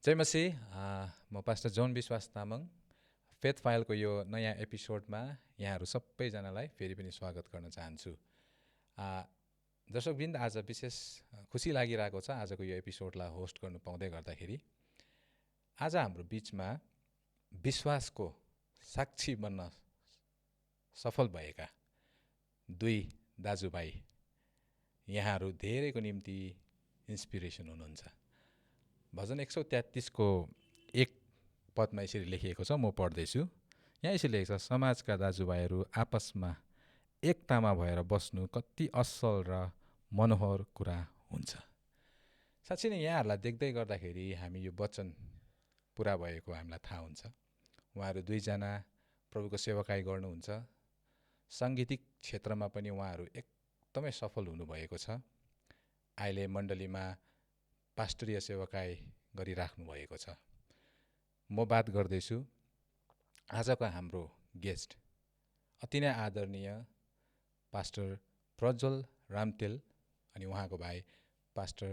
जय मसीह म पास्टर जन विश्वास तामाङ फेथ फाइलको यो नयाँ एपिसोडमा यहाँहरू सबैजनालाई फेरि पनि स्वागत गर्न चाहन्छु। दर्शकवृन्द, आज विशेष खुसी लागिरहेको छ आजको यो एपिसोडलाई होस्ट गर्नु पाउँदै गर्दाखेरि। आज हाम्रो बिचमा विश्वासको साक्षी बन्न सफल भएका दुई दाजुभाइ यहाँहरू धेरैको निम्ति इन्सपिरेसन हुनुहुन्छ। भजन 133 को 1 पदमा यसरी लेखिएको छ, म पढ्दैछु। यहाँ यसरी लेखेको छ, समाजका दाजुभाइहरू आपसमा एकतामा भएर बस्नु कति असल र मनोहर कुरा हुन्छ। साँच्चै नै यहाँहरूलाई देख्दै गर्दाखेरि हामी यो वचन पुरा भएको हामीलाई थाहा हुन्छ। उहाँहरू दुईजना प्रभुको सेवाकाई गर्नुहुन्छ। साङ्गीतिक क्षेत्रमा पनि उहाँहरू एकदमै सफल हुनुभएको छ। अहिले मण्डलीमा पास्टरीय सेवाकाई गरिराख्नु भएको छ। म बात गर्दैछु आजको हाम्रो गेस्ट अति नै आदरणीय पास्टर प्रज्वल रामतेल अनि उहाँको भाइ पास्टर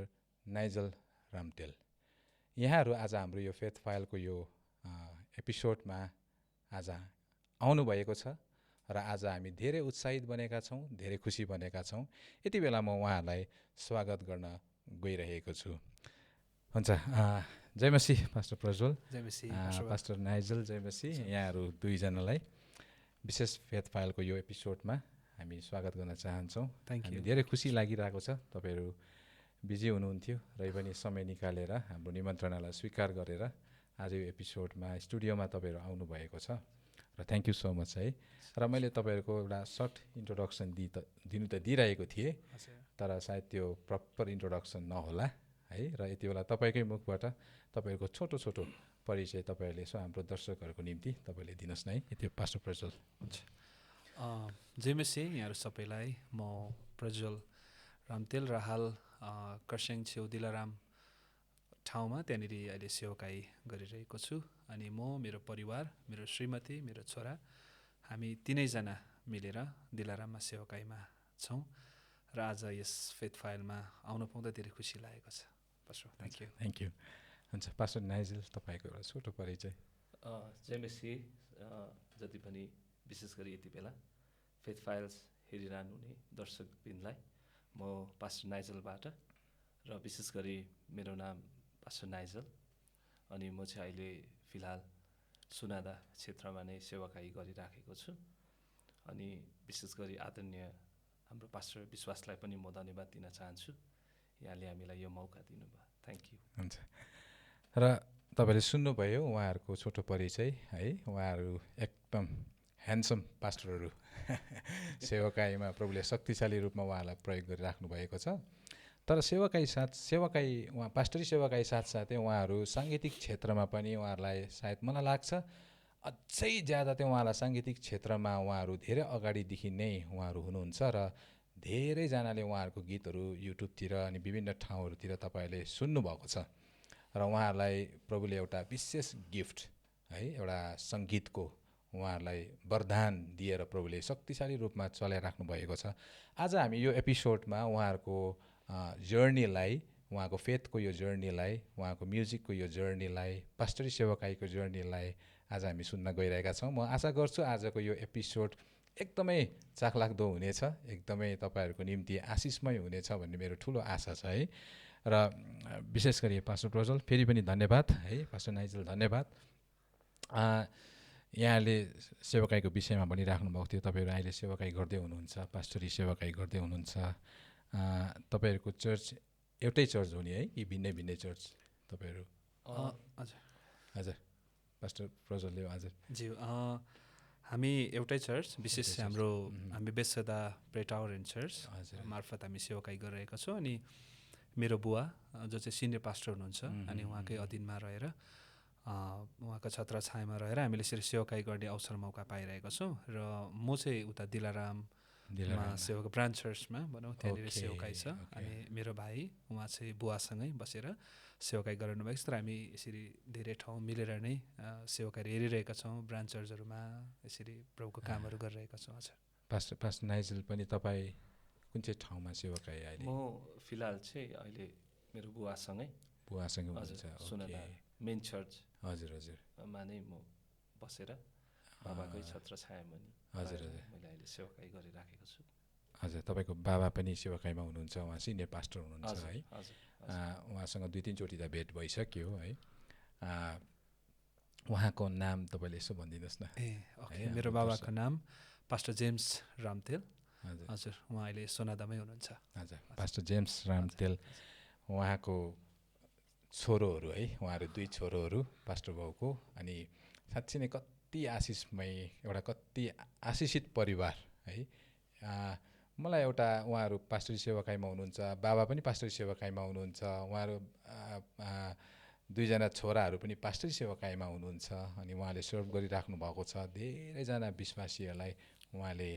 नाइजल रामतेल। यहाँहरू आज हाम्रो यो फेथ फाइलको यो एपिसोडमा आज आउनुभएको छ र आज हामी धेरै उत्साहित बनेका छौँ, धेरै खुसी बनेका छौँ। यति बेला म उहाँहरूलाई स्वागत गर्न गइरहेको छु। हुन्छ, जय मसीह पास्टर प्रज्वल, जय मसीह पास्टर नाइजल, जय मसीह। यहाँहरू दुईजनालाई विशेष फेथ फाइलको यो एपिसोडमा हामी स्वागत गर्न चाहन्छौँ। हामी धेरै खुसी लागिरहेको छ। तपाईँहरू बिजी हुनुहुन्थ्यो र पनि समय निकालेर हाम्रो निमन्त्रणालाई स्वीकार गरेर आज यो एपिसोडमा स्टुडियोमा तपाईँहरू आउनुभएको छ र थ्याङ्क यू सो मच है। र मैले तपाईँहरूको एउटा सर्ट इन्ट्रोडक्सन दिनु त दिइरहेको थिएँ, तर सायद त्यो प्रपर इन्ट्रोडक्सन नहोला है। र यति बेला तपाईँकै मुखबाट तपाईँहरूको छोटो छोटो परिचय तपाईँहरूले यसो हाम्रो दर्शकहरूको निम्ति तपाईँले दिनुहोस् न है। यति पास्टर प्रज्वल। हुन्छ, जय मसीह यहाँहरू सबैलाई। म प्रज्वल रामतेल र हाल खरसाङ छेउ दिलाराम ठाउँमा त्यहाँनिर अहिले सेवाकाई गरिरहेको छु। अनि म, मेरो परिवार, मेरो श्रीमती, मेरो छोरा, हामी तिनैजना मिलेर दिलाराममा सेवाकाईमा छौँ र आज यस फेथ फाइलमा आउन पाउँदा धेरै खुसी लागेको छ। Thank you. हुन्छ, पास्टर नाइजल तपाईँको एउटा छोटो परिचय। जय मसीह। जति पनि विशेष गरी यति बेला फेथ फाइल्स हेरिरहनु हुने दर्शकवृन्दलाई म पास्टर नाइजलबाट, र विशेष गरी मेरो नाम पास्टर नाइजल अनि म चाहिँ अहिले फिलहाल सुनादा क्षेत्रमा नै सेवाकाई गरिराखेको छु। अनि विशेष गरी आदरणीय हाम्रो पास्टर विश्वासलाई पनि म धन्यवाद दिन चाहन्छु, यहाँले हामीलाई यो मौका दिनुभयो। Thank you. हुन्छ, र तपाईँले सुन्नुभयो उहाँहरूको छोटो परिचय है। उहाँहरू एकदम ह्यान्डसम पास्टरहरू सेवाकाईमा प्रभुले शक्तिशाली रूपमा उहाँलाई प्रयोग गरिराख्नु भएको छ। तर सेवाकाई उहाँ पास्टरी सेवाकाई साथसाथै उहाँहरू साङ्गीतिक क्षेत्रमा पनि उहाँहरूलाई सायद मलाई लाग्छ अझै ज्यादा चाहिँ उहाँलाई साङ्गीतिक क्षेत्रमा उहाँहरू धेरै अगाडिदेखि नै उहाँहरू हुनुहुन्छ र धेरैजनाले उहाँहरूको गीतहरू युट्युबतिर अनि विभिन्न ठाउँहरूतिर तपाईँहरूले सुन्नुभएको छ। र उहाँहरूलाई प्रभुले एउटा विशेष गिफ्ट है, एउटा सङ्गीतको उहाँहरूलाई वरदान दिएर प्रभुले शक्तिशाली रूपमा चलाइराख्नु भएको छ। आज हामी यो एपिसोडमा उहाँहरूको जर्नीलाई, उहाँको फेथको यो जर्नीलाई, उहाँको म्युजिकको यो जर्नीलाई, पास्टरी सेवाकाईको जर्नीलाई आज हामी सुन्न गइरहेका छौँ। म आशा गर्छु आजको यो एपिसोड एकदमै चाखलाग्दो हुनेछ, एकदमै तपाईँहरूको निम्ति आशिषमय हुनेछ भन्ने मेरो ठुलो आशा छ है। र विशेष गरी पास्टर प्रज्वल फेरि पनि धन्यवाद है, पास्टर नाइजल धन्यवाद। यहाँले सेवाकाईको विषयमा भनिराख्नु भएको थियो, तपाईँहरू अहिले सेवाकाई गर्दै हुनुहुन्छ, पास्टरी सेवाकाई गर्दै हुनुहुन्छ। तपाईँहरूको चर्च एउटै चर्च हो नि है कि भिन्नै भिन्नै चर्च तपाईँहरू? हजुर हजुर, पास्टर प्रज्वलले हजुर। ज्यू, हामी एउटै चर्च, विशेष हामी बेसदा प्रेटावरेन चर्च मार्फत हामी सेवाकाई गरिरहेका छौँ। अनि मेरो बुवा जो चाहिँ सिनियर पास्टर हुनुहुन्छ, अनि उहाँकै अधीनमा रहेर उहाँको छत्र छायामा रहेर हामीले यसरी सेवाकाई गर्ने अवसर मौका पाइरहेका छौँ। र म चाहिँ उता दिलाराममा सेवाको ब्रान्च चर्चमा भनौँ त्यहाँनिर सेवाकाई छ। अनि मेरो भाइ उहाँ चाहिँ बुवासँगै बसेर सेवाकाई गराउनु भएको छ। तर हामी यसरी धेरै ठाउँ मिलेर नै सेवाकाई हेरिरहेका छौँ, ब्रान्च चर्चहरूमा यसरी प्रभुको कामहरू गरिरहेका छौँ। हजुर, पास्टर नाइजल पनि तपाईँ कुन चाहिँ ठाउँमा सेवाकाई अहिले? म फिलहाल चाहिँ अहिले मेरो बुवासँगै हुनुहुन्छ? सुनादा मेन चर्च हजुर हजुर मा नै म बसेर बाबाकै छत्र छायामुनि हजुर रहेर हजुर मैले अहिले सेवाकाई गरिराखेको छु। हजुर तपाईँको बाबा पनि सेवाकाईमा हुनुहुन्छ, उहाँ सिनियर पास्टर हुनुहुन्छ हजुर है। हजुर उहाँसँग 2-3 चोटि त भेट भइसक्यो है। उहाँको नाम तपाईँले यसो भनिदिनुहोस् न। ओके, है, मेरो हाम्रो बाबाको नाम पास्टर जेम्स रामतेल। हजुर हजुर, उहाँ अहिले सोनादामै हुनुहुन्छ। हजुर, पास्टर जेम्स रामतेल उहाँको छोरोहरू है, उहाँहरू 2 छोरोहरू पास्टर बाउको। अनि साँच्चै नै कति आशिषमय, एउटा कति आशिषित परिवार है। मलाई एउटा उहाँहरू पास्टरी सेवाकाईमा हुनुहुन्छ, बाबा पनि पास्टरी सेवाकाईमा हुनुहुन्छ, उहाँहरू 2जना छोराहरू पनि पास्टरी सेवाकाईमा हुनुहुन्छ। अनि उहाँले सर्भ गरिराख्नु भएको छ, धेरैजना विश्वासीहरूलाई उहाँले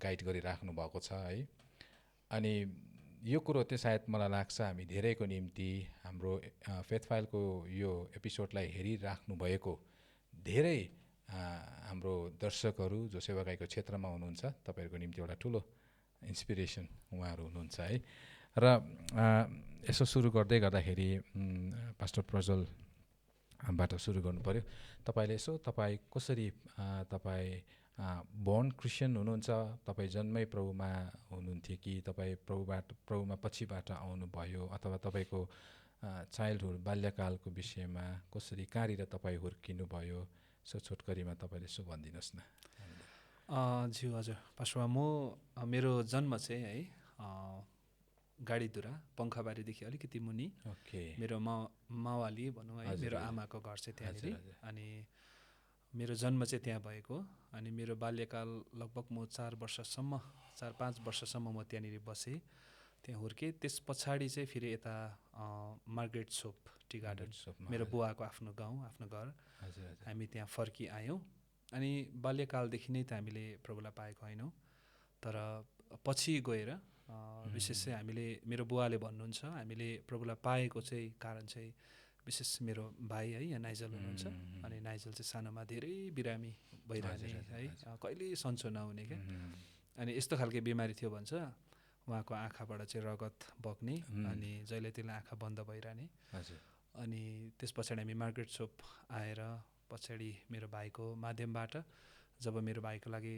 गाइड गरिराख्नु भएको छ है। अनि यो कुरो चाहिँ सायद मलाई लाग्छ हामी धेरैको निम्ति हाम्रो फेथ फाइलको यो एपिसोडलाई हेरिराख्नु भएको धेरै हाम्रो दर्शकहरू जो सेवाकाईको क्षेत्रमा हुनुहुन्छ, तपाईँहरूको निम्ति एउटा ठुलो इन्सपिरेसन उहाँहरू हुनुहुन्छ है। र यसो सुरु गर्दाखेरि पास्टर प्रज्वलबाट सुरु गर्नु पऱ्यो। तपाईँले यसो तपाईँ कसरी तपाईँ बोर्न क्रिस्चियन हुनुहुन्छ, तपाईँ जन्मै प्रभुमा हुनुहुन्थ्यो कि तपाईँ प्रभुमा पछिबाट आउनुभयो, अथवा तपाईँको चाइल्डहुड बाल्यकालको विषयमा कसरी कहाँनिर तपाईँ हुर्किनु भयो, सो छोटकरीमा तपाईँले यसो भनिदिनुहोस् न। ज्यू हजुर पास्टर, मेरो जन्म चाहिँ है गाडीधुरा पङ्खाबारीदेखि अलिकति मुनि ओके, मेरो मावाली भनौँ है, मेरो आमाको घर चाहिँ त्यहाँनिर। अनि मेरो जन्म चाहिँ त्यहाँ भएको। अनि मेरो बाल्यकाल लगभग म 4-5 वर्षसम्म म त्यहाँनिर बसेँ, त्यहाँ हुर्केँ। त्यस पछाडि चाहिँ फेरि यता मार्ग्रेट सोप टी गार्डन, मेरो बुवाको आफ्नो गाउँ, आफ्नो घर, हामी त्यहाँ फर्किआयौँ। अनि बाल्यकालदेखि नै त हामीले प्रभुलाई पाएको होइनौँ, तर पछि गएर विशेष चाहिँ हामीले, मेरो बुवाले भन्नुहुन्छ, हामीले प्रभुलाई पाएको चाहिँ कारण चाहिँ विशेष मेरो भाइ है, यहाँ नाइजल हुनुहुन्छ। अनि नाइजल चाहिँ सानोमा धेरै बिरामी भइरहने है, कहिल्यै सन्चो नहुने क्या। अनि यस्तो खालके बिमारी थियो भन्छ, उहाँको आँखाबाट चाहिँ रगत बग्ने, अनि जहिले त्यसले आँखा बन्द भइरहने। अनि त्यस पछाडि हामी मार्ग्रेट सोप आएर पछाडि मेरो भाइको माध्यमबाट जब मेरो भाइको लागि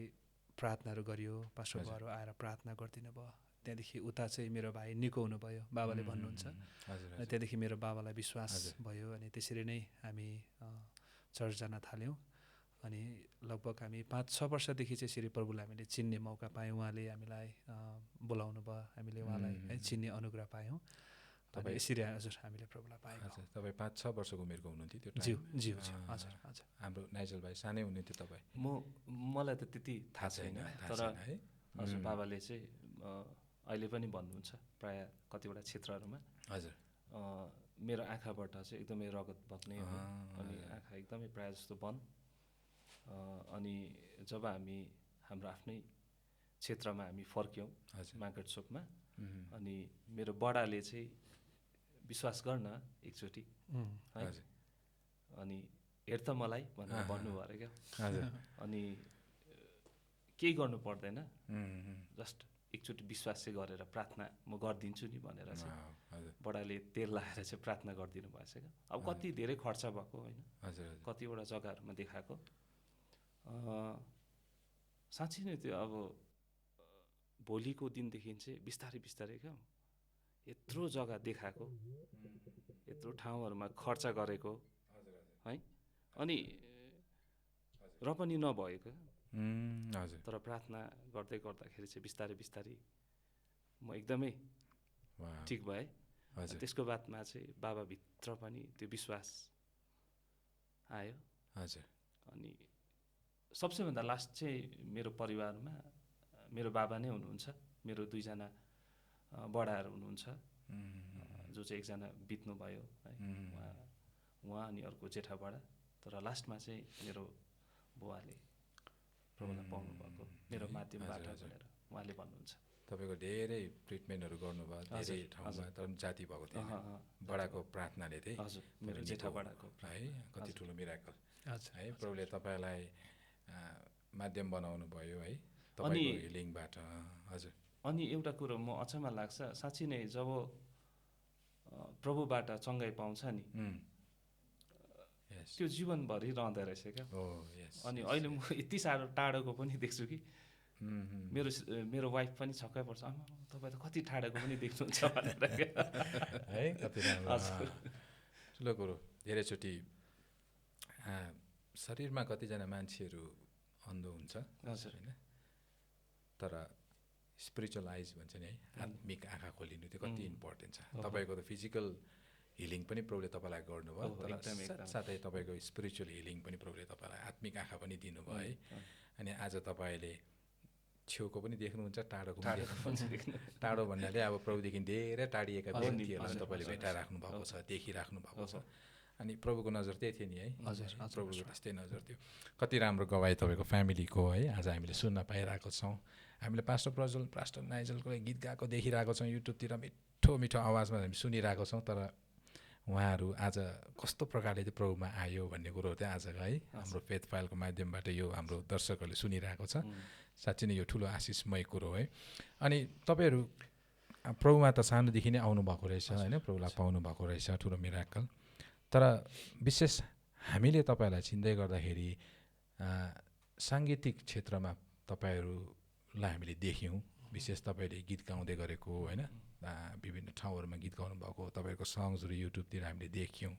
प्रार्थनाहरू गरियो, पास्टर बाबुहरू आएर प्रार्थना गरिदिनु भयो, त्यहाँदेखि उता चाहिँ मेरो भाइ निको हुनुभयो, बाबाले भन्नुहुन्छ। त्यहाँदेखि मेरो बाबालाई विश्वास भयो। अनि त्यसरी नै हामी चर्च जान थाल्यौँ। अनि लगभग हामी 5-6 वर्षदेखि चाहिँ श्री प्रभुलाई हामीले चिन्ने मौका पायौँ। उहाँले हामीलाई बोलाउनु भयो, हामीले उहाँलाई है चिन्ने अनुग्रह पायौँ। तपाईँ यसरी हजुर हामीले प्रभुलाई पायौँ। हजुर, तपाईँ 5-6 वर्षको उमेरको हुनुहुन्थ्यो त्यो ज्यू टाइम? ज्यू ज्यू हजुर हजुर। हाम्रो नाइजल भाइ सानै हुनुहुन्थ्यो तपाईँ? मलाई त त्यति थाहा छैन, तर है हजुर बाबाले चाहिँ अहिले पनि भन्नुहुन्छ प्रायः कतिवटा क्षेत्रहरूमा हजुर मेरो आँखाबाट चाहिँ एकदमै रगत बग्ने, अनि आँखा एकदमै प्रायः जस्तो बन्द। अनि जब हामी हाम्रो आफ्नै क्षेत्रमा हामी फर्क्यौँ मार्केट सोपमा, अनि मेरो बडाले चाहिँ विश्वास गर्न एकचोटि है, अनि हेर त मलाई भनेर भन्नुभयो अरे क्या। अनि केही गर्नु पर्दैन, जस्ट एकचोटि विश्वास चाहिँ गरेर प्रार्थना म गरिदिन्छु नि भनेर चाहिँ बडाले तेल लगाएर चाहिँ प्रार्थना गरिदिनु भएछ क्या। अब कति धेरै खर्च भएको होइन, कतिवटा जग्गाहरूमा देखाएको। साँच्चै नै त्यो अब भोलिको दिनदेखि चाहिँ बिस्तारै बिस्तारै क्या यत्रो जग्गा देखाएको, यत्रो ठाउँहरूमा खर्च गरेको है, अनि र पनि नभएको। तर प्रार्थना गर्दै गर्दाखेरि चाहिँ बिस्तारै बिस्तारै म एकदमै ठिक भएँ। त्यसको बादमा चाहिँ बाबाभित्र पनि त्यो विश्वास आयो। अनि सबसे भन्दा लास्ट चाहिँ मेरो परिवारमा मेरो बाबा नै हुनुहुन्छ। मेरो 2जना बडाहरू हुनुहुन्छ, जो चाहिँ एकजना बित्नुभयो है, उहाँ अनि अर्को जेठा बडा। तर लास्टमा चाहिँ मेरो बुवाले प्रभुलाई पाउनु भएको मेरो माध्यमबाट भनेर उहाँले भन्नुहुन्छ। तपाईँको धेरै ट्रिटमेन्टहरू गर्नुभयो धेरै ठाउँमा, तर जाति भएको थिएन, बडाको प्रार्थनाले चाहिँ। हजुर, मेरो जेठा बडाको है कति ठुलो मिराकल है, प्रभुले तपाईँलाई माध्यम बनाउनु भयो है तपाईँको हिलिङबाट। हजुर, अनि एउटा कुरो म अचम्म लाग्छ, साँच्चै नै जब प्रभुबाट चङ्गाइ पाउँछ नि, Yes. त्यो जीवनभरि रहँदो रहेछ क्या। Oh, yes. अनि अहिले म यति साह्रो टाढोको पनि देख्छु कि मेरो वाइफ पनि छक्कै पर्छ, आमा तपाईँ त कति टाढोको पनि देख्नुहुन्छ भनेर क्या। है कति राम्रो। ठुलो कुरो। धेरैचोटि शरीरमा कतिजना मान्छेहरू अन्धो हुन्छ होइन, तर स्पिरिचुअल आइज भन्छ नि है, आत्मिक आँखा खोलिनु त्यो कति इम्पोर्टेन्ट छ। तपाईँको त फिजिकल हिलिङ पनि प्रभुले तपाईँलाई गर्नुभयो, तर साथै तपाईँको स्पिरिचुअल हिलिङ पनि प्रभुले तपाईँलाई आत्मिक आँखा पनि दिनुभयो है। अनि आज तपाईँले छेउको पनि देख्नुहुन्छ, टाढोको पनि देख्नुहुन्छ। टाढो भन्नाले अब प्रभुदेखि धेरै टाढिएका व्यक्तिहरूलाई तपाईँले भेटाइराख्नु भएको छ, देखिराख्नु भएको छ। अनि प्रभुको नजर त्यही थियो नि है। प्रभुको त्यस्तै नजर थियो। कति राम्रो गवाई तपाईँको फ्यामिलीको है आज हामीले सुन्न पाइरहेको छौँ। हामीले पास्टर प्रज्वल, पास्टर नाइजलको गीत गाएको देखिरहेको छौँ, युट्युबतिर मिठो मिठो आवाजमा हामी सुनिरहेको छौँ। तर उहाँहरू आज कस्तो प्रकारले चाहिँ प्रभुमा आयो भन्ने कुरो चाहिँ आज है हाम्रो फेथ फाइलको माध्यमबाट यो हाम्रो दर्शकहरूले सुनिरहेको छ। साँच्चै नै यो ठुलो आशिषमय कुरो है। अनि तपाईँहरू प्रभुमा त सानोदेखि नै आउनुभएको रहेछ होइन, प्रभुलाई पाउनु भएको रहेछ, ठुलो मिराकल। तर विशेष हामीले तपाईँलाई चिन्दै गर्दाखेरि साङ्गीतिक क्षेत्रमा तपाईँहरूलाई हामीले देख्यौँ। विशेष तपाईँले गीत गाउँदै गरेको होइन, विभिन्न ठाउँहरूमा गीत गाउनु भएको तपाईँहरूको सङ्ग्सहरू युट्युबतिर हामीले देख्यौँ।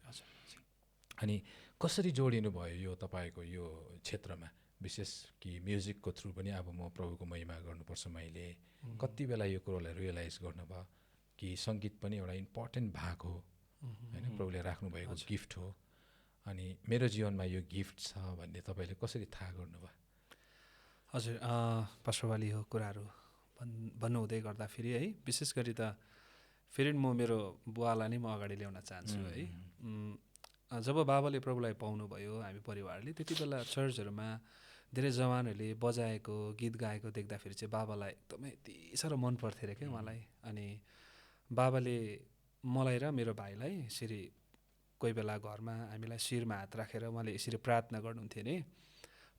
अनि कसरी जोडिनु भयो यो तपाईँको यो क्षेत्रमा, विशेष कि म्युजिकको थ्रु पनि अब म प्रभुको महिमा गर्नुपर्छ, मैले कति बेला यो कुरोलाई रियलाइज गर्नुभयो कि सङ्गीत पनि एउटा इम्पोर्टेन्ट भाग हो होइन, प्रभुले राख्नुभएको गिफ्ट हो। अनि मेरो जीवनमा यो गिफ्ट छ भन्ने तपाईँले कसरी थाहा गर्नुभयो? हजुर, पास्टरवाली हो कुराहरू भन्नुहुँदै गर्दाखेरि है, विशेष गरी त फेरि म मेरो बुवालाई नै म अगाडि ल्याउन चाहन्छु है। जब बाबाले प्रभुलाई पाउनुभयो हामी परिवारले, त्यति बेला चर्चहरूमा धेरै जवानहरूले बजाएको गीत गाएको देख्दाखेरि चाहिँ बाबालाई एकदमै यति साह्रो मन पर्थ्यो अरे क्या उहाँलाई। अनि बाबाले मलाई र मेरो भाइलाई यसरी कोही बेला घरमा हामीलाई शिरमा हात राखेर उहाँले यसरी प्रार्थना गर्नुहुन्थ्यो नि,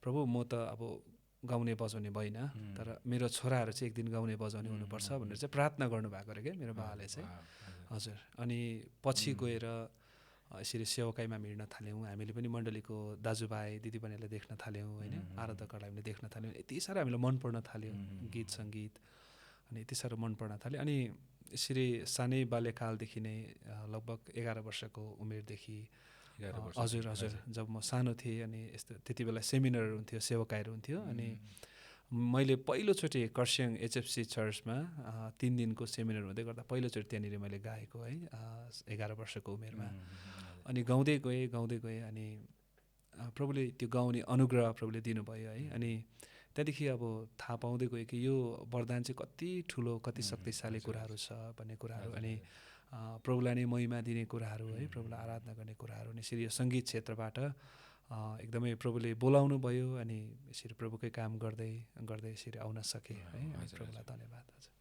प्रभु म त अब गाउने बजाउने भएन, तर मेरो छोराहरू चाहिँ एक दिन गाउने बजाउने हुनुपर्छ भनेर चाहिँ प्रार्थना गर्नुभएको अरे क्या मेरो बाबाले चाहिँ। हजुर, अनि पछि गएर यसरी सेवकाईमा हिँड्न थाल्यौँ, हामीले पनि मण्डलीको दाजुभाइ दिदीबहिनीलाई देख्न थाल्यौँ होइन, आराधकहरूलाई हामीले देख्न थाल्यौँ। यति साह्रो हामीलाई मन पर्न थाल्यो गीत सङ्गीत, अनि यति साह्रो मन पर्न थाल्यो। अनि यसरी सानै बाल्यकालदेखि नै लगभग 11 वर्षको उमेरदेखि, हजुर हजुर, जब म सानो थिएँ अनि यस्तो त्यति बेला सेमिनारहरू हुन्थ्यो, सेवकाईहरू हुन्थ्यो। अनि मैले पहिलोचोटि खरसाङ एचएफसी चर्चमा 3 दिनको सेमिनार हुँदै गर्दा पहिलोचोटि त्यहाँनिर मैले गाएको है 11 वर्षको उमेरमा। अनि गाउँदै गएँ अनि प्रभुले त्यो गाउने अनुग्रह प्रभुले दिनुभयो है। अनि त्यहाँदेखि अब थाहा पाउँदै गयो कि यो वरदान चाहिँ कति ठुलो, कति शक्तिशाली कुराहरू छ भन्ने कुराहरू, अनि प्रभुलाई नै महिमा दिने कुराहरू है, प्रभुलाई आराधना गर्ने कुराहरू। अनि यसरी यो सङ्गीत क्षेत्रबाट एकदमै प्रभुले बोलाउनु भयो, अनि यसरी प्रभुकै काम गर्दै यसरी आउन सकेँ है। प्रभुलाई धन्यवाद। हजुर,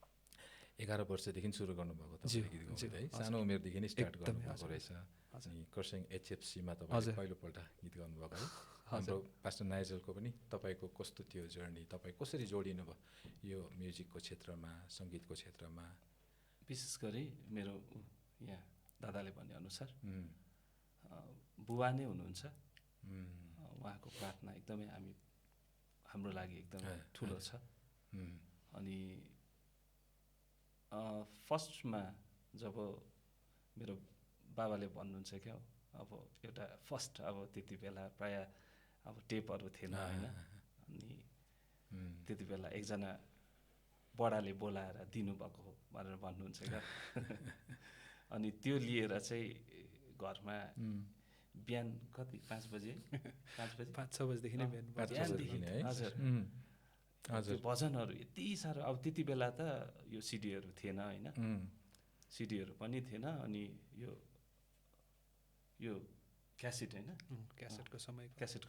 11 वर्षदेखि सुरु गर्नुभएको तपाईँ है, सानो उमेरदेखि नै स्टार्ट गर्नुभएको रहेछ। अनि खरसाङ एचएफसीमा तपाईँ पहिलोपल्ट गीत गाउनुभएको है। हाम्रो पास्टर नाइजलको पनि तपाईँको कस्तो थियो जर्नी, तपाईँ कसरी जोडिनु भयो यो म्युजिकको क्षेत्रमा, सङ्गीतको क्षेत्रमा? विशेष गरी मेरो यहाँ दादाले भनेअनुसार बुवा नै हुनुहुन्छ, उहाँको प्रार्थना एकदमै हाम्रो लागि एकदमै ठुलो छ। अनि फर्स्टमा जब मेरो बाबाले भन्नुहुन्छ क्या, अब एउटा फर्स्ट अब त्यति बेला प्रायः अब टेपहरू थिएन होइन, अनि त्यति बेला एकजना बडाले बोलाएर दिनुभएको हो भनेर भन्नुहुन्छ क्या। अनि त्यो लिएर चाहिँ घरमा बिहान कति 5 बजे 5-6 बजीदेखि नै बिहानदेखि हजुर त्यो भजनहरू यति साह्रो। अब त्यति बेला त यो सिडीहरू थिएन होइन, सिडीहरू पनि थिएन। अनि यो क्यासेट होइन, क्यासेटको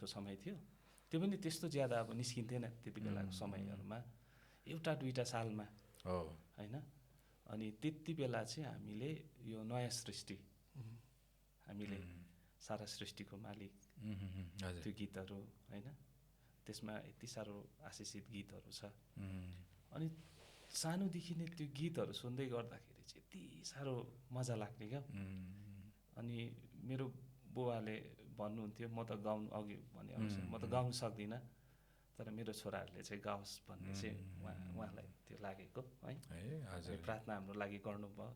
समय थियो। त्यो पनि त्यस्तो ज्यादा अब निस्किन्थेन त्यति बेलाको समयहरूमा, एउटा दुईवटा सालमा होइन। अनि त्यति बेला चाहिँ हामीले यो नयाँ सृष्टि, हामीले सारा सृष्टिको मालिक त्यो गीतहरू होइन, त्यसमा यति साह्रो आशिषित गीतहरू छ। अनि सानोदेखि नै त्यो गीतहरू सुन्दै गर्दाखेरि चाहिँ यति साह्रो मजा लाग्ने क्या। अनि मेरो बुवाले भन्नुहुन्थ्यो म त गाउनु अघि भने अनुसार म त गाउनु सक्दिनँ, तर मेरो छोराहरूले चाहिँ गाओस् भन्ने चाहिँ उहाँलाई त्यो लागेको है। प्रार्थना हाम्रो लागि गर्नुभयो,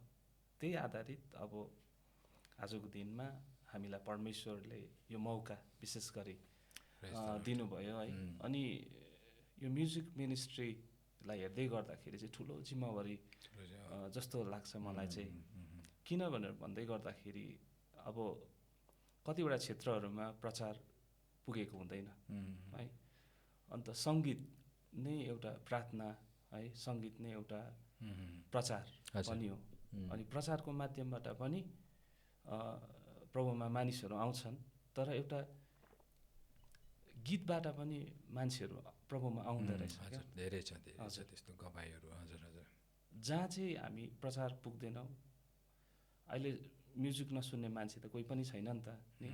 त्यही आधारित अब आजको दिनमा हामीलाई परमेश्वरले यो मौका विशेष गरी दिनुभयो है। अनि यो म्युजिक मिनिस्ट्रीलाई हेर्दै गर्दाखेरि चाहिँ ठुलो जिम्मेवारी जस्तो लाग्छ मलाई चाहिँ। किन भनेर भन्दै गर्दाखेरि अब कतिवटा क्षेत्रहरूमा प्रचार पुगेको हुँदैन है, अन्त सङ्गीत नै एउटा प्रार्थना है, सङ्गीत नै एउटा प्रचार पनि हो। अनि प्रचारको माध्यमबाट पनि प्रभुमा मानिसहरू आउँछन्, तर एउटा गीतबाट पनि मान्छेहरू प्रभुमा आउँदो रहेछ। धेरै छ त्यस्तो गवाईहरू। हजुर हजुर। जहाँ चाहिँ हामी प्रचार पुग्दैनौँ, अहिले म्युजिक नसुन्ने मान्छे त कोही पनि छैन नि त नि।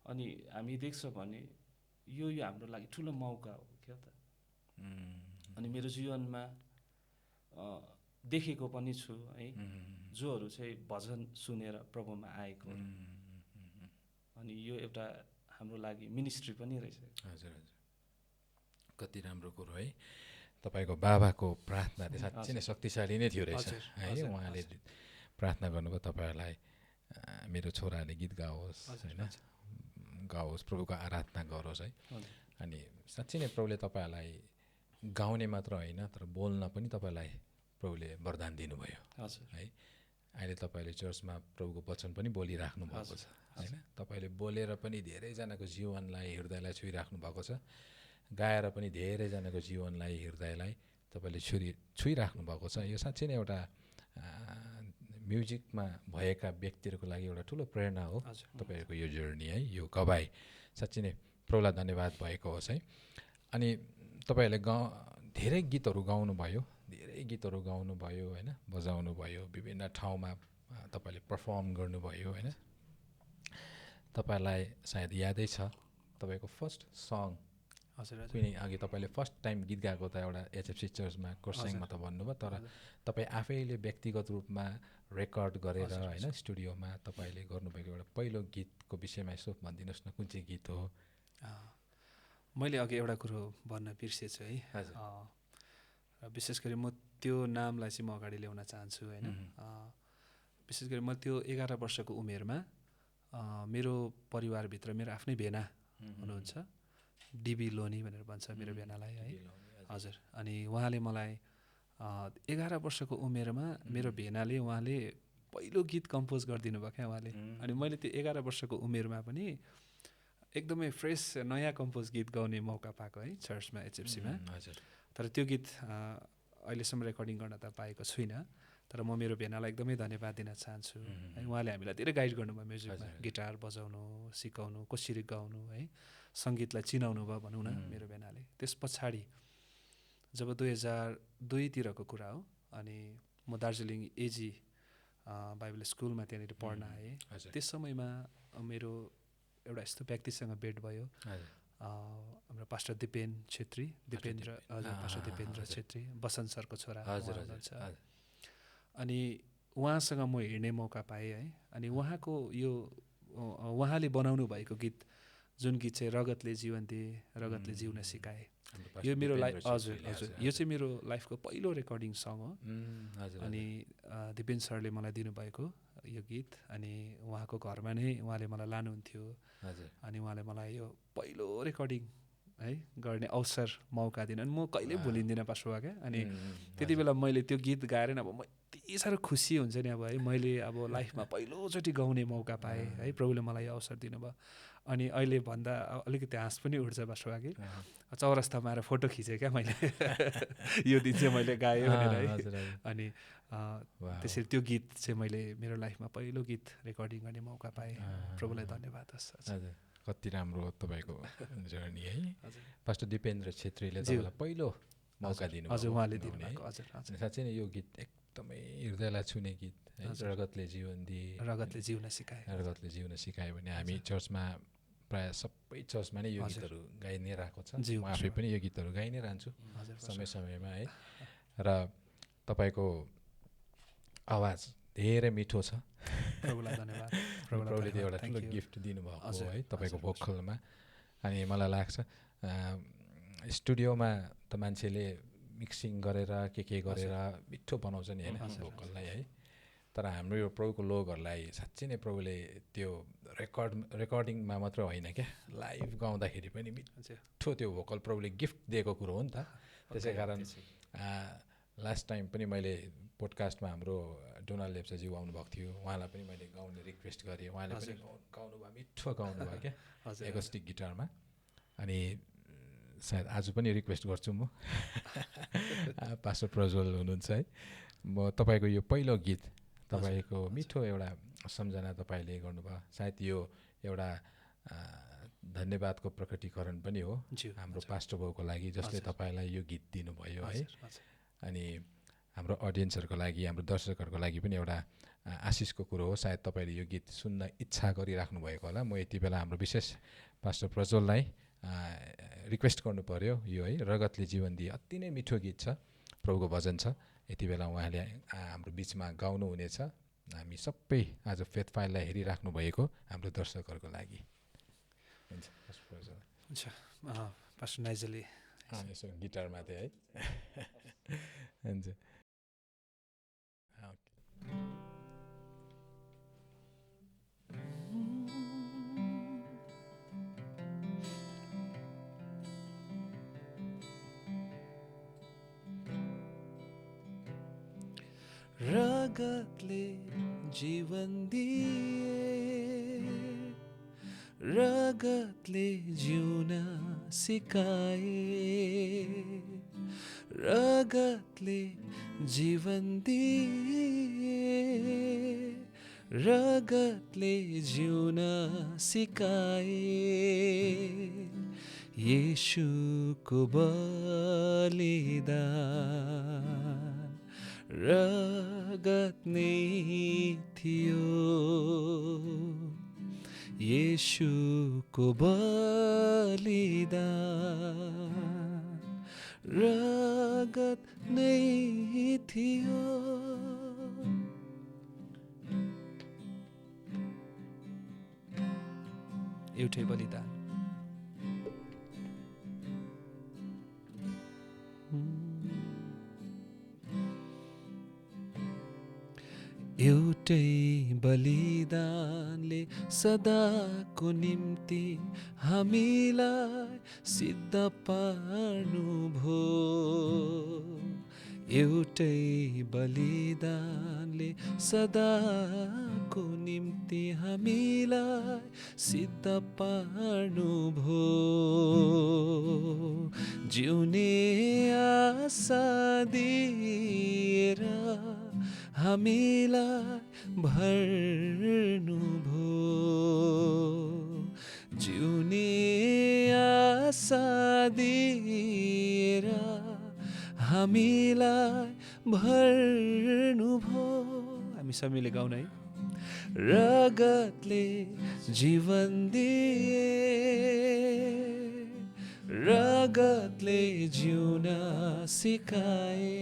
अनि हामी देख्छौँ भने यो हाम्रो लागि ठुलो मौका हो क्या त। अनि मेरो जीवनमा देखेको पनि छु है, जोहरू चाहिँ भजन सुनेर प्रभुमा आएको। अनि यो एउटा हाम्रो लागि मिनिस्ट्री पनि रहेछ। हजुर हजुर, कति राम्रो कुरो है। तपाईँको बाबाको प्रार्थना चाहिँ साँच्चै नै शक्तिशाली नै थियो रहेछ है। उहाँले प्रार्थना गर्नुभयो तपाईँहरूलाई, मेरो छोराले गीत गाओस् होइन, गाओस्, प्रभुको आराधना गरोस् है। अनि साँच्चै नै प्रभुले तपाईँहरूलाई गाउने मात्र होइन, तर बोल्न पनि तपाईँलाई प्रभुले वरदान दिनुभयो है। अहिले तपाईँले चर्चमा प्रभुको वचन पनि बोलिराख्नु भएको छ होइन। तपाईँले बोलेर पनि धेरैजनाको जीवनलाई, हृदयलाई छुइराख्नु भएको छ। गाएर पनि धेरैजनाको जीवनलाई, हृदयलाई तपाईँले छुइराख्नु भएको छ। यो साँच्चै नै एउटा म्युजिकमा भएका व्यक्तिहरूको लागि एउटा ठुलो प्रेरणा हो तपाईँहरूको यो जर्नी है, यो गवाई। साँच्चै नै प्रभुलाई धन्यवाद भएको होस् है। अनि तपाईँहरूले धेरै गीतहरू गाउनुभयो, होइन, बजाउनु भयो, विभिन्न ठाउँमा तपाईँले पर्फर्म गर्नुभयो होइन। तपाईँहरूलाई सायद यादै छ तपाईँको फर्स्ट सङ कुनै, अघि तपाईँले फर्स्ट टाइम गीत गाएको त एउटा एचएफसी चर्चमा कोर्साङमा त भन्नुभयो, तर तपाईँ आफैले व्यक्तिगत रूपमा रेकर्ड गरेर होइन स्टुडियोमा तपाईँले गर्नुभएको एउटा पहिलो गीतको विषयमा यसो भनिदिनुहोस् न, कुन चाहिँ गीत हो? मैले अघि एउटा कुरो भन्न बिर्सेछु है। विशेष गरी म त्यो नामलाई चाहिँ म अगाडि ल्याउन चाहन्छु होइन। विशेष गरी म त्यो 11 वर्षको उमेरमा मेरो परिवारभित्र मेरो आफ्नै भेना हुनुहुन्छ, डिबी लोनी भनेर भन्छ मेरो भेनालाई है। हजुर। अनि उहाँले मलाई 11 वर्षको उमेरमा मेरो भेनाले उहाँले पहिलो गीत कम्पोज गरिदिनु भयो क्या उहाँले। अनि मैले त्यो 11 वर्षको उमेरमा पनि एकदमै फ्रेस नयाँ कम्पोज गीत गाउने मौका पाएको है चर्चमा, एचएफसीमा। तर त्यो गीत अहिलेसम्म रेकर्डिङ गर्न त पाएको छुइनँ, तर म मेरो भेनालाई एकदमै धन्यवाद दिन चाहन्छु है। उहाँले हामीलाई धेरै गाइड गर्नुभयो म्युजिकमा, गिटार बजाउनु, सिकाउनु, कसरी गाउनु है, सङ्गीतलाई चिनाउनु भयो भनौँ न मेरो भेनाले। त्यस पछाडि जब 2002तिरको कुरा हो, अनि म दार्जिलिङ एजी बाइबल स्कुलमा त्यहाँनिर पढ्न आएँ। त्यस समयमा मेरो एउटा यस्तो व्यक्तिसँग भेट भयो, हाम्रो पास्टर दिपेन्द्र छेत्री, पास्टर दिपेन्द्र छेत्री, बसन्त सरको छोरा हुनुहुन्छ। अनि उहाँसँग म हिँड्ने मौका पाएँ है। अनि उहाँले बनाउनु भएको गीत, जुन गीत चाहिँ रगतले जीवन दिए, रगतले जिउन सिकाए, यो मेरो यो चाहिँ मेरो लाइफको पहिलो रेकर्डिङ सङ हो। अनि दिपेन सरले मलाई दिनुभएको यो गीत, अनि उहाँको घरमा नै उहाँले मलाई लानुहुन्थ्यो। अनि उहाँले मलाई यो पहिलो रेकर्डिङ है गर्ने अवसर, मौका दिनु, अनि म कहिल्यै भुलिँदिनँ पास्टर क्या। अनि त्यति बेला मैले त्यो गीत गाएर अब म यति साह्रो खुसी हुन्छ नि अब है, मैले अब लाइफमा पहिलोचोटि गाउने मौका पाएँ है, प्रभुले मलाई यो अवसर दिनुभयो। अनि अहिले भन्दा अलिकति हाँस पनि उठ्छ पास्टर कि चौरस्तामा आएर फोटो खिचेँ क्या मैले यो दिन चाहिँ मैले गाएँ भनेर है। अनि त्यसरी त्यो गीत चाहिँ मैले मेरो लाइफमा पहिलो गीत रेकर्डिङ गर्ने मौका पाएँ। प्रभुलाई धन्यवाद होस्। कति राम्रो तपाईँको जर्नी है। पास्टर दिपेन्द्र छेत्रीले तपाईँलाई पहिलो मौका दिनु, हजुर, उहाँले दिनुभएको। हजुर, साँच्चै नै यो गीत एकदमै हृदयलाई छुने गीत है, रगतले जीवन दिए, रगतले जिउन सिकाए, रगतले जिउन सिकायो भने हामी चर्चमा प्रायः सबै चर्चमा नै यो गीतहरू गाइ नै रहेको छ। म आफै पनि यो गीतहरू गाइ नै रहन्छु समय समयमा है। र तपाईँको आवाज धेरै मिठो छ। प्रभुलाई धन्यवाद। प्रभुले त्यो एउटा ठुलो गिफ्ट दिनुभएको हो है तपाईँको भोकलमा। अनि मलाई लाग्छ स्टुडियोमा त मान्छेले मिक्सिङ गरेर के गरेर मिठो बनाउँछ नि होइन भोकललाई है, तर हाम्रो यो प्रभुको लोकहरूलाई साँच्चै नै प्रभुले त्यो रेकर्डिङमा मात्र होइन क्या, लाइभ गाउँदाखेरि पनि मिठो त्यो भोकल प्रभुले गिफ्ट दिएको कुरो हो नि त। त्यसै कारण लास्ट टाइम पनि मैले पोडकास्टमा हाम्रो डोनाल्ड लेप्चाज्यू आउनुभएको थियो, उहाँलाई पनि मैले गाउने रिक्वेस्ट गरेँ, उहाँले पनि गाउनुभयो, मिठो गाउनुभयो क्या एकोस्टिक गिटारमा। अनि सायद आज पनि रिक्वेस्ट गर्छु म पास्टर प्रज्वल हुनुहुन्छ है, म तपाईँको यो पहिलो गीत तपाईँको मिठो एउटा सम्झना तपाईँले गर्नुभयो, सायद यो एउटा धन्यवादको प्रकटीकरण पनि हो हाम्रो पास्टर बाउको लागि जसले तपाईँलाई यो गीत दिनुभयो है। अनि हाम्रो अडियन्सहरूको लागि, हाम्रो दर्शकहरूको लागि पनि एउटा आशिषको कुरो हो। सायद तपाईँले यो गीत सुन्न इच्छा गरिराख्नु भएको होला। म यति बेला हाम्रो विशेष पास्टर प्रज्वललाई रिक्वेस्ट गर्नु पऱ्यो यो है, रगतले जीवन दिए अति नै मिठो गीत छ, प्रभुको भजन छ। यति बेला उहाँले हाम्रो बिचमा गाउनुहुनेछ, हामी सबै आज फेथ फाइललाई हेरिराख्नु भएको हाम्रो दर्शकहरूको लागि। हुन्छ पास्टर नाइजलले यसो गिटारमा थियो है हुन्छ। रगतले जीवन दिए, रगतले जिउन सिकाए, रगतले जीवन दिए, रगतले जिउन सिकाए, येशूको बलिदान रगत नै थियो, येशूको बलिदान रगत नै थियो। एउटै बलिदान एउटै बलिदानले सदाको निम्ति हामीलाई सिद्ध पार्नुभयो, एउटै बलिदानले सदाको निम्ति हामीलाई सिद्ध पार्नुभयो, जिउने आशा दिएर हामीलाई भर्नुभयो, जिउने आशा दिएर हामीलाई भर्नुभयो। हामी सबैले गाउन है। रगतले जीवन दिए, रगतले जिउन सिकाए,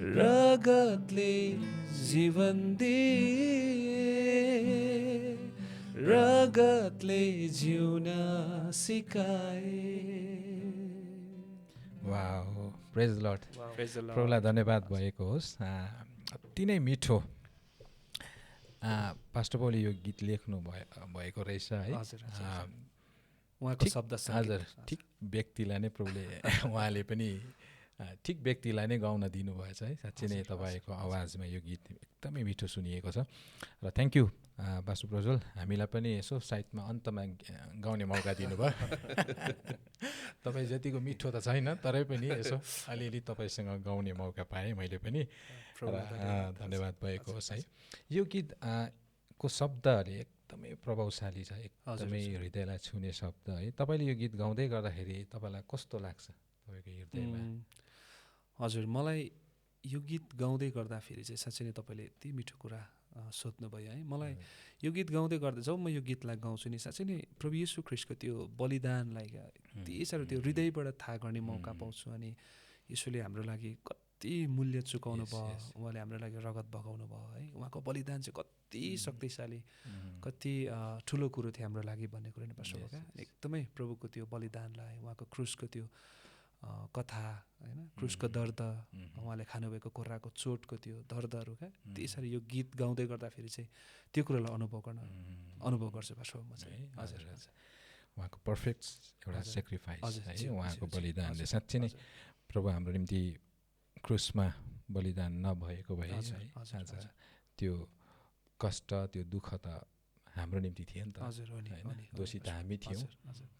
रगतले जीवन दिए, रगतले जिउन सिकाए। Wow, praise the Lord. प्रभुलाई धन्यवाद भएको होस्। अति नै मिठो पास्टर बाउले यो गीत लेख्नु भएको रहेछ है। उहाँको शब्द हजुर, ठिक व्यक्तिलाई नै प्रभुले उहाँले पनि ठिक व्यक्तिलाई नै गाउन दिनुभएछ है। साँच्चै नै तपाईँको आवाजमा यो गीत एकदमै मिठो सुनिएको छ। र थ्याङ्क यू पास्टर प्रज्वल, हामीलाई पनि यसो साइडमा अन्तमा गाउने मौका दिनुभयो। तपाईँ जतिको मिठो त छैन, तरै पनि यसो अलिअलि तपाईँसँग गाउने मौका पाएँ मैले पनि, धन्यवाद भएको होस् है। यो गीत को शब्दहरू एकदमै प्रभावशाली छ, एकदमै हृदयलाई छुने शब्द है। तपाईँले यो गीत गाउँदै गर्दाखेरि तपाईँलाई कस्तो लाग्छ तपाईँको हृदयमा? हजुर, मलाई यो गीत गाउँदै गर्दाखेरि चाहिँ साँच्चै नै तपाईँले यति मिठो कुरा सोध्नुभयो है। मलाई यो गीत गाउँदै गर्दा जब म यो गीतलाई गाउँछु नि, साँच्चै नै प्रभु येशू ख्रीष्टको त्यो बलिदानलाई यति साह्रो त्यो हृदयबाट थाहा गर्ने मौका पाउँछु। अनि यसोले हाम्रो लागि कति मूल्य चुकाउनु Yes, भयो, yes. उहाँले हाम्रो लागि रगत बगाउनु भयो है, उहाँको बलिदान चाहिँ कति शक्तिशाली, कति ठुलो कुरो थियो हाम्रो लागि भन्ने कुरो नि पास्टर क्या। एकदमै प्रभुको त्यो बलिदानलाई, उहाँको क्रुसको त्यो कथा होइन, क्रुसको दर्द, उहाँले खानुभएको कोर्राको चोटको त्यो दर्दहरू क्या, त्यसरी यो गीत गाउँदै गर्दाखेरि चाहिँ त्यो कुरोलाई अनुभव गर्छु पास्टर म चाहिँ। हजुर हजुर, उहाँको पर्फेक्ट एउटा सेक्रिफाइस है, उहाँको बलिदानले साँच्चै नै प्रभु हाम्रो निम्ति क्रुसमा बलिदान नभएको भए है आज त्यो कष्ट त्यो दुःख त हाम्रो निम्ति थियो नि त होइन, दोषी त हामी थियौँ,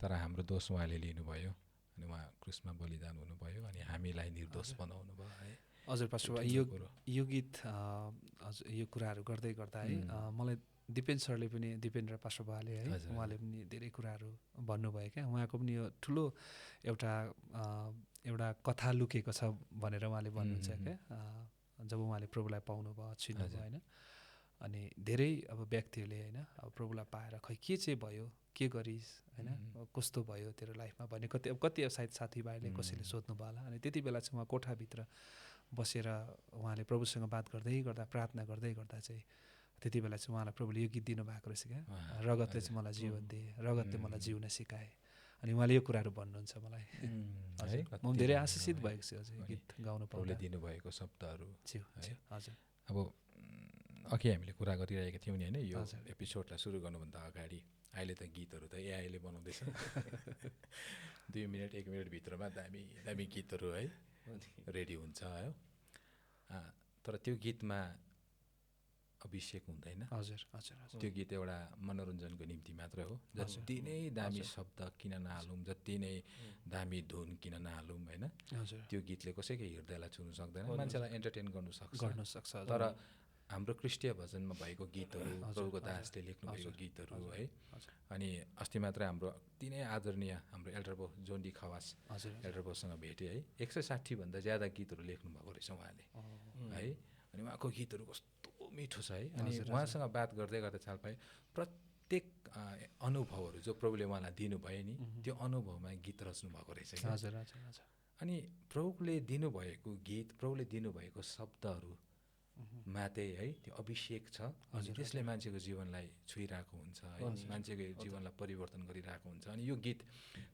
तर हाम्रो दोष उहाँले लिनुभयो अनि उहाँ क्रुसमा बलिदान हुनुभयो अनि हामीलाई निर्दोष बनाउनु भयो है। हजुर पास्टर, यो गीत हजुर यो कुराहरू गर्दै गर्दा है मलाई दिपेन सरले पनि, दिपेन्द्र पास्टर बाले है, उहाँले पनि धेरै कुराहरू भन्नुभयो क्या। उहाँको पनि यो ठुलो एउटा कथा लुकेको छ भनेर उहाँले भन्नुहुन्छ क्या। जब उहाँले प्रभुलाई पाउनुभयो, छिन्नुभयो होइन, अनि धेरै अब व्यक्तिहरूले होइन अब प्रभुलाई पाएर खै के चाहिँ भयो, के गरिस् होइन, कस्तो भयो तेरो लाइफमा भन्ने कति सायद साथीभाइले कसैले सोध्नु भयो होला। अनि त्यति बेला चाहिँ उहाँ कोठाभित्र बसेर उहाँले प्रभुसँग बात गर्दै गर्दा, प्रार्थना गर्दै गर्दा चाहिँ त्यति बेला चाहिँ उहाँलाई प्रभुले यो गीत दिनुभएको रहेछ क्या, रगतले चाहिँ मलाई जीवन दिए, रगतले मलाई जिउन सिकाए। अनि उहाँले यो कुराहरू भन्नुहुन्छ मलाई, म धेरै आशिषित भएको छु हजुर गीत गाउनु प्रभुले दिनुभएको शब्दहरू। हजुर, अब अघि हामीले कुरा गरिरहेका थियौँ नि होइन, यो एपिसोडलाई सुरु गर्नुभन्दा अगाडि अहिले त गीतहरू त एआईले बनाउँदैछ 2 मिनट 1 मिनटभित्रमा दामी दामी गीतहरू है रेडी हुन्छ है, तर त्यो गीतमा अभिषेक हुँदैन। हजुर हजुर, त्यो गीत एउटा मनोरञ्जनको निम्ति मात्र हो। जति नै दामी शब्द किन नहालौँ, जति नै दामी धुन किन नहालौँ होइन, त्यो गीतले कसैको हृदयलाई छुनु सक्दैन, मान्छेलाई एन्टरटेन गर्नु सक्छ। तर हाम्रो क्रिस्टीय भजनमा भएको गीतहरू, प्रभुको दासले लेख्नुभएको गीतहरू है, अनि अस्ति मात्रै हाम्रो अति नै आदरणीय हाम्रो एल्डरबो जोन्डी खवास एल्डरबोसँग भेटेँ है, 160 भन्दा ज्यादा गीतहरू लेख्नुभएको रहेछ उहाँले है। अनि उहाँको गीतहरू कस्तो मिठो छ है। अनि उहाँसँग बात गर्दै गर्दा चाल पाएँ प्रत्येक अनुभवहरू जो प्रभुले उहाँलाई दिनुभयो नि, त्यो अनुभवमा गीत रच्नु भएको रहेछ। अनि प्रभुले दिनुभएको गीत, प्रभुले दिनुभएको शब्दहरू माते है, त्यो अभिषेक छ अनि त्यसले मान्छेको जीवनलाई छुइरहेको हुन्छ है, मान्छेको जीवनलाई परिवर्तन गरिरहेको हुन्छ। अनि यो गीत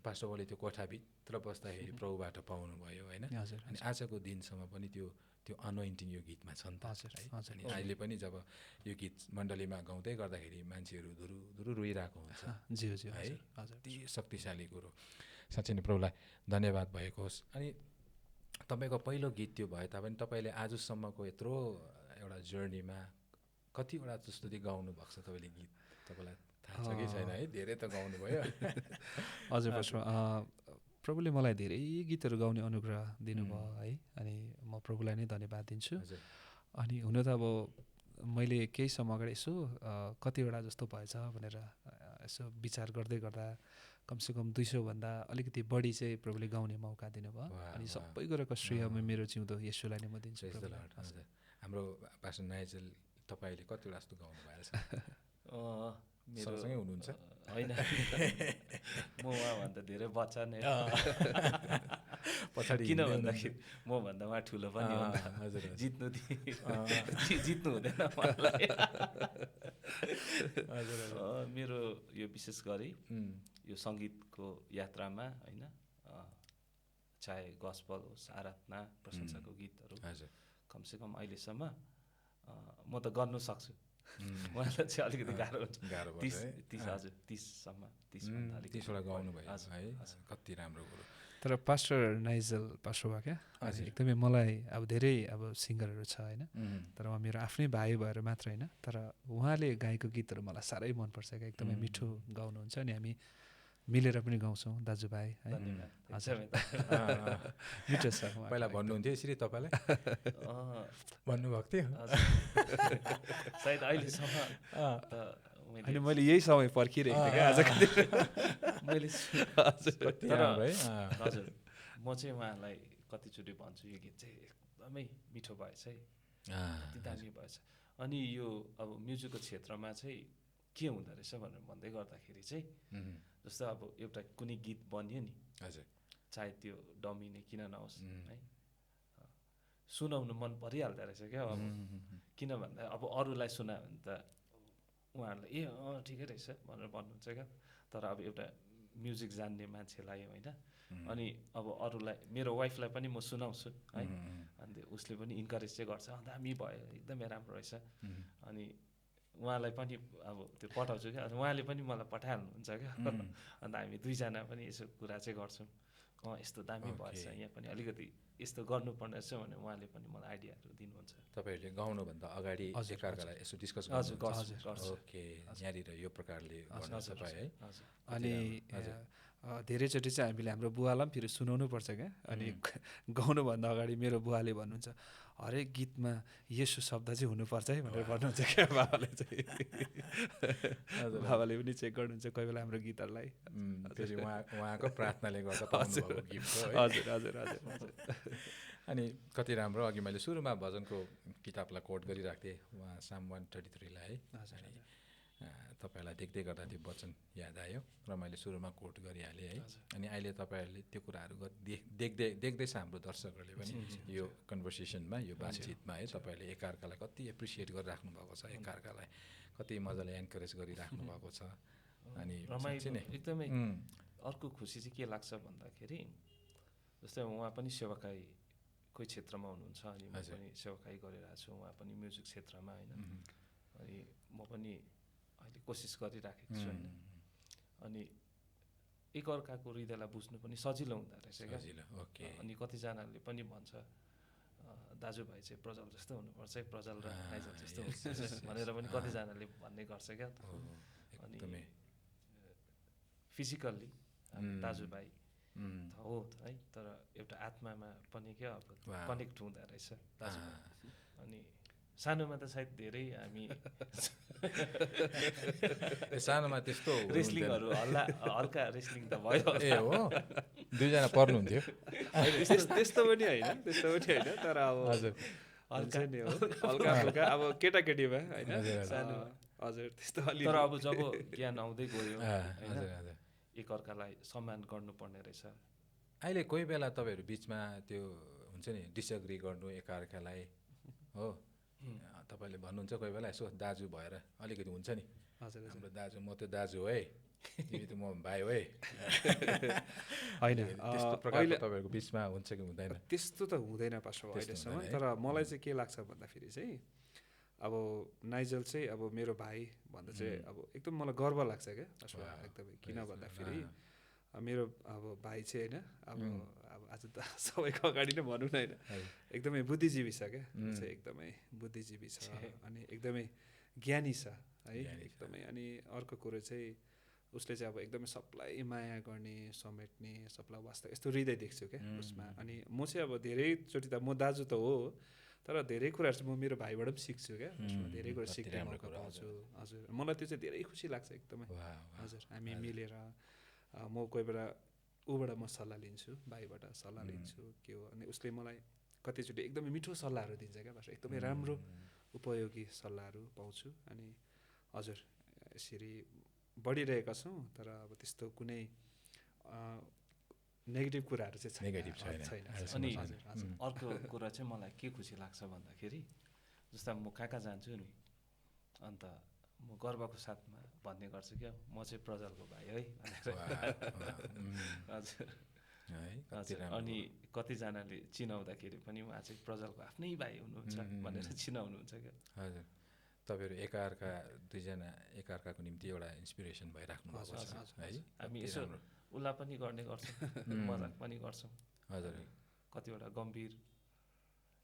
पास्टर बाले त्यो कोठाभित्र बस्दाखेरि प्रभुबाट पाउनुभयो होइन, अनि आजको दिनसम्म पनि त्यो अनोइन्टिङ यो गीतमा छ नि त है। अनि अहिले पनि जब यो गीत मण्डलीमा गाउँदै गर्दाखेरि मान्छेहरू धुरु रोइरहेको हुन्छ है, अति शक्तिशाली कुरो। साँच्चै नै प्रभुलाई धन्यवाद भएको होस्। अनि तपाईँको पहिलो गीत त्यो भए तापनि तपाईँले आजसम्मको यत्रो एउटा जर्नीमा कतिवटा जस्तो गाउनु भएको छ तपाईँले गीत, तपाईँलाई थाहा छ कि छैन है? धेरै त गाउनुभयो। हजुर पास्टर, प्रभुले मलाई धेरै गीतहरू गाउने अनुग्रह दिनुभयो है, अनि म प्रभुलाई नै धन्यवाद दिन्छु। अनि हुन त अब मैले केही समय अगाडि यसो कतिवटा जस्तो भएछ भनेर यसो विचार गर्दै गर्दा कमसेकम 200 भन्दा अलिकति बढी चाहिँ प्रभुले गाउने मौका दिनुभयो। अनि सबै कुराको श्रेय मेरो जिउँदो येशूलाई नै म दिन्छु। हाम्रो पास्टर नाइजल तपाईँले कतिवटा जस्तो गाउनु भएको छ? सँगसँगै हुनुहुन्छ होइन, म उहाँभन्दा धेरै बच्चा नै पछाडि, किन भन्दाखेरि मभन्दा उहाँ ठुलो पनि जित्नु हुँदैन मलाई। मेरो यो विशेष गरी यो सङ्गीतको यात्रामा होइन, चाहे गस्पल होस्, आराधना, प्रशंसाको गीतहरू कमसेकम अहिलेसम्म म त गर्नु सक्छु, उहाँलाई चाहिँ अलिकति गाह्रो हुन्छ। 30वटा गाउनु भयो है, कति राम्रो कुरो। तर पास्टर नाइजल पास्टर क्या एकदमै मलाई अब धेरै अब सिङ्गरहरू छ होइन, तर उहाँ मेरो आफ्नै भाइ भएर मात्र होइन, तर उहाँले गाएको गीतहरू मलाई साह्रै मनपर्छ क्या, एकदमै मिठो गाउनुहुन्छ। अनि हामी मिलेर पनि गाउँछौँ दाजुभाइ है। मिठो छ। पहिला भन्नुहुन्थ्यो यसरी तपाईँलाई भन्नुभएको थियो सायद अहिलेसम्म। अनि मैले यही समय पर्खिरहेको थिएँ क्या आज मैले। हजुर, म चाहिँ उहाँलाई कतिचोटि भन्छु यो गीत चाहिँ एकदमै मिठो भएछ है, कति दामी भएछ। अनि यो अब म्युजिकको क्षेत्रमा चाहिँ के हुँदो रहेछ भनेर भन्दै गर्दाखेरि चाहिँ जस्तो अब एउटा कुनै गीत बन्यो नि, चाहे त्यो डमी नै किन नहोस् है, सुनाउनु मन परिहाल्दो रहेछ क्या अब किन भन्दा अब अरूलाई सुनायो भने त उहाँहरूलाई ए ठिकै रहेछ भनेर भन्नुहुन्छ क्या तर अब एउटा म्युजिक जान्ने मान्छेलाई होइन अनि अब अरूलाई मेरो वाइफलाई पनि म सुनाउँछु है अनि उसले पनि इन्करेज चाहिँ गर्छ दामी भयो एकदमै राम्रो रहेछ अनि उहाँलाई पनि अब त्यो पठाउँछु क्या उहाँले पनि मलाई पठाइहाल्नुहुन्छ क्या अन्त हामी दुईजना पनि यसो कुरा चाहिँ गर्छौँ यस्तो दामी भएछ यहाँ पनि अलिकति यस्तो गर्नुपर्ने रहेछ भने उहाँले पनि मलाई आइडियाहरू दिनुहुन्छ। तपाईँहरूले गाउनुभन्दा अगाडि एकअर्कालाई यसो डिस्कस गर्नुहुन्छ? ओके, यहाँनिर यो प्रकारले गर्नुहुन्छ तपाईँ है। अनि धेरैचोटि चाहिँ हामीले हाम्रो बुवालाई पनि फेरि सुनाउनु पर्छ क्या अनि गाउनुभन्दा अगाडि मेरो बुवाले भन्नुहुन्छ हरेक गीतमा यसो शब्द चाहिँ हुनुपर्छ है भनेर भन्नुहुन्छ क्या बाबाले चाहिँ। बाबाले पनि चेक गर्नुहुन्छ कोही बेला हाम्रो गीतहरूलाई। फेरि उहाँको प्रार्थनाले गर्दा हजुर हजुर हजुर हजुर। अनि कति राम्रो, अघि मैले सुरुमा भजनको किताबलाई कोट गरिरहेको थिएँ उहाँ साम 133लाई है। तपाईँहरूलाई देख्दै गर्दा त्यो वचन याद आयो र मैले सुरुमा कोट गरिहालेँ है। अनि अहिले तपाईँहरूले त्यो कुराहरू देख्दैछ हाम्रो दर्शकहरूले पनि यो कन्भर्सेसनमा यो बातचितमा है तपाईँहरूले एकअर्कालाई कति एप्रिसिएट गरिराख्नु भएको छ, एकअर्कालाई कति मजाले एन्करेज गरिराख्नु भएको छ। अनि एकदमै अर्को खुसी चाहिँ के लाग्छ भन्दाखेरि जस्तै उहाँ पनि सेवाकाईकै क्षेत्रमा हुनुहुन्छ अनि म पनि सेवाकाई गरिरहेको छु, उहाँ पनि म्युजिक क्षेत्रमा होइन अनि म पनि अहिले कोसिस गरिराखेको छु होइन अनि एकअर्काको हृदयलाई बुझ्नु पनि सजिलो हुँदो रहेछ क्या। अनि कतिजनाले पनि भन्छ दाजुभाइ चाहिँ प्रजल जस्तो हुनुपर्छ है, प्रजल र नाइजल जस्तो हुनुपर्छ भनेर पनि कतिजनाले भन्ने गर्छ क्या। अनि फिजिकल्ली दाजुभाइ हो है तर एउटा आत्मामा पनि क्या अब कनेक्ट हुँदो रहेछ दाजुभाइ। अनि सानोमा त सायद धेरै हामी सानोमा त्यस्तो रेस्लिङहरू हल्का रेस्लिङ त भयो। ए हो, दुईजना पर्नुहुन्थ्यो? त्यस्तो पनि होइन तर अब हल्का नि हो, हल्का हल्का अब केटाकेटीमा होइन सानो हजुर त्यस्तो अलि। तर अब जब ज्ञान आउँदै गयो होइन एकअर्कालाई सम्मान गर्नुपर्ने रहेछ। अहिले कोही बेला तपाईँहरू बिचमा त्यो हुन्छ नि डिसएग्री गर्नु एकअर्कालाई हो, तपाईँले भन्नुहुन्छ कोही बेला यसो दाजु भएर अलिकति हुन्छ नि हाम्रो दाजु म त दाजु है तिमी त म भाइ है होइन त्यस्तो प्रकारको तपाईँहरूको बिचमा हुन्छ कि हुँदैन? त्यस्तो त हुँदैन पास्टर अहिलेसम्म। तर मलाई चाहिँ के लाग्छ भन्दाखेरि चाहिँ अब नाइजल चाहिँ अब मेरो भाइ भन्दा चाहिँ अब एकदम मलाई गर्व लाग्छ क्या पास्टर एकदमै। किन भन्दाखेरि मेरो अब भाइ चाहिँ होइन अब आज त सबैको अगाडि नै भनौँ न होइन एकदमै बुद्धिजीवी छ क्या, चाहिँ एकदमै बुद्धिजीवी छ अनि एकदमै ज्ञानी छ है एकदमै। अनि अर्को कुरो चाहिँ उसले चाहिँ अब एकदमै सबलाई माया गर्ने समेट्ने सबलाई वास्ता यस्तो हृदय देख्छु क्या उसमा। अनि म चाहिँ अब धेरैचोटि त म दाजु त हो तर धेरै कुराहरू चाहिँ म मेरो भाइबाट पनि सिक्छु क्या, धेरै कुरा सिक्ने मौका पाउँछु। हजुर मलाई त्यो चाहिँ धेरै खुसी लाग्छ एकदमै। हजुर हामी मिलेर म कोही बेला ऊबाट म सल्लाह लिन्छु, भाइबाट सल्लाह लिन्छु के हो अनि उसले मलाई कतिचोटि एकदमै मिठो सल्लाहहरू दिन्छ क्या भाइ, एकदमै राम्रो उपयोगी सल्लाहहरू पाउँछु। अनि हजुर यसरी बढिरहेका छौँ तर अब त्यस्तो कुनै नेगेटिभ कुराहरू चाहिँ छैन। अनि अर्को कुरा चाहिँ मलाई के खुसी लाग्छ भन्दाखेरि जस्तो म कहाँ जान्छु नि अन्त म गर्वको साथमा भन्ने गर्छु क्या म चाहिँ प्रजलको भाइ है हजुर हजुर। अनि कतिजनाले चिनाउँदाखेरि पनि उहाँ चाहिँ प्रजलको आफ्नै भाइ हुनुहुन्छ भनेर चिनाउनुहुन्छ क्या। हजुर तपाईँहरू एकअर्का दुईजना एकअर्काको निम्ति एउटा इन्सपिरेसन भइराख्नु भएको छ है। हामी यसो उसलाई पनि गर्ने गर्छौँ मजाक पनि गर्छौँ। हजुर कतिवटा गम्भीर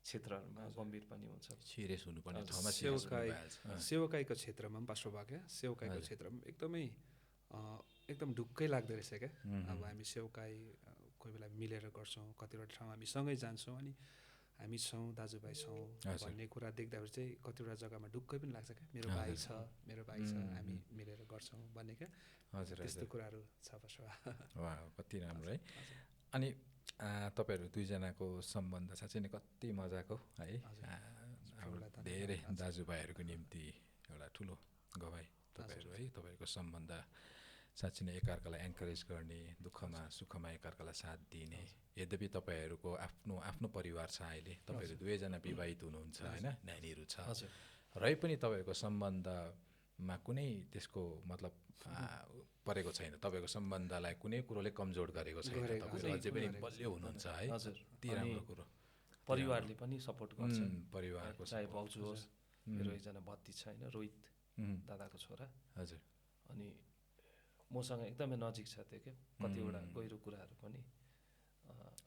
क्षेत्रहरूमा गम्भीर पनि हुन्छ, सिरियस हुनुपर्ने ठाउँमा सेवाकाईको क्षेत्रमा पनि पास्टर भयो क्या। सेवाकाईको क्षेत्रमा एकदमै एकदम ढुक्कै लाग्दो रहेछ क्या। अब हामी सेवाकाई कोही बेला मिलेर गर्छौँ, कतिवटा ठाउँ हामी सँगै जान्छौँ अनि हामी छौँ दाजुभाइ छौँ भन्ने कुरा देख्दाखेरि चाहिँ कतिवटा जग्गामा ढुक्कै पनि लाग्छ क्या, मेरो भाइ छ हामी मिलेर गर्छौँ भन्ने क्या। हजुर त्यस्तो कुराहरू छ पास्टर। वाह कति राम्रो है। अनि तपाईँहरू दुईजनाको सम्बन्ध साँच्चै नै कति मजाको है। धेरै दाजुभाइहरूको निम्ति एउटा ठुलो गवाई तपाईँहरू है। तपाईँहरूको सम्बन्ध साँच्चै नै एकअर्कालाई एन्करेज गर्ने, दुःखमा सुखमा एकअर्कालाई साथ दिने। यद्यपि तपाईँहरूको आफ्नो आफ्नो परिवार छ, अहिले तपाईँहरू दुवैजना विवाहित हुनुहुन्छ होइन, नानीहरू छ, रै पनि तपाईँहरूको सम्बन्धमा कुनै त्यसको मतलब परेको छैन, तपाईँको सम्बन्धलाई कुनै कुरोले कमजोर गरेको छैन, तपाईँहरू अझै पनि बलियो हुनुहुन्छ है। हजुर, अति राम्रो कुरो। परिवारले पनि सपोर्ट गर्छ, परिवारको चाहे भाउजू होस्, मेरो एकजना भतिज छ होइन, रोहित दादाको छोरा। हजुर। अनि मसँग एकदमै नजिक छ त्यो क्या, कतिवटा गहिरो कुराहरू पनि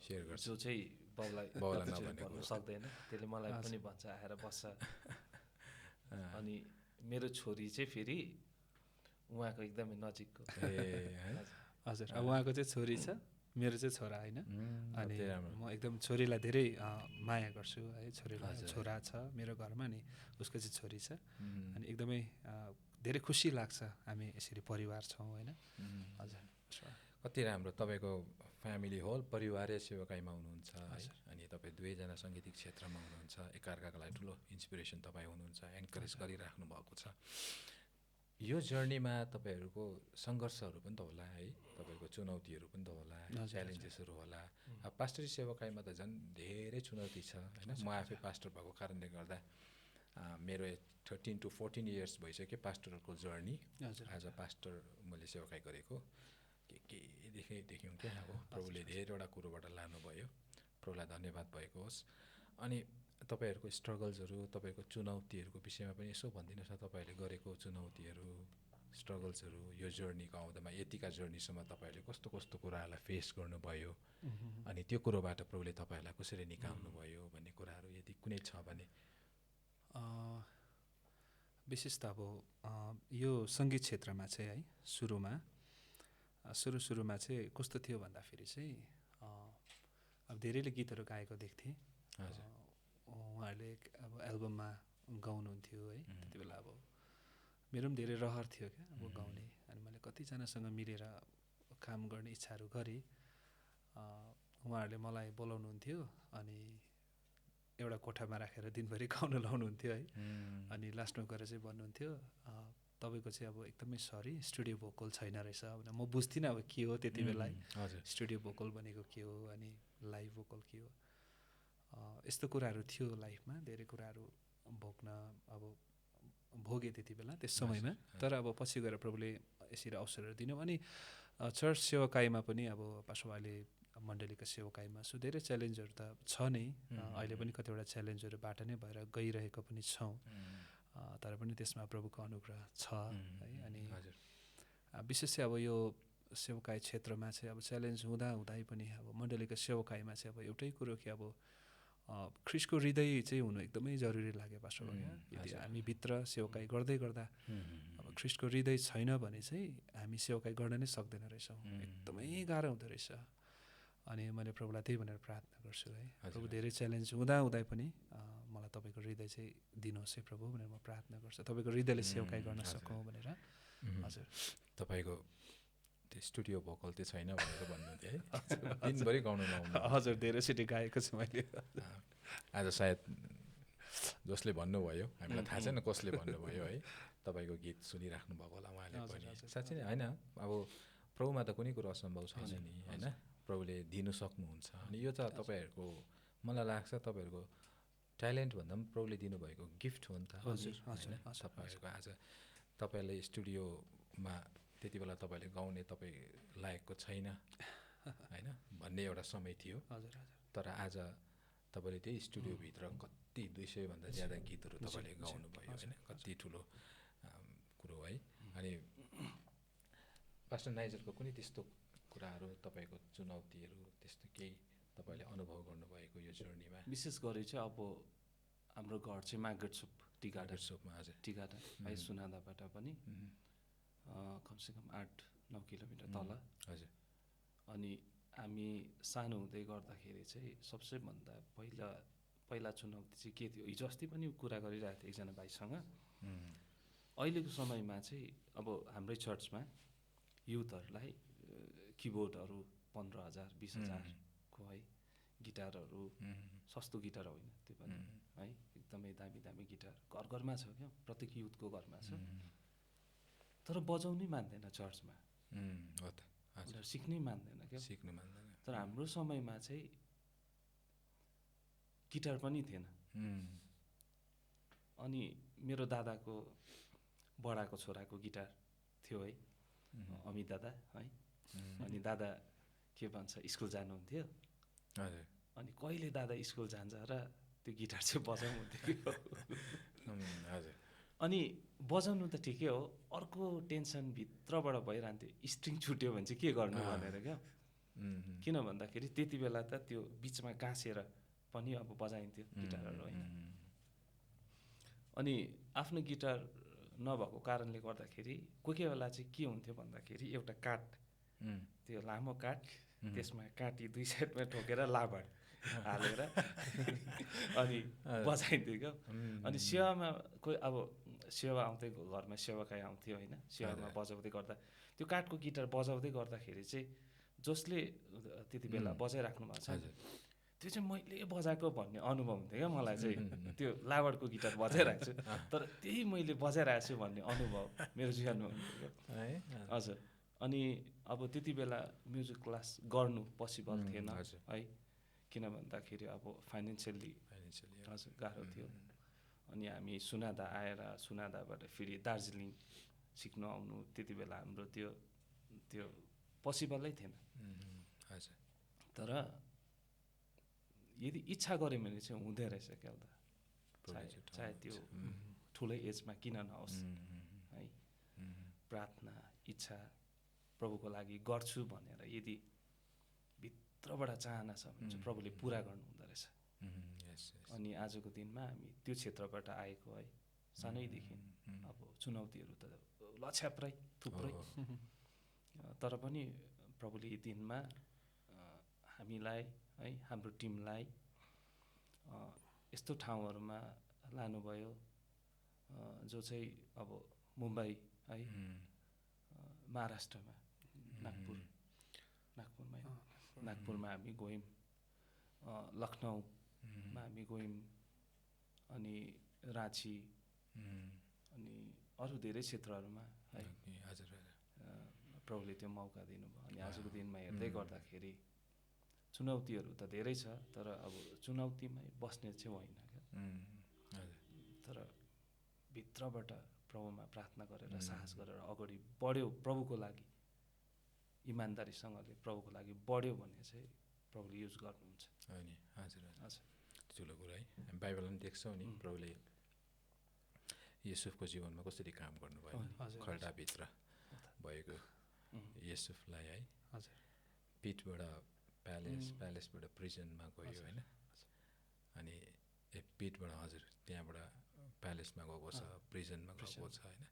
सेयर गर्छ, जो चाहिँ बाउलाई भन्नु सक्दैन, त्यसले मलाई पनि भन्छ, आएर बस्छ। अनि मेरो छोरी चाहिँ फेरि उहाँको एकदमै नजिकको। हजुर, उहाँको चाहिँ छोरी छ, मेरो चाहिँ छोरा होइन। अनि म एकदम छोरीलाई धेरै माया गर्छु है, छोरीलाई छोरा छ मेरो घरमा, अनि उसको चाहिँ छोरी छ। अनि एकदमै धेरै खुसी लाग्छ हामी यसरी परिवार छौँ होइन। हजुर, कति राम्रो तपाईँको फ्यामिली होल परिवारै सेवाकाईमा हुनुहुन्छ है। अनि तपाईँ दुवैजना सङ्गीतिक क्षेत्रमा हुनुहुन्छ, एकअर्काको लागि ठुलो इन्सपिरेसन तपाईँ हुनुहुन्छ, एन्करेज गरिराख्नु भएको छ। यो जर्नीमा तपाईँहरूको सङ्घर्षहरू पनि त होला है, तपाईँको चुनौतीहरू पनि त होला, च्यालेन्जेसहरू होला। अब पास्टरी सेवाकाईमा त झन् धेरै चुनौती छ होइन। म आफै पास्टर भएको कारणले गर्दा मेरो 13 to 14 इयर्स भइसक्यो पास्टरको जर्नी। एज अ पास्टर मैले सेवाकाई गरेको, के देख्यौँ क्या। अब प्रभुले धेरैवटा कुरोबाट लानुभयो, प्रभुलाई धन्यवाद भएको होस्। अनि तपाईँहरूको स्ट्रगल्सहरू, तपाईँको चुनौतीहरूको विषयमा पनि यसो भनिदिनुहोस् न, तपाईँहरूले गरेको चुनौतीहरू, स्ट्रगल्सहरू, यो जर्नीको आउँदामा यतिका जर्नीसम्म तपाईँहरूले कस्तो कस्तो कुराहरूलाई फेस गर्नुभयो, अनि त्यो कुरोबाट प्रभुले तपाईँहरूलाई कसरी निकाल्नुभयो भन्ने कुराहरू यदि कुनै छ भने। विशेष त अब यो सङ्गीत क्षेत्रमा चाहिँ है, सुरुमा चाहिँ कस्तो थियो भन्दाखेरि चाहिँ अब धेरैले गीतहरू गाएको देख्थेँ। उहाँहरूले अब एल्बममा गाउनुहुन्थ्यो है, त्यति बेला अब मेरो पनि धेरै रहर थियो क्या अब गाउने। अनि मैले कतिजनासँग मिलेर काम गर्ने इच्छाहरू गरेँ। उहाँहरूले मलाई बोलाउनुहुन्थ्यो, अनि एउटा कोठामा राखेर दिनभरि गाउन लाउनुहुन्थ्यो है। अनि लास्टमा गएर चाहिँ भन्नुहुन्थ्यो, तपाईँको चाहिँ अब एकदमै सरी, स्टुडियो भोकल छैन रहेछ भनेर। म बुझ्थिनँ अब के हो त्यति बेला, स्टुडियो भोकल भनेको के हो, अनि लाइभ भोकल के हो। यस्तो कुराहरू थियो लाइफमा, धेरै कुराहरू भोगेँ त्यति बेला त्यस समयमा। तर अब पछि गएर प्रभुले यसरी अवसरहरू दिनु। अनि चर्च सेवाकाईमा पनि अब पास्टरले मण्डलीको सेवाकाईमा धेरै च्यालेन्जहरू त छ नै, अहिले पनि कतिवटा च्यालेन्जहरूबाट नै भएर गइरहेको पनि छौँ। तर पनि त्यसमा प्रभुको अनुग्रह छ है। अनि विशेष चाहिँ अब यो सेवाकाई क्षेत्रमा चाहिँ अब च्यालेन्ज हुँदै पनि अब मण्डलीको सेवाकाईमा चाहिँ अब एउटै कुरो कि अब ख्रिस्टको हृदय चाहिँ हुनु एकदमै जरुरी लाग्यो पास्टर भैया। यदि हामी भित्र सेवाकाई गर्दै गर्दा अब ख्रिस्टको हृदय छैन भने चाहिँ हामी सेवाकाई गर्न नै सक्दैन रहेछौँ, एकदमै गाह्रो हुँदो रहेछ। अनि मैले प्रभुलाई त्यही भनेर प्रार्थना गर्छु है, प्रभु धेरै च्यालेन्ज हुँदै पनि मलाई तपाईँको हृदय चाहिँ दिनुहोस् है प्रभु भनेर म प्रार्थना गर्छु, तपाईँको हृदयले सेवाकाई गर्न सकौँ भनेर। हजुर, तपाईँको त्यो स्टुडियो भोकल चाहिँ छैन भनेर भन्नुहुन्थ्यो है, दिनभरि गाउनु लाउनु। हजुर, धेरैचोटि गाएको छु मैले। आज सायद जसले भन्नुभयो, हामीलाई थाहा छैन कसले भन्नुभयो है, तपाईँको गीत सुनिराख्नु भएको होला उहाँले पनि। साँच्चै नै होइन, अब प्रभुमा त कुनै कुरो असम्भव छैन नि होइन, प्रभुले दिनु सक्नुहुन्छ। अनि यो त तपाईँहरूको मलाई लाग्छ तपाईँहरूको ट्यालेन्ट भन्दा पनि प्रभुले दिनुभएको गिफ्ट हो नि त होइन। तपाईँहरूको आज तपाईँले स्टुडियोमा त्यति बेला तपाईँले गाउने तपाईँ लायकको छैन होइन भन्ने एउटा समय थियो। तर आज तपाईँले त्यही स्टुडियोभित्र कति 200भन्दा ज्यादा गीतहरू तपाईँले गाउनुभयो होइन, कति ठुलो कुरो है। अनि पास्टर नाइजलको कुनै त्यस्तो कुराहरू, तपाईँको चुनौतीहरू, त्यस्तो केही तपाईँले अनुभव गर्नुभएको यो जर्नीमा? विशेष गरी चाहिँ अब हाम्रो घर चाहिँ मार्गेट सोप टिकाटा है, सुनादाबाट पनि कमसेकम 8-9 किलोमिटर तल। हजुर। अनि हामी सानो हुँदै गर्दाखेरि चाहिँ सबसे भन्दा पहिला चुनौती चाहिँ के थियो, हिजो अस्ति पनि कुरा गरिरहेको थिएँ एकजना भाइसँग। अहिलेको समयमा चाहिँ अब हाम्रै चर्चमा युथहरूलाई किबोर्डहरू 15,000 20,000को है, गिटारहरू सस्तो गिटार होइन त्यो पनि है, एकदमै दामी दामी गिटार घरमा छ क्या, प्रत्येक युथको घरमा छ। तर बजाउनै मान्दैन चर्चमा, हो त हजुर उनीहरू सिक्नै मान्दैन क्या। सिक्नु मान्दैन तर हाम्रो समयमा चाहिँ गिटार पनि थिएन। अनि मेरो दादाको बडाको छोराको गिटार थियो है, अमित दादा है। अनि दादा के भन्छ स्कुल जानुहुन्थ्यो, हजुर अनि कहिले दादा स्कुल जान्छ र त्यो गिटार चाहिँ बजाउनुहुन्थ्यो। हजुर अनि बजाउनु त ठिकै हो, अर्को टेन्सन भित्रबाट भइरहन्थ्यो, स्ट्रिङ छुट्यो भने चाहिँ के गर्नु भनेर क्या। किन भन्दाखेरि त्यति बेला त त्यो बिचमा गाँसेर पनि अब बजाइन्थ्यो गिटारहरू होइन। अनि आफ्नो गिटार नभएको कारणले गर्दाखेरि कोही कोही बेला चाहिँ के हुन्थ्यो भन्दाखेरि एउटा काठ, त्यो लामो काठ, त्यसमा काटी दुई साइडमा ठोकेर लाभर हालेर अनि बजाइन्थ्यो क्या। अनि सेवामा कोही अब सेवा आउँदै घरमा सेवाकाई आउँथ्यो होइन, सेवामा बजाउँदै गर्दा त्यो काठको गिटार बजाउँदै गर्दाखेरि चाहिँ जसले त्यति बेला बजाइराख्नु भएको छ त्यो चाहिँ मैले बजाएको भन्ने अनुभव हुन्थ्यो क्या मलाई चाहिँ। त्यो लावडको गिटार बजाइरहेको छु तर त्यही मैले बजाइरहेको छु भन्ने अनुभव मेरो जीवनमा हुन्थ्यो क्या। हजुर। अनि अब त्यति बेला म्युजिक क्लास गर्नु पोसिबल थिएन है, किन भन्दाखेरि अब फाइनेन्सियली हजुर गाह्रो थियो। अनि हामी सुनादा आएर सुनादाबाट फेरि दार्जिलिङ सिक्नु आउनु त्यति बेला हाम्रो त्यो पोसिबलै थिएन। तर यदि इच्छा गऱ्यो भने चाहिँ हुँदै रहेछ क्या त, चाहे त्यो ठुलै एजमा किन नहोस् है। प्रार्थना इच्छा प्रभुको लागि गर्छु भनेर यदि भित्रबाट चाहना छ भने चाहिँ प्रभुले पुरा गर्नु हुँदो रहेछ। अनि आजको दिनमा हामी त्यो क्षेत्रबाट आएको है, सानैदेखि अब चुनौतीहरू त लछ्याप्रै थुप्रै, तर पनि प्रभुले यी दिनमा हामीलाई है, हाम्रो टिमलाई यस्तो ठाउँहरूमा लानुभयो जो चाहिँ अब मुम्बई है, महाराष्ट्रमा नागपुरमा हामी गयौँ, लखनऊमा हामी गयौँ, अनि राँची अनि अरू धेरै क्षेत्रहरूमा है प्रभुले त्यो मौका दिनुभयो। अनि आजको दिनमा हेर्दै गर्दाखेरि चुनौतीहरू त धेरै छ, तर अब चुनौतीमै बस्ने चाहिँ होइन क्या। तर भित्रबाट प्रभुमा प्रार्थना गरेर साहस गरेर अगाडि बढ्यो, प्रभुको लागि इमान्दारीसँगले प्रभुको लागि बढ्यो भने चाहिँ प्रभुले युज गर्नुहुन्छ। हजुर हजुर ठुलो कुरा है। हामी बाइबलमा पनि देख्छौँ नि प्रभुले युसुफको जीवनमा कसरी काम गर्नुभयो, खल्डाभित्र भएको युसुफलाई है, पिठबाट प्यालेसबाट प्रिजनमा गयो होइन। अनि पिठबाट हजुर त्यहाँबाट प्यालेसमा गएको छ, प्रिजनमा गएको छ होइन।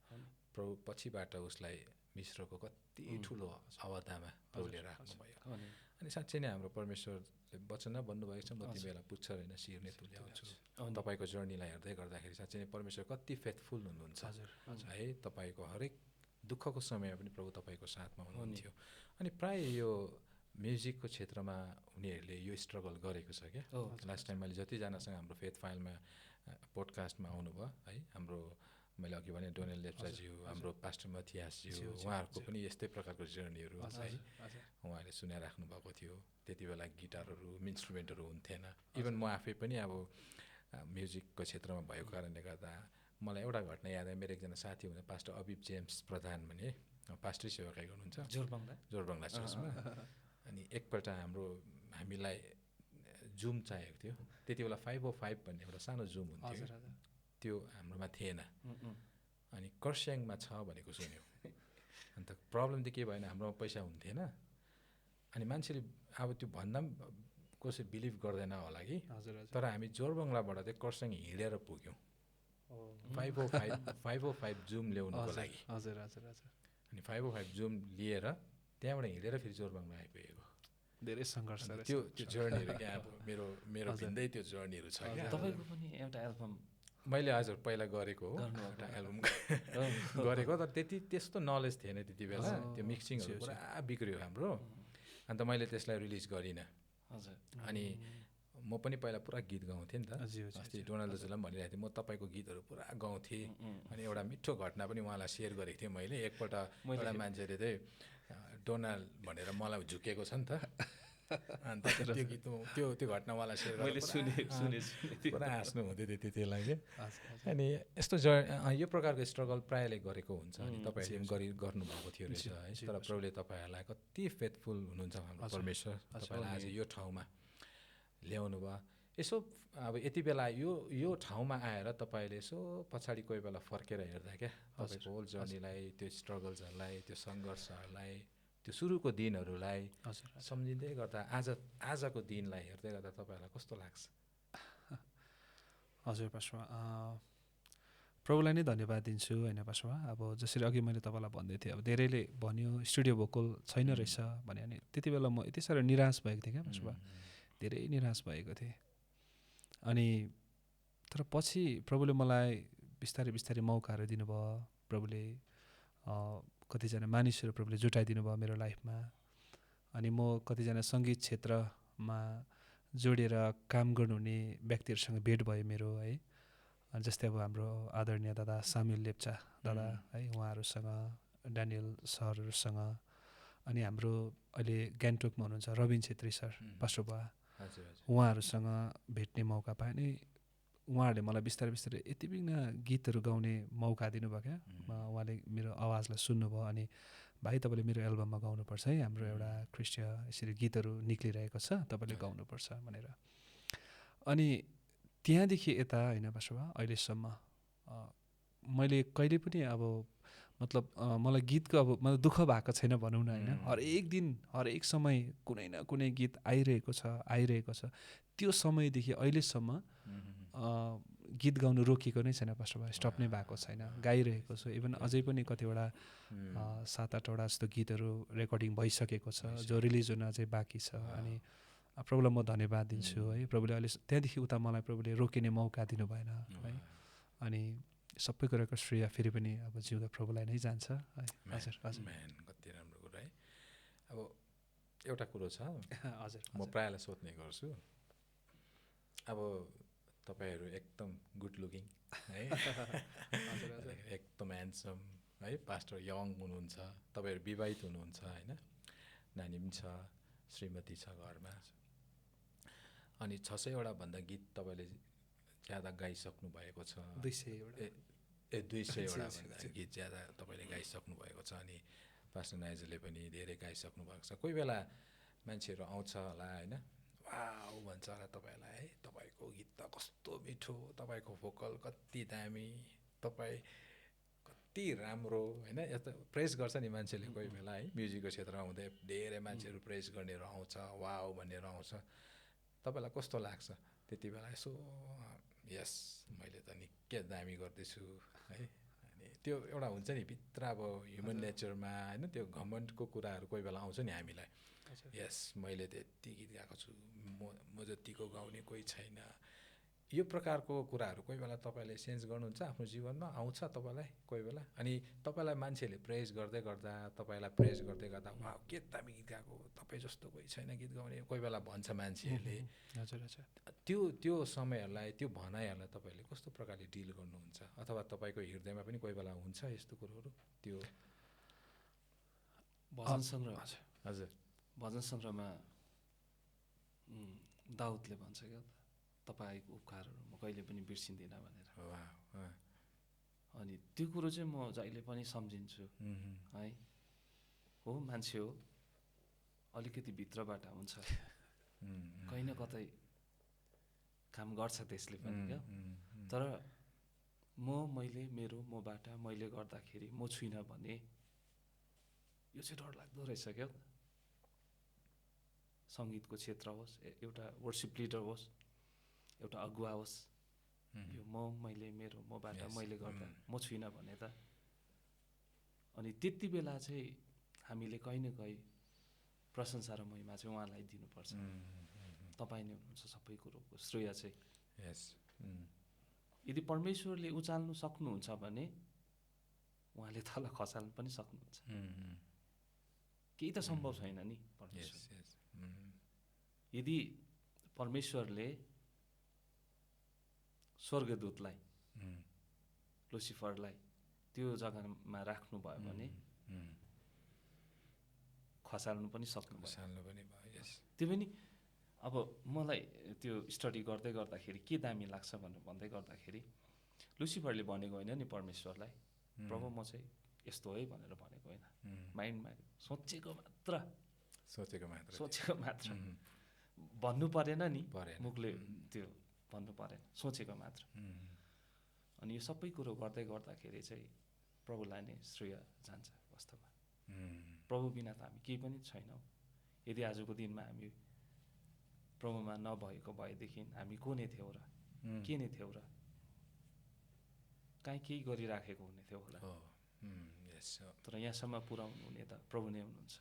प्रभु पछिबाट उसलाई मिश्रको कति ठुलो अवस्थामा प्रभुले राख्नुभयो। अनि साँच्चै नै हाम्रो परमेश्वरले वचनमा भन्नुभएको छ, म तिमी बेला पुच्छ होइन सिर्ने तुल्याउँछु। तपाईँको जर्नीलाई हेर्दै गर्दाखेरि साँच्चै नै परमेश्वर कति फेथफुल हुनुहुन्छ है। तपाईँको हरेक दुःखको समयमा पनि प्रभु तपाईँको साथमा हुनुहुन्थ्यो। अनि प्रायः यो म्युजिकको क्षेत्रमा उनीहरूले यो स्ट्रगल गरेको छ क्या। लास्ट टाइम मैले जतिजनासँग हाम्रो फेथ फाइलमा पोडकास्टमा आउनुभयो है, हाम्रो मैले अघि भने डोनेल लेप्चाज्यू, हाम्रो पास्टर मथियासज्यू, उहाँहरूको पनि यस्तै प्रकारको जर्नीहरू है उहाँहरूले सुनाइराख्नु भएको थियो। त्यति बेला गिटारहरू इन्स्ट्रुमेन्टहरू हुन्थेन। इभन म आफै पनि अब म्युजिकको क्षेत्रमा भएको कारणले गर्दा मलाई एउटा घटना याद आयो। मेरो एकजना साथी हुने पास्टर अबिब जेम्स प्रधान भन्ने पास्टरै सेवाकाई गर्नुहुन्छ जोरबङ्गला चर्चमा। अनि एकपल्ट हामीलाई जुम चाहिएको थियो। त्यति बेला 505 भन्ने एउटा सानो जुम हुन्थ्यो, त्यो हाम्रोमा थिएन। अनि कर्स्याङमा छ भनेको सुन्यो। अन्त प्रब्लम चाहिँ के भएन, हाम्रोमा पैसा हुन्थेन। अनि मान्छेले अब त्यो भन्दा पनि कसै बिलिभ गर्दैन होला कि, तर हामी जोरबङ्गलाबाट चाहिँ कर्स्याङ हिँडेर पुग्यौँ 505 जुम ल्याउनुको लागि। अनि 505 जुम लिएर त्यहाँबाट हिँडेर फेरि जोरबङ्गला आइपुगेको। धेरै सङ्घर्ष त्यो जर्नीहरू क्या। अब मेरो भिन्दै त्यो जर्नीहरू छ क्या। तपाईँको पनि एउटा एल्बम मैले हजुर पहिला गरेको हो, एउटा एल्बम गरेको, तर त्यस्तो नलेज थिएन त्यति बेला। त्यो मिक्सिङहरू पुरा बिग्रियो हाम्रो। अन्त मैले त्यसलाई रिलिज गरिनँ। अनि म पनि पहिला पुरा गीत गाउँथेँ नि त। हजुर, हजुर, अस्ति डोनाल्ड दाजुलाई पनि भनिरहेको थिएँ, म तपाईँको गीतहरू पुरा गाउँथेँ। अनि एउटा मिठो घटना पनि उहाँलाई सेयर गरेको थिएँ मैले। एकपल्ट एउटा मान्छेले चाहिँ डोनाल्ड भनेर मलाई झुकेको छ नि त, अन्त त्यो गीत त्यो घटना उहाँलाई सेयर गरेर पुरा हाँस्नु हुँदै थियो त्यति बेला कि। अनि यस्तो यो प्रकारको स्ट्रगल प्रायःले गरेको हुन्छ। अनि तपाईँहरूले गर्नुभएको थियो रहेछ है। तर प्रभुले तपाईँहरूलाई कति फेथफुल हुनुहुन्छ हाम्रो परमेश्वर, तपाईँलाई आज यो ठाउँमा ल्याउनु भयो। यसो अब यति बेला यो ठाउँमा आएर तपाईँले यसो पछाडि कोही बेला फर्केर हेर्दा क्या तपाईँको होल जर्नीलाई, त्यो स्ट्रगल्सहरूलाई, त्यो सङ्घर्षहरूलाई, त्यो सुरुको दिनहरूलाई सम्झिँदै गर्दा आजको दिनलाई हेर्दै गर्दा तपाईँहरूलाई कस्तो लाग्छ? हजुर पास्टर, प्रभुलाई नै धन्यवाद दिन्छु होइन पास्टर। अब जसरी अघि मैले तपाईँलाई भन्दै थिएँ, अब धेरैले भन्यो स्टुडियो भोकल छैन रहेछ भने, अनि त्यति बेला म यति साह्रो निराश भएको थिएँ क्या पास्टर, धेरै निराश भएको थिएँ। अनि तर पछि प्रभुले मलाई बिस्तारै बिस्तारै मौकाहरू दिनुभयो। प्रभुले कतिजना मानिसहरू प्रभुले जुटाइदिनु भयो मेरो लाइफमा। अनि म कतिजना सङ्गीत क्षेत्रमा जोडेर काम गर्नुहुने व्यक्तिहरूसँग भेट भयो मेरो है। जस्तै अब हाम्रो आदरणीय दादा सामुएल लेप्चा दादा है, उहाँहरूसँग, ड्यानियल सरहरूसँग, अनि हाम्रो अहिले गान्तोकमा हुनुहुन्छ रविन छेत्री सर पास्टर बुवा, उहाँहरूसँग भेट्ने मौका पाएँ। अनि उहाँहरूले मलाई बिस्तारै बिस्तारै यति बिघ्न गीतहरू गाउने मौका दिनुभयो क्या। उहाँले मेरो आवाजलाई सुन्नुभयो अनि भाइ तपाईँले मेरो एल्बममा गाउनुपर्छ है, हाम्रो एउटा क्रिस्चियन यसरी गीतहरू निक्लिरहेको छ, तपाईँले गाउनुपर्छ भनेर। अनि त्यहाँदेखि यता होइन पास्टर अहिलेसम्म मैले कहिले पनि अब मतलब मलाई गीतको अब मतलब दुःख भएको छैन भनौँ न होइन। हरेक दिन हरेक समय कुनै न कुनै गीत आइरहेको छ। त्यो समयदेखि अहिलेसम्म गीत गाउनु रोकेको नै छैन पास्टर, स्टप नै भएको छैन, गाइरहेको छु। इभन अझै पनि कतिवटा 7-8वटा जस्तो गीतहरू रेकर्डिङ भइसकेको छ, जो रिलिज हुन अझै बाँकी छ। अनि प्रभुलाई म धन्यवाद दिन्छु है। प्रभुले अहिले त्यहाँदेखि उता मलाई प्रभुले रोकिने मौका दिनु भएन है। अनि सबै कुराको श्रेय फेरि पनि अब जिउँदा प्रभुलाई नै जान्छ है। हजुर हजुर, कति राम्रो कुरा है। अब एउटा कुरो छ, हजुर म प्रायःलाई सोध्ने गर्छु, अब तपाईँहरू एकदम गुड लुकिङ है, एकदम ह्यान्डसम है, पास्टर यङ हुनुहुन्छ, तपाईँहरू विवाहित हुनुहुन्छ होइन, नानी पनि छ, श्रीमती छ घरमा, अनि 600वटा भन्दा गीत तपाईँले ज्यादा गाइसक्नु भएको छ। 200वटा भन्दा गीत ज्यादा तपाईँले गाइसक्नु भएको छ। अनि पास्टर नाइजलले पनि धेरै गाइसक्नु भएको छ। कोही बेला मान्छेहरू आउँछ होला होइन, वाउ भन्छ होला तपाईँलाई है, तपाईँको गीत त कस्तो मिठो, तपाईँको भोकल कति दामी, तपाईँ कति राम्रो होइन, यस्तो प्रेस गर्छ नि मान्छेले कोही बेला है। म्युजिकको क्षेत्रमा हुँदै धेरै मान्छेहरू प्रेस गर्नेहरू आउँछ, वाउ भन्नेहरू आउँछ। तपाईँलाई कस्तो लाग्छ त्यति बेला? यसो यस मैले त निकै दामी गर्दैछु है। अनि त्यो एउटा हुन्छ नि भित्र अब ह्युमन नेचरमा होइन, त्यो घमण्डको कुराहरू कोही बेला आउँछ नि हामीलाई। यस मैले त यति गीत गाएको छु, म जतिको गाउने कोही छैन। यो प्रकारको कुराहरू कोही बेला तपाईँले सेन्स गर्नुहुन्छ आफ्नो जीवनमा, आउँछ तपाईँलाई कोही बेला? अनि तपाईँलाई मान्छेले प्रेज गर्दै गर्दा, तपाईँलाई प्रेज गर्दै गर्दा वाउ के दामी गीत गाएको, तपाईँ जस्तो कोही छैन गीत गाउने, कोही बेला भन्छ मान्छेहरूले। हजुर हजुर, त्यो समयहरूलाई, त्यो भनाइहरूलाई तपाईँले कस्तो प्रकारले डिल गर्नुहुन्छ? अथवा तपाईँको हृदयमा पनि कोही बेला हुन्छ यस्तो कुरोहरू? त्यो भजन सङ्ग्रह, हजुर भजन सङ्ग्रहमा दाउदले भन्छ क्या, तपाईँको उपकारहरू म कहिले पनि बिर्सिँदिनँ भनेर। अनि त्यो कुरो चाहिँ म जहिले पनि सम्झिन्छु है। हो मान्छे हो, अलिकति भित्रबाट हुन्छ, कहीँ न कतै काम गर्छ त्यसले पनि क्या। तर मैले मबाट मैले गर्दाखेरि म छुइनँ भने यो चाहिँ डरलाग्दो रहेछ क्या। सङ्गीतको क्षेत्र होस्, एउटा वर्सिप लिडर होस्, एउटा अगुवा होस्, यो मबाट मैले गर्दा म छुइनँ भने त। अनि त्यति बेला चाहिँ हामीले कहीँ न कहीँ प्रशंसा र महिमा चाहिँ उहाँलाई दिनुपर्छ। तपाईँ नै हुनुहुन्छ सबै कुरोको श्रेय चाहिँ। यदि परमेश्वरले उचाल्नु सक्नुहुन्छ भने उहाँले तल खसाल्नु पनि सक्नुहुन्छ। केही त सम्भव छैन नि परमेश्वर। यदि परमेश्वरले स्वर्गदूतलाई लुसिफरलाई त्यो जग्गामा राख्नुभयो भने खसाल्नु पनि सक्नुभयो। त्यो पनि अब मलाई त्यो स्टडी गर्दै गर्दाखेरि के दामी लाग्छ भनेर भन्दै गर्दाखेरि लुसिफरले भनेको होइन नि परमेश्वरलाई प्रभु म चाहिँ यस्तो है भनेर भनेको होइन, माइन्डमा सोचेको मात्र भन्नु परेन नि, मुखले त्यो भन्नु परेन, सोचेको मात्र। अनि यो सबै कुरो गर्दै गर्दाखेरि चाहिँ प्रभुलाई नै श्रेय जान्छ वास्तवमा। प्रभु बिना त हामी केही पनि छैनौँ। यदि आजको दिनमा हामी प्रभुमा नभएको भएदेखि हामी को नै थियौँ र, के नै थियौँ र, कहीँ केही गरिराखेको हुने थियो होला। तर यहाँसम्म पुर्याउनु हुने त प्रभु नै हुनुहुन्छ।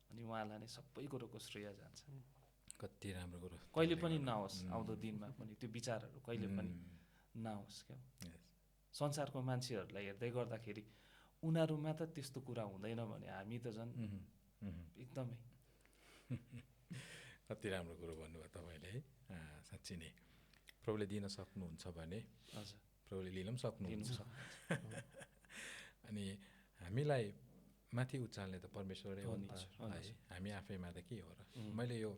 अनि उहाँलाई नै सबै कुरोको श्रेय जान्छ। कति राम्रो कुरो। कहिले पनि नहोस् आउँदो दिनमा पनि त्यो विचारहरू कहिले पनि नहोस् क्या। संसारको मान्छेहरूलाई हेर्दै गर्दाखेरि उनीहरूमा त त्यस्तो कुरा हुँदैन भने हामी त झन् एकदमै। कति राम्रो कुरो भन्नुभयो तपाईँले है। साँच्ची नै प्रभुले दिन सक्नुहुन्छ भने हजुर प्रभुले लिन पनि सक्नुहुन्छ। अनि हामीलाई माथि उचाल्ने त परमेश्वरै हो नि है, हामी आफैमा त के हो र। मैले यो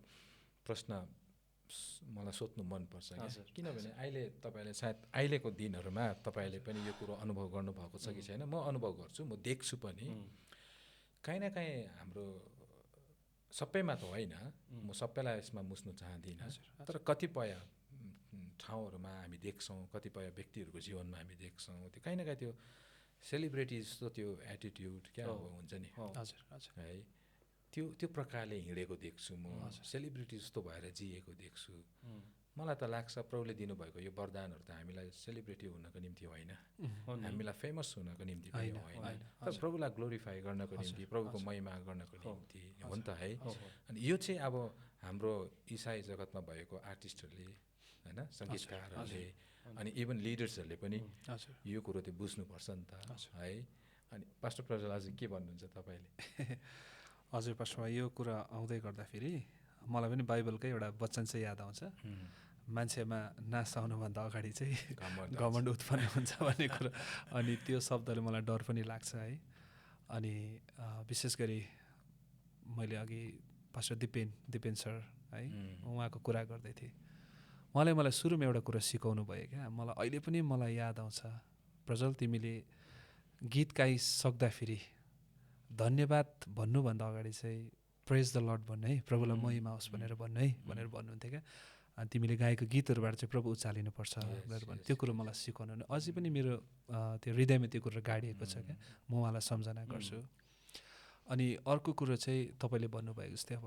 प्रश्न मलाई सोध्नु मनपर्छ किनभने अहिले तपाईँले सायद अहिलेको दिनहरूमा तपाईँले पनि यो कुरो अनुभव गर्नुभएको छ कि छैन, म अनुभव गर्छु, म देख्छु पनि। काहीँ न काहीँ हाम्रो सबैमा त होइन, म सबैलाई यसमा मुस्नु चाहदिनँ, तर कतिपय ठाउँहरूमा हामी देख्छौँ, कतिपय व्यक्तिहरूको जीवनमा हामी देख्छौँ त्यो काहीँ न काहीँ त्यो सेलिब्रेटी जस्तो त्यो एटिट्युड क्या हुन्छ नि है, त्यो प्रकारले हिँडेको देख्छु म। सेलिब्रिटी जस्तो भएर जिएको देख्छु। मलाई त लाग्छ प्रभुले दिनुभएको यो वरदानहरू त हामीलाई सेलिब्रिटी हुनको निम्ति होइन, हामीलाई फेमस हुनको निम्ति पनि होइन, तर प्रभुलाई ग्लोरिफाई गर्नको निम्ति, प्रभुको महिमा गर्नको निम्ति हो नि त है। अनि यो चाहिँ अब हाम्रो इसाई जगतमा भएको आर्टिस्टहरूले होइन, सङ्गीतकारहरूले अनि इभन लिडर्सहरूले पनि यो कुरो चाहिँ बुझ्नुपर्छ नि त है। अनि पास्टर प्रज्वल अझै के भन्नुहुन्छ तपाईँले? हजुर पास्टर, यो कुरा आउँदै गर्दाखेरि मलाई पनि बाइबलकै एउटा वचन चाहिँ याद आउँछ, मान्छेमा नाश आउनुभन्दा अगाडि चाहिँ घमण्ड उत्पन्न हुन्छ भन्ने कुरा। अनि त्यो शब्दले मलाई डर पनि लाग्छ है। अनि विशेष गरी मैले अघि पास्टर दिपेन सर है, उहाँको कुरा गर्दै थिएँ। उहाँले मलाई सुरुमा एउटा कुरा सिकाउनु भयो क्या, मलाई अहिले पनि मलाई याद आउँछ, प्रज्वल तिमीले गीत गाइसक्दाखेरि धन्यवाद भन्नुभन्दा अगाडि चाहिँ प्रेज द लर्ड भन्नु है, प्रभुलाई महिमा होस् भनेर भन्नु है भनेर भन्नुहुन्थ्यो क्या। अनि तिमीले गाएको गीतहरूबाट चाहिँ प्रभु उचालिनुपर्छ भनेर भन्नु। त्यो कुरो मलाई सिकाउनु, अझै पनि मेरो त्यो हृदयमा त्यो कुरो गाडिएको छ क्या, म उहाँलाई सम्झना गर्छु। अनि अर्को कुरो चाहिँ तपाईँले भन्नुभएको जस्तै अब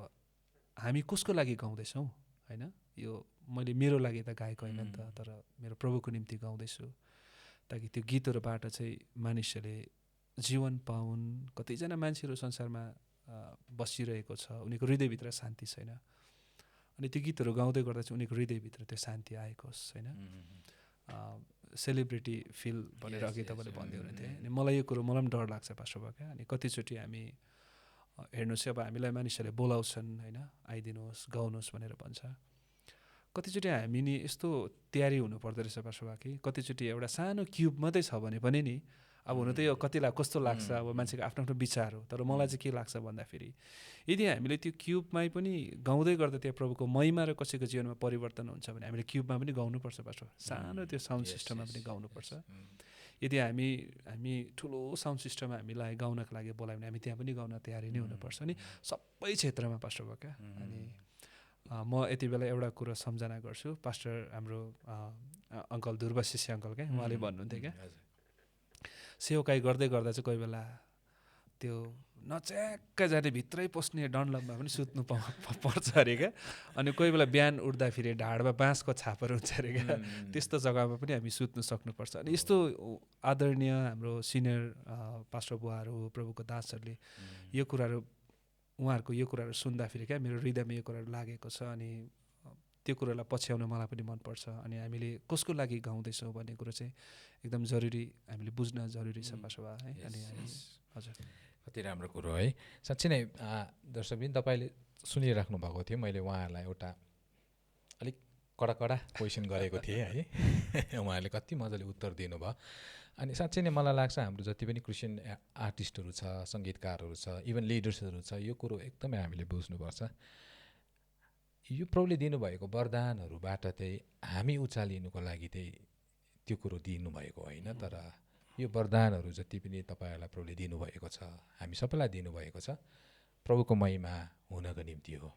हामी कसको लागि गाउँदैछौँ होइन, यो मैले मेरो लागि त गाएको होइन नि त, तर मेरो प्रभुको निम्ति गाउँदैछु ताकि त्यो गीतहरूबाट चाहिँ मानिसहरूले जीवन पाउन्। कतिजना मान्छेहरू संसारमा बसिरहेको छ, उनीको हृदयभित्र शान्ति छैन, अनि त्यो गीतहरू गाउँदै गर्दा चाहिँ उनीको हृदयभित्र त्यो शान्ति आएको होस् होइन। सेलिब्रिटी फिल भनेर अघि तपाईँले भन्दै हुनुहुन्थ्यो। अनि मलाई यो कुरो मलाई पनि डर लाग्छ पास्टर बाबा क्या। अनि कतिचोटि हामी हेर्नुहोस् अब हामीलाई मानिसहरूले बोलाउँछन् होइन, आइदिनुहोस् गाउनुहोस् भनेर भन्छ। कतिचोटि हामी नि यस्तो तयारी हुनु पर्दो रहेछ पास्टर बाबा कि कतिचोटि एउटा सानो क्युब मात्रै छ भने पनि नि, अब हुनु त यो कतिलाई कस्तो लाग्छ, अब मान्छेको आफ्नो आफ्नो विचार हो, तर मलाई चाहिँ के लाग्छ भन्दाखेरि यदि हामीले त्यो क्युबमै पनि गाउँदै गर्दा त्यहाँ प्रभुको महिमा र कसैको जीवनमा परिवर्तन हुन्छ भने हामीले क्युबमा पनि गाउनुपर्छ पास्टर, सानो त्यो साउन्ड सिस्टममा पनि गाउनुपर्छ। यदि हामी ठुलो साउन्ड सिस्टममा हामीलाई गाउनको लागि बोलायो भने हामी त्यहाँ पनि गाउन तयारी नै हुनुपर्छ नि सबै क्षेत्रमा पास्टर भयो क्या। अनि म यति बेला एउटा कुरो सम्झना गर्छु, पास्टर हाम्रो अङ्कल ध्रुव शिष्य अङ्कल क्या, उहाँले भन्नुहुन्थ्यो क्या, सेवकाई गर्दै गर्दा चाहिँ कोही बेला त्यो नच्याक्क जाने भित्रै पस्ने डन्लपमा पनि सुत्नु पर्छ अरे क्या। अनि कोही बेला बिहान उठ्दाखेरि ढाडमा बाँसको छापहरू हुन्छ अरे क्या, त्यस्तो जग्गामा पनि हामी सुत्नु सक्नुपर्छ। अनि यस्तो आदरणीय हाम्रो सिनियर पास्टर बुवाहरू, प्रभुको दासहरूले यो कुराहरू, उहाँहरूको यो कुराहरू सुन्दाखेरि क्या मेरो हृदयमा यो कुराहरू लागेको छ। अनि त्यो कुरोलाई पछ्याउन मलाई पनि मनपर्छ। अनि हामीले कसको लागि गाउँदैछौँ भन्ने कुरो चाहिँ एकदम जरुरी, हामीले बुझ्न जरुरी छ पास्टर बाबा है। अनि हजुर कति राम्रो कुरो है। साँच्चै नै दर्शकबिन तपाईँले सुनिराख्नु भएको थियो, मैले उहाँहरूलाई एउटा कडा क्वेसन गरेको थिएँ है उहाँहरूले कति मजाले उत्तर दिनुभयो। अनि साँच्चै नै मलाई लाग्छ हाम्रो जति पनि क्रिस्चियन आर्टिस्टहरू छ, सङ्गीतकारहरू छ, इभन लिडर्सहरू छ, यो कुरो एकदमै हामीले बुझ्नुपर्छ। यो प्रभुले दिनुभएको वरदानहरूबाट चाहिँ हामी उचालिनुको लागि चाहिँ त्यो कुरो दिनुभएको होइन, तर यो वरदानहरू जति पनि तपाईँहरूलाई प्रभुले दिनुभएको छ, हामी सबैलाई दिनुभएको छ, प्रभुको महिमा हुनको निम्ति हो।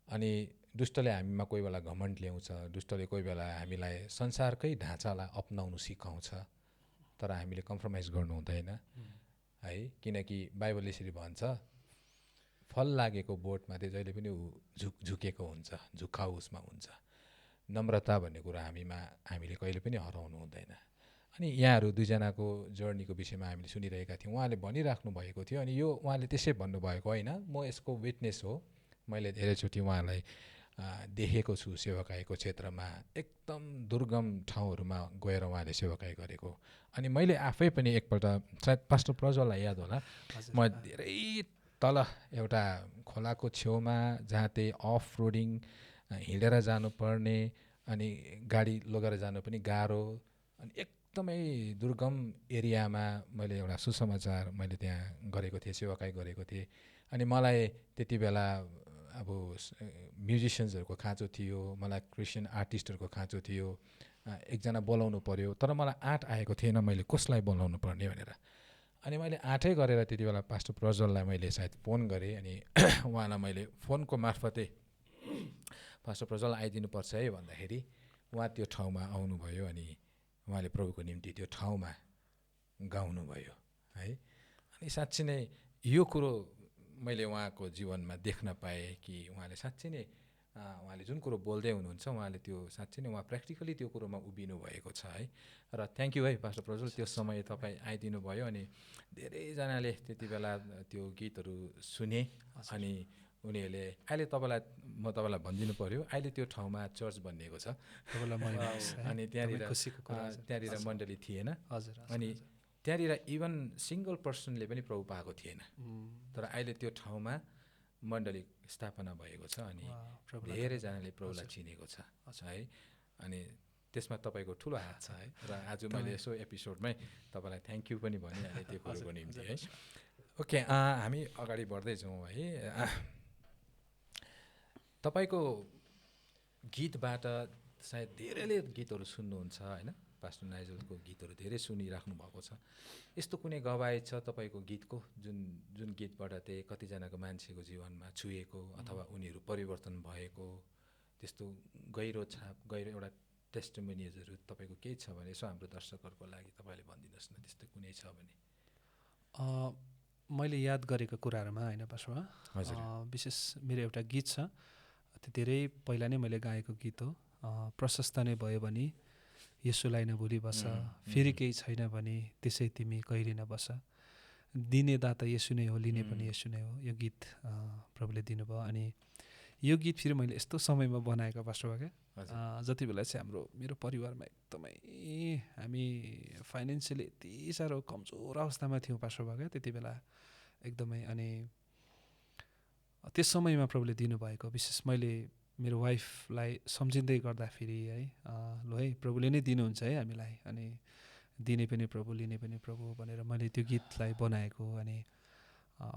अनि दुष्टले हामीमा कोही बेला घमण्ड ल्याउँछ, दुष्टले कोही बेला हामीलाई संसारकै ढाँचालाई अपनाउनु सिकाउँछ, तर हामीले कम्प्रोमाइज गर्नु हुँदैन है, किनकि बाइबलले यसरी भन्छ फल लागेको बोटमा चाहिँ जहिले पनि झुकेको हुन्छ, झुक्काउ उसमा हुन्छ। नम्रता भन्ने कुरा हामीले कहिले पनि हराउनु हुँदैन। अनि यहाँहरू दुईजनाको जर्नीको विषयमा हामीले सुनिरहेका थियौँ, उहाँले भनिराख्नु भएको थियो। अनि यो उहाँले त्यसै भन्नुभएको होइन, म यसको विटनेस हो। मैले धेरैचोटि उहाँलाई देखेको छु सेवाकाईको क्षेत्रमा, एकदम दुर्गम ठाउँहरूमा गएर उहाँले सेवाकाई गरेको। अनि मैले आफै पनि एकपल्ट, सायद पास्टर प्रज्वललाई याद होला, म धेरै तल एउटा खोलाको छेउमा जहाँ चाहिँ अफ रोडिङ हिँडेर जानुपर्ने, अनि गाडी लगेर जानु पनि गाह्रो, अनि एकदमै दुर्गम एरियामा मैले एउटा सुसमाचार मैले त्यहाँ गरेको थिएँ, सेवाकाई गरेको थिएँ। अनि मलाई त्यति बेला अब म्युजिसियन्सहरूको खाँचो थियो, मलाई क्रिस्चियन आर्टिस्टहरूको खाँचो थियो, एकजना बोलाउनु पऱ्यो, तर मलाई आँट आएको थिएन मैले कसलाई बोलाउनु पर्ने भनेर। अनि मैले आँटै गरेर त्यति बेला पास्टर प्रज्वललाई मैले सायद फोन गरेँ। अनि उहाँलाई मैले फोनको मार्फतै पास्टर प्रज्वल आइदिनुपर्छ है भन्दाखेरि उहाँ त्यो ठाउँमा आउनुभयो। अनि उहाँले प्रभुको निम्ति त्यो ठाउँमा गाउनुभयो है। अनि साँच्चै नै यो कुरो मैले उहाँको जीवनमा देख्न पाएँ कि उहाँले साँच्चै नै उहाँले जुन कुरो बोल्दै हुनुहुन्छ, उहाँले त्यो साँच्चै नै उहाँ प्र्याक्टिकली त्यो कुरोमा उभिनु भएको छ है। र थ्याङ्क यू है पास्टर प्रज्वल, त्यो समय तपाईँ आइदिनु भयो। अनि धेरैजनाले त्यति बेला त्यो गीतहरू सुने। अनि उनीहरूले अहिले म तपाईँलाई भनिदिनु पऱ्यो, अहिले त्यो ठाउँमा चर्च बनिएको छ अनि त्यहाँनिर मण्डली थिएन। अनि त्यहाँनिर इभन सिङ्गल पर्सनले पनि प्रभु पाएको थिएन, तर अहिले त्यो ठाउँमा मण्डली स्थापना भएको छ। अनि धेरैजनाले प्रभुलाई चिनेको छ है। अनि त्यसमा तपाईँको ठुलो हात छ है। र आज मैले यसो एपिसोडमै तपाईँलाई थ्याङ्क यू पनि भनिहालेँ त्यो कुरोको निम्ति है। ओके, हामी अगाडि बढ्दै जाउँ है। तपाईँको गीतबाट सायद धेरैले गीतहरू सुन्नुहुन्छ होइन, पास्टर नाइजलको गीतहरू धेरै सुनिराख्नु भएको छ। यस्तो कुनै गवाई छ तपाईँको गीतको जुन गीतबाट चाहिँ कतिजनाको मान्छेको जीवनमा छुएको अथवा उनीहरू परिवर्तन भएको, त्यस्तो गहिरो छाप, गहिरो एउटा टेस्टिमोनिजहरू तपाईँको केही छ भने यसो हाम्रो दर्शकहरूको लागि तपाईँले भनिदिनुहोस् न, त्यस्तो कुनै छ भने। मैले याद गरेको कुराहरूमा होइन पास्टरमा, विशेष मेरो एउटा गीत छ, त्यो धेरै पहिला नै मैले गाएको गीत हो। प्रशस्त नै भयो भने यसुलाई नभुली बस, फेरि केही छैन भने त्यसै तिमी कहिले नबस, दिने दाता यसु नै हो, लिने पनि यसु नै हो। यो गीत प्रभुले दिनुभयो। अनि यो गीत फेरि मैले यस्तो समयमा बनाएको पास्टर क्या, जति बेला चाहिँ मेरो परिवारमा एकदमै हामी फाइनेन्सियली यति साह्रो कमजोर अवस्थामा थियौँ पास्टर क्या त्यति बेला एकदमै। अनि त्यस समयमा प्रभुले दिनुभएको, विशेष मैले मेरो वाइफलाई सम्झिँदै गर्दाखेरि है, ल है प्रभुले नै दिनुहुन्छ है हामीलाई, अनि दिने पनि प्रभु, लिने पनि प्रभु भनेर मैले त्यो गीतलाई बनाएको। अनि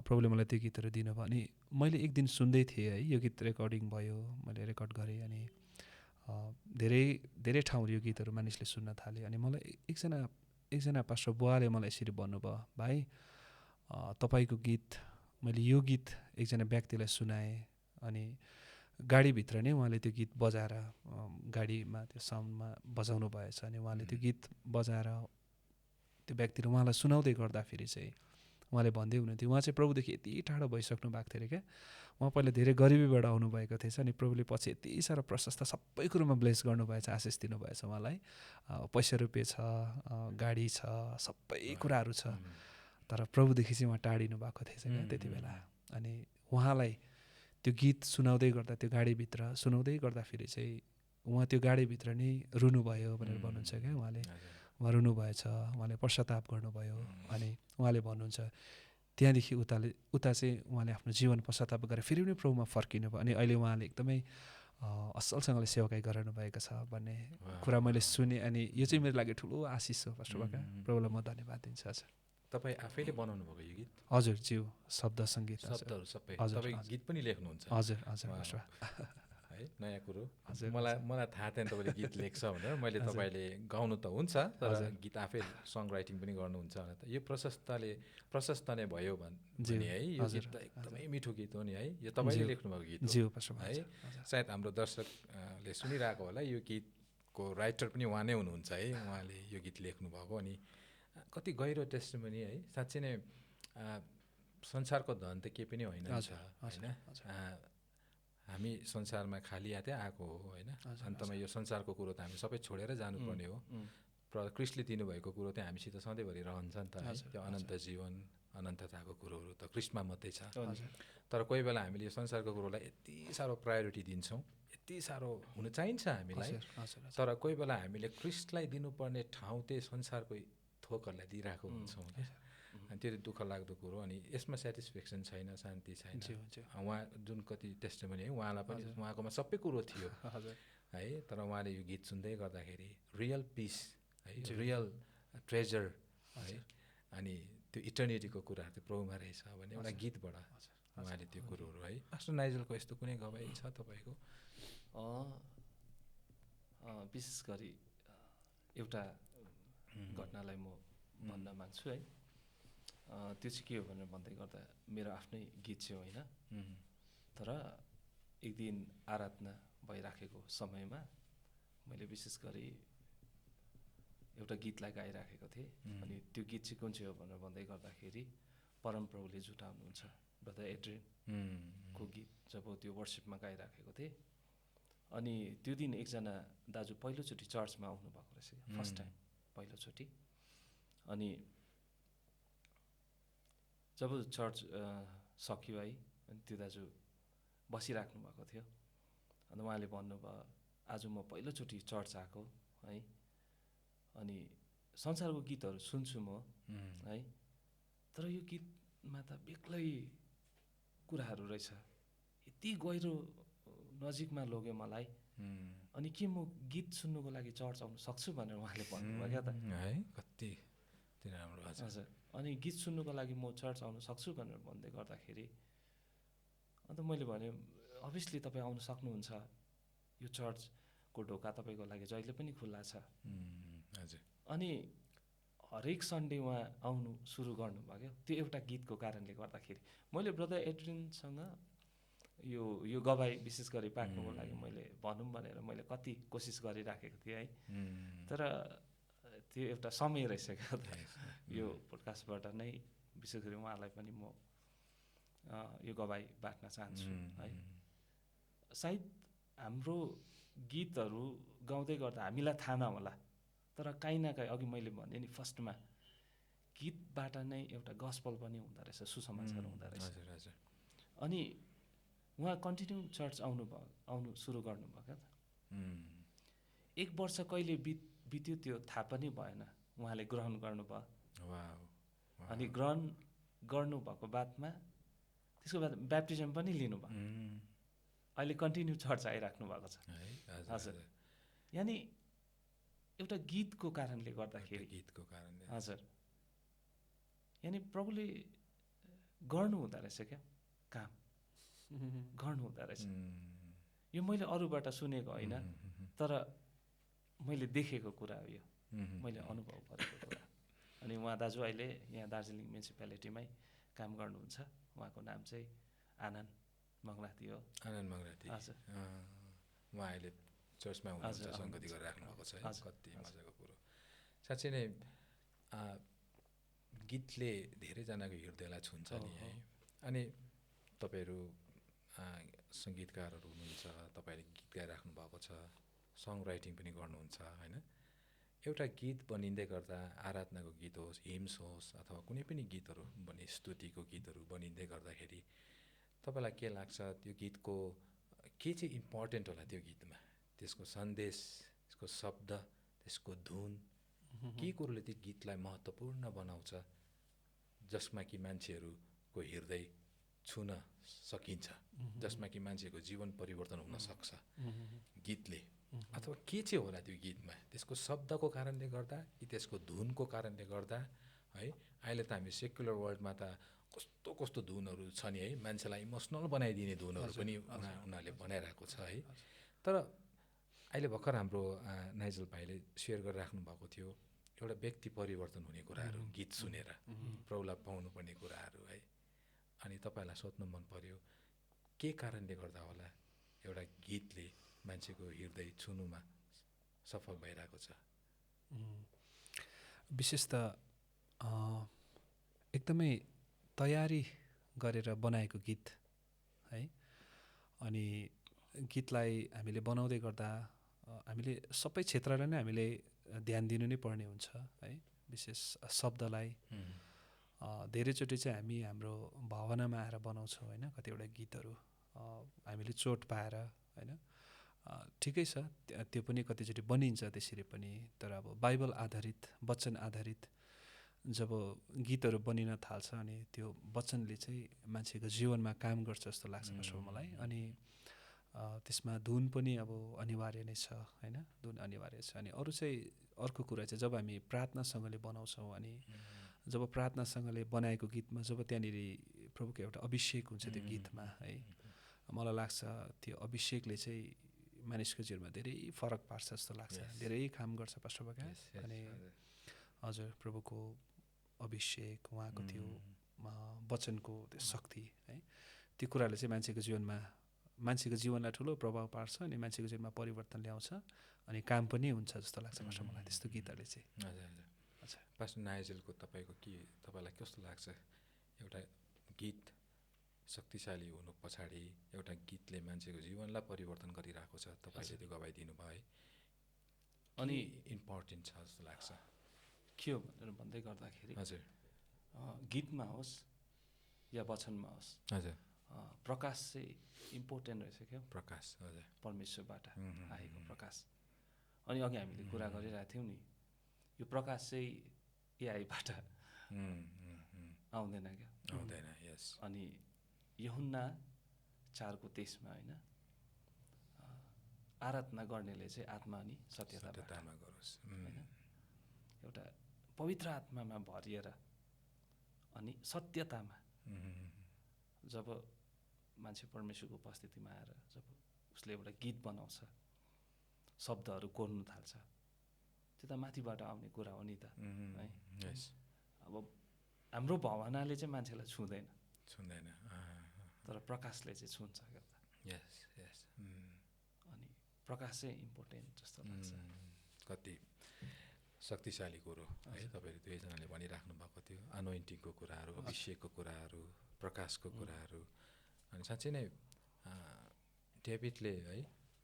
प्रभुले मलाई त्यो गीतहरू दिनुभयो। अनि मैले एक दिन सुन्दै थिएँ है, यो गीत रेकर्डिङ भयो, मैले रेकर्ड गरेँ। अनि धेरै ठाउँहरू यो गीतहरू मानिसले सुन्न थाले। अनि मलाई एकजना पास्टर बुवाले मलाई यसरी भन्नुभयो, भाइ तपाईँको गीत, मैले यो गीत एकजना व्यक्तिलाई सुनाएँ। अनि गाडीभित्र नै उहाँले त्यो गीत बजाएर, गाडीमा त्यो साउन्डमा बजाउनु भएछ। अनि उहाँले त्यो गीत बजाएर त्यो व्यक्तिले उहाँलाई सुनाउँदै गर्दाखेरि चाहिँ उहाँले भन्दै हुनुहुन्थ्यो, उहाँ चाहिँ प्रभुदेखि यति टाढो भइसक्नु भएको थियो अरे क्या। उहाँ पहिला धेरै गरिबीबाट आउनुभएको थिएछ। अनि प्रभुले पछि यति साह्रो प्रशस्त सबै कुरोमा ब्लेस गर्नुभएछ, आशिष दिनुभएछ उहाँलाई। पैसा रुपियाँ छ, गाडी छ, सबै कुराहरू छ, तर प्रभुदेखि चाहिँ उहाँ टाढिनु भएको थिएछ क्या त्यति बेला। अनि उहाँलाई त्यो गीत सुनाउँदै गर्दा, त्यो गाडीभित्र सुनाउँदै गर्दाखेरि चाहिँ उहाँ त्यो गाडीभित्र नै रुनुभयो भनेर भन्नुहुन्छ क्या उहाँले। उहाँ रुनुभएछ, उहाँले पश्चाताप गर्नुभयो। अनि उहाँले भन्नुहुन्छ त्यहाँदेखि उता चाहिँ उहाँले आफ्नो जीवन पश्चाताप गरेर फेरि पनि प्रभुमा फर्किनु भयो। अनि अहिले उहाँले एकदमै असलसँगले सेवाकाई गराउनु भएको छ भन्ने कुरा मैले सुनेँ। अनि यो चाहिँ मेरो लागि ठुलो आशिष हो। फर्स्ट अफ अल प्रभुलाई म धन्यवाद दिन्छु। हजुर तपाईँ आफैले बनाउनु भएको यो गीत? हजुर ज्यू, शब्द सङ्गीत शब्दहरू सबै हजुर, तपाईँ हजुर। गीत पनि लेख्नुहुन्छ? हजुर हजुर फर्स्ट है नयाँ कुरो। हजुर, मलाई थाहा थिएन तपाईँले गीत लेख्छ भनेर। मैले तपाईँले गाउनु त हुन्छ तर गीत आफै सङ राइटिङ पनि गर्नुहुन्छ भने त यो प्रशस्त नै भयो भने है। यो गीत त एकदमै मिठो गीत हो नि है। यो तपाईँले लेख्नुभएको गीत ज्यू है। सायद हाम्रो दर्शकले सुनिरहेको होला, यो गीतको राइटर पनि उहाँ नै हुनुहुन्छ है। उहाँले यो गीत लेख्नुभएको। अनि कति गहिरो टेस्टिमनी है। साँच्चै नै संसारको धन त केही पनि होइन होइन। हामी संसारमा खाली हातै आएको हो होइन। अन्तमा यो संसारको कुरो त हामी सबै छोडेर जानुपर्ने हो। क्रिस्टले दिनुभएको कुरो चाहिँ हामीसित सधैँभरि रहन्छ नि त है। त्यो अनन्त जीवन अनन्तताको कुरोहरू त क्रिस्टमा मात्रै छ। तर कोही बेला हामीले यो संसारको कुरोलाई यति साह्रो प्रायोरिटी दिन्छौँ, यति साह्रो हुन चाहिन्छ हामीलाई। तर कोही बेला हामीले क्रिस्टलाई दिनुपर्ने ठाउँ चाहिँ संसारको थोकहरूलाई दिइरहेको हुन्छौँ क्या। अनि त्यो दुःख लाग्दो कुरो। अनि यसमा सेटिस्फ्याक्सन छैन, शान्ति छैन। उहाँ जुन कति टेस्टिमनी है, उहाँलाई पनि उहाँकोमा सबै कुरो थियो है। तर उहाँले यो गीत सुन्दै गर्दाखेरि रियल पिस है, रियल ट्रेजर है, अनि त्यो इटर्निटीको कुराहरू त्यो प्रभुमा रहेछ भने एउटा गीतबाट उहाँले त्यो कुरोहरू है। पास्टर नाइजलको यस्तो कुनै गवाई छ तपाईँको? विशेष गरी एउटा घटनालाई म भन्न माग्छु है। त्यो चाहिँ के हो भनेर भन्दै गर्दा मेरो आफ्नै गीत चाहिँ होइन, तर एक दिन आराधना भइराखेको समयमा मैले विशेष गरी एउटा गीतलाई गाइराखेको थिएँ। अनि त्यो गीत चाहिँ कुन चाहिँ हो भनेर भन्दै गर्दाखेरि परमप्रभुले जुटाउनुहुन्छ ब्रदर एड्रियनको गीत जब त्यो वर्सिपमा गाइराखेको थिएँ। अनि त्यो दिन एकजना दाजु पहिलोचोटि चर्चमा आउनुभएको रहेछ, फर्स्ट टाइम पहिलोचोटि। अनि जब चर्च सक्यो है, अनि त्यो दाजु बसिराख्नु भएको थियो। अन्त उहाँले भन्नुभयो आज म पहिलोचोटि चर्च आएको है, अनि संसारको गीतहरू सुन्छु म है, तर यो गीतमा त बेग्लै कुराहरू रहेछ, यति गहिरो नजिकमा लग्यो मलाई। अनि के म गीत सुन्नुको लागि चर्च आउनु सक्छु भनेर उहाँले भन्नुभयो क्या त है। कति राम्रो। हजुर। अनि गीत सुन्नुको लागि म चर्च आउनु सक्छु भनेर भन्दै गर्दाखेरि अन्त मैले भने अभियसली तपाईँ आउनु सक्नुहुन्छ, यो चर्चको ढोका तपाईँको लागि जहिले पनि खुल्ला छ। हजुर। अनि हरेक सन्डे उहाँ आउनु सुरु गर्नुभयो त्यो एउटा गीतको कारणले गर्दाखेरि। मैले ब्रदर एड्रियनसँग यो गवाई विशेष गरी पाक्नुको लागि मैले भनौँ भनेर मैले कति कोसिस गरिराखेको थिएँ है। तर त्यो एउटा समय रहेछ क्या त। यो पोडकास्टबाट नै विशेष गरी उहाँलाई पनि म यो गवाई बाँड्न चाहन्छु है। सायद हाम्रो गीतहरू गाउँदै गर्दा हामीलाई थाहा नहोला, तर काहीँ न काहीँ अघि मैले भने नि फर्स्टमा गीतबाट नै एउटा गस्पल पनि हुँदो रहेछ, सुसमाचार हुँदो रहेछ। अनि उहाँ कन्टिन्यू चर्च आउनु सुरु गर्नुभयो क्या त। 1 वर्ष कहिले बित्यो त्यो थाहा पनि भएन। उहाँले ग्रहण गर्नुभयो। अनि ग्रहण गर्नुभएको बादमा त्यसको बाद ब्याप्टिजम पनि लिनुभयो। अहिले कन्टिन्यू चर्च आइराख्नु भएको छ। हजुर। यानि एउटा गीतको कारणले गर्दाखेरि, हजुर, यानि प्रभुले गर्नु हुँदो रहेछ क्या, काम गर्नु हुँदो रहेछ। यो मैले अरूबाट सुनेको होइन, तर मैले देखेको कुरा हो, यो मैले अनुभव गरेको कुरा। अनि उहाँ दाजु अहिले यहाँ दार्जिलिङ म्युनिसिपालिटीमै काम गर्नुहुन्छ। उहाँको नाम चाहिँ आनन्द मङ्गलाती हो। आनन्द मङ्गलाती। हजुर। उहाँ अहिले चर्चमा हुनुहुन्छ, सङ्गति गरेर राख्नु भएको छ है। कति मजाको कुरो। साँच्चै नै गीतले धेरैजनाको हृदयलाई छुन्छ नि है। अनि तपाईँहरू सङ्गीतकारहरू हुनुहुन्छ, तपाईँले गीत गाइराख्नु भएको छ, सङ राइटिङ पनि गर्नुहुन्छ होइन। एउटा गीत बनिँदै गर्दा, आराधनाको गीत होस्, हिम्स होस्, अथवा कुनै पनि गीतहरू बनि स्तुतिको गीतहरू बनिँदै गर्दाखेरि तपाईँलाई के लाग्छ, त्यो गीतको के चाहिँ इम्पोर्टेन्ट होला त्यो गीतमा? त्यसको सन्देश, त्यसको शब्द, त्यसको धुन, के कुरोले त्यो गीतलाई महत्त्वपूर्ण बनाउँछ, जसमा कि मान्छेहरूको हृदय छुन सकिन्छ, जसमा कि मान्छेको जीवन परिवर्तन हुन सक्छ गीतले। अथवा के चाहिँ होला त्यो गीतमा, त्यसको शब्दको कारणले गर्दा कि त्यसको धुनको कारणले गर्दा है। अहिले त हामी सेक्युलर वर्ल्डमा त कस्तो कस्तो धुनहरू छ नि है, मान्छेलाई इमोसनल बनाइदिने धुनहरू पनि उनीहरूले बनाइरहेको छ है। तर अहिले भर्खर हाम्रो नाइजल भाइले सेयर गरिराख्नु भएको थियो एउटा व्यक्ति परिवर्तन हुने कुराहरू गीत सुनेर प्रौलाभ पाउनुपर्ने कुराहरू है। अनि तपाईँहरूलाई सोध्नु मन पर्यो के कारणले गर्दा होला एउटा गीतले मान्छेको हृदय छुनुमा सफल भइरहेको छ? विशेष त एकदमै तयारी गरेर बनाएको गीत है। अनि गीतलाई हामीले बनाउँदै गर्दा हामीले सबै क्षेत्रलाई नै हामीले ध्यान दिनु नै पर्ने हुन्छ है। विशेष शब्दलाई धेरैचोटि चाहिँ हामी हाम्रो भावनामा आएर बनाउँछौँ होइन। कतिवटा गीतहरू हामीले चोट पाएर होइन, ठिकै छ त्यो पनि कतिचोटि बनिन्छ त्यसरी पनि। तर अब बाइबल आधारित वचन आधारित जब गीतहरू बनिन थाल्छ अनि त्यो वचनले चाहिँ मान्छेको जीवनमा काम गर्छ जस्तो लाग्छ फर्स्ट अफ मलाई। अनि त्यसमा धुन पनि अब अनिवार्य नै छ होइन, धुन अनिवार्य छ। अनि अरू चाहिँ अर्को कुरा चाहिँ जब हामी प्रार्थनासँगले बनाउँछौँ अनि जब प्रार्थनासँगले बनाएको गीतमा जब त्यहाँनिर प्रभुको एउटा अभिषेक हुन्छ त्यो गीतमा है, मलाई लाग्छ त्यो अभिषेकले चाहिँ मानिसको जीवनमा धेरै फरक पार्छ जस्तो लाग्छ, धेरै काम गर्छ पास्टर बका। अनि हजुर प्रभुको अभिषेक, उहाँको त्यो वचनको त्यो शक्ति है, त्यो कुराले चाहिँ मान्छेको जीवनलाई ठुलो प्रभाव पार्छ अनि मान्छेको जीवनमा परिवर्तन ल्याउँछ अनि काम पनि हुन्छ जस्तो लाग्छ पास्टर मलाई त्यस्तो गीतहरूले चाहिँ। हजुर हजुर। अच्छा पास्टर नाइजलको तपाईँलाई कस्तो लाग्छ एउटा गीत शक्तिशाली हुनु पछाडि एउटा गीतले मान्छेको जीवनलाई परिवर्तन गरिरहेको छ, तपाईँले त्यो गवाई दिनुभयो है। अनि इम्पोर्टेन्ट छ जस्तो लाग्छ के हो भनेर भन्दै गर्दाखेरि हजुर गीतमा होस् या वचनमा होस् हजुर प्रकाश चाहिँ इम्पोर्टेन्ट रहेछ क्या। प्रकाश हजुर परमेश्वरबाट आएको प्रकाश। अनि अघि हामीले कुरा गरिरहेको थियौँ नि यो प्रकाश चाहिँ एआईबाट आउँदैन क्या, आउँदैन। यस। अनि यूहन्ना 4:23 होइन, आराधना गर्नेले चाहिँ आत्मा अनि सत्यतामा गरोस् होइन। एउटा पवित्र आत्मामा भरिएर अनि सत्यतामा जब मान्छे परमेश्वरको उपस्थितिमा आएर जब उसले एउटा गीत बनाउँछ, शब्दहरू कोर्नु थाल्छ, त्यो त माथिबाट आउने कुरा हो नि त है। अब हाम्रो भावनाले चाहिँ मान्छेलाई छुँदैन तर प्रकाशले चाहिँ छुन्छ क्या। यस यस। अनि प्रकाश चाहिँ इम्पोर्टेन्ट जस्तो लाग्छ। कति शक्तिशाली कुरो है, तपाईँहरू दुवैजनाले भनिराख्नु भएको थियो अनोइन्टिङको कुराहरू, अभिषेकको कुराहरू, प्रकाशको कुराहरू। अनि साँच्चै नै डेभिडले है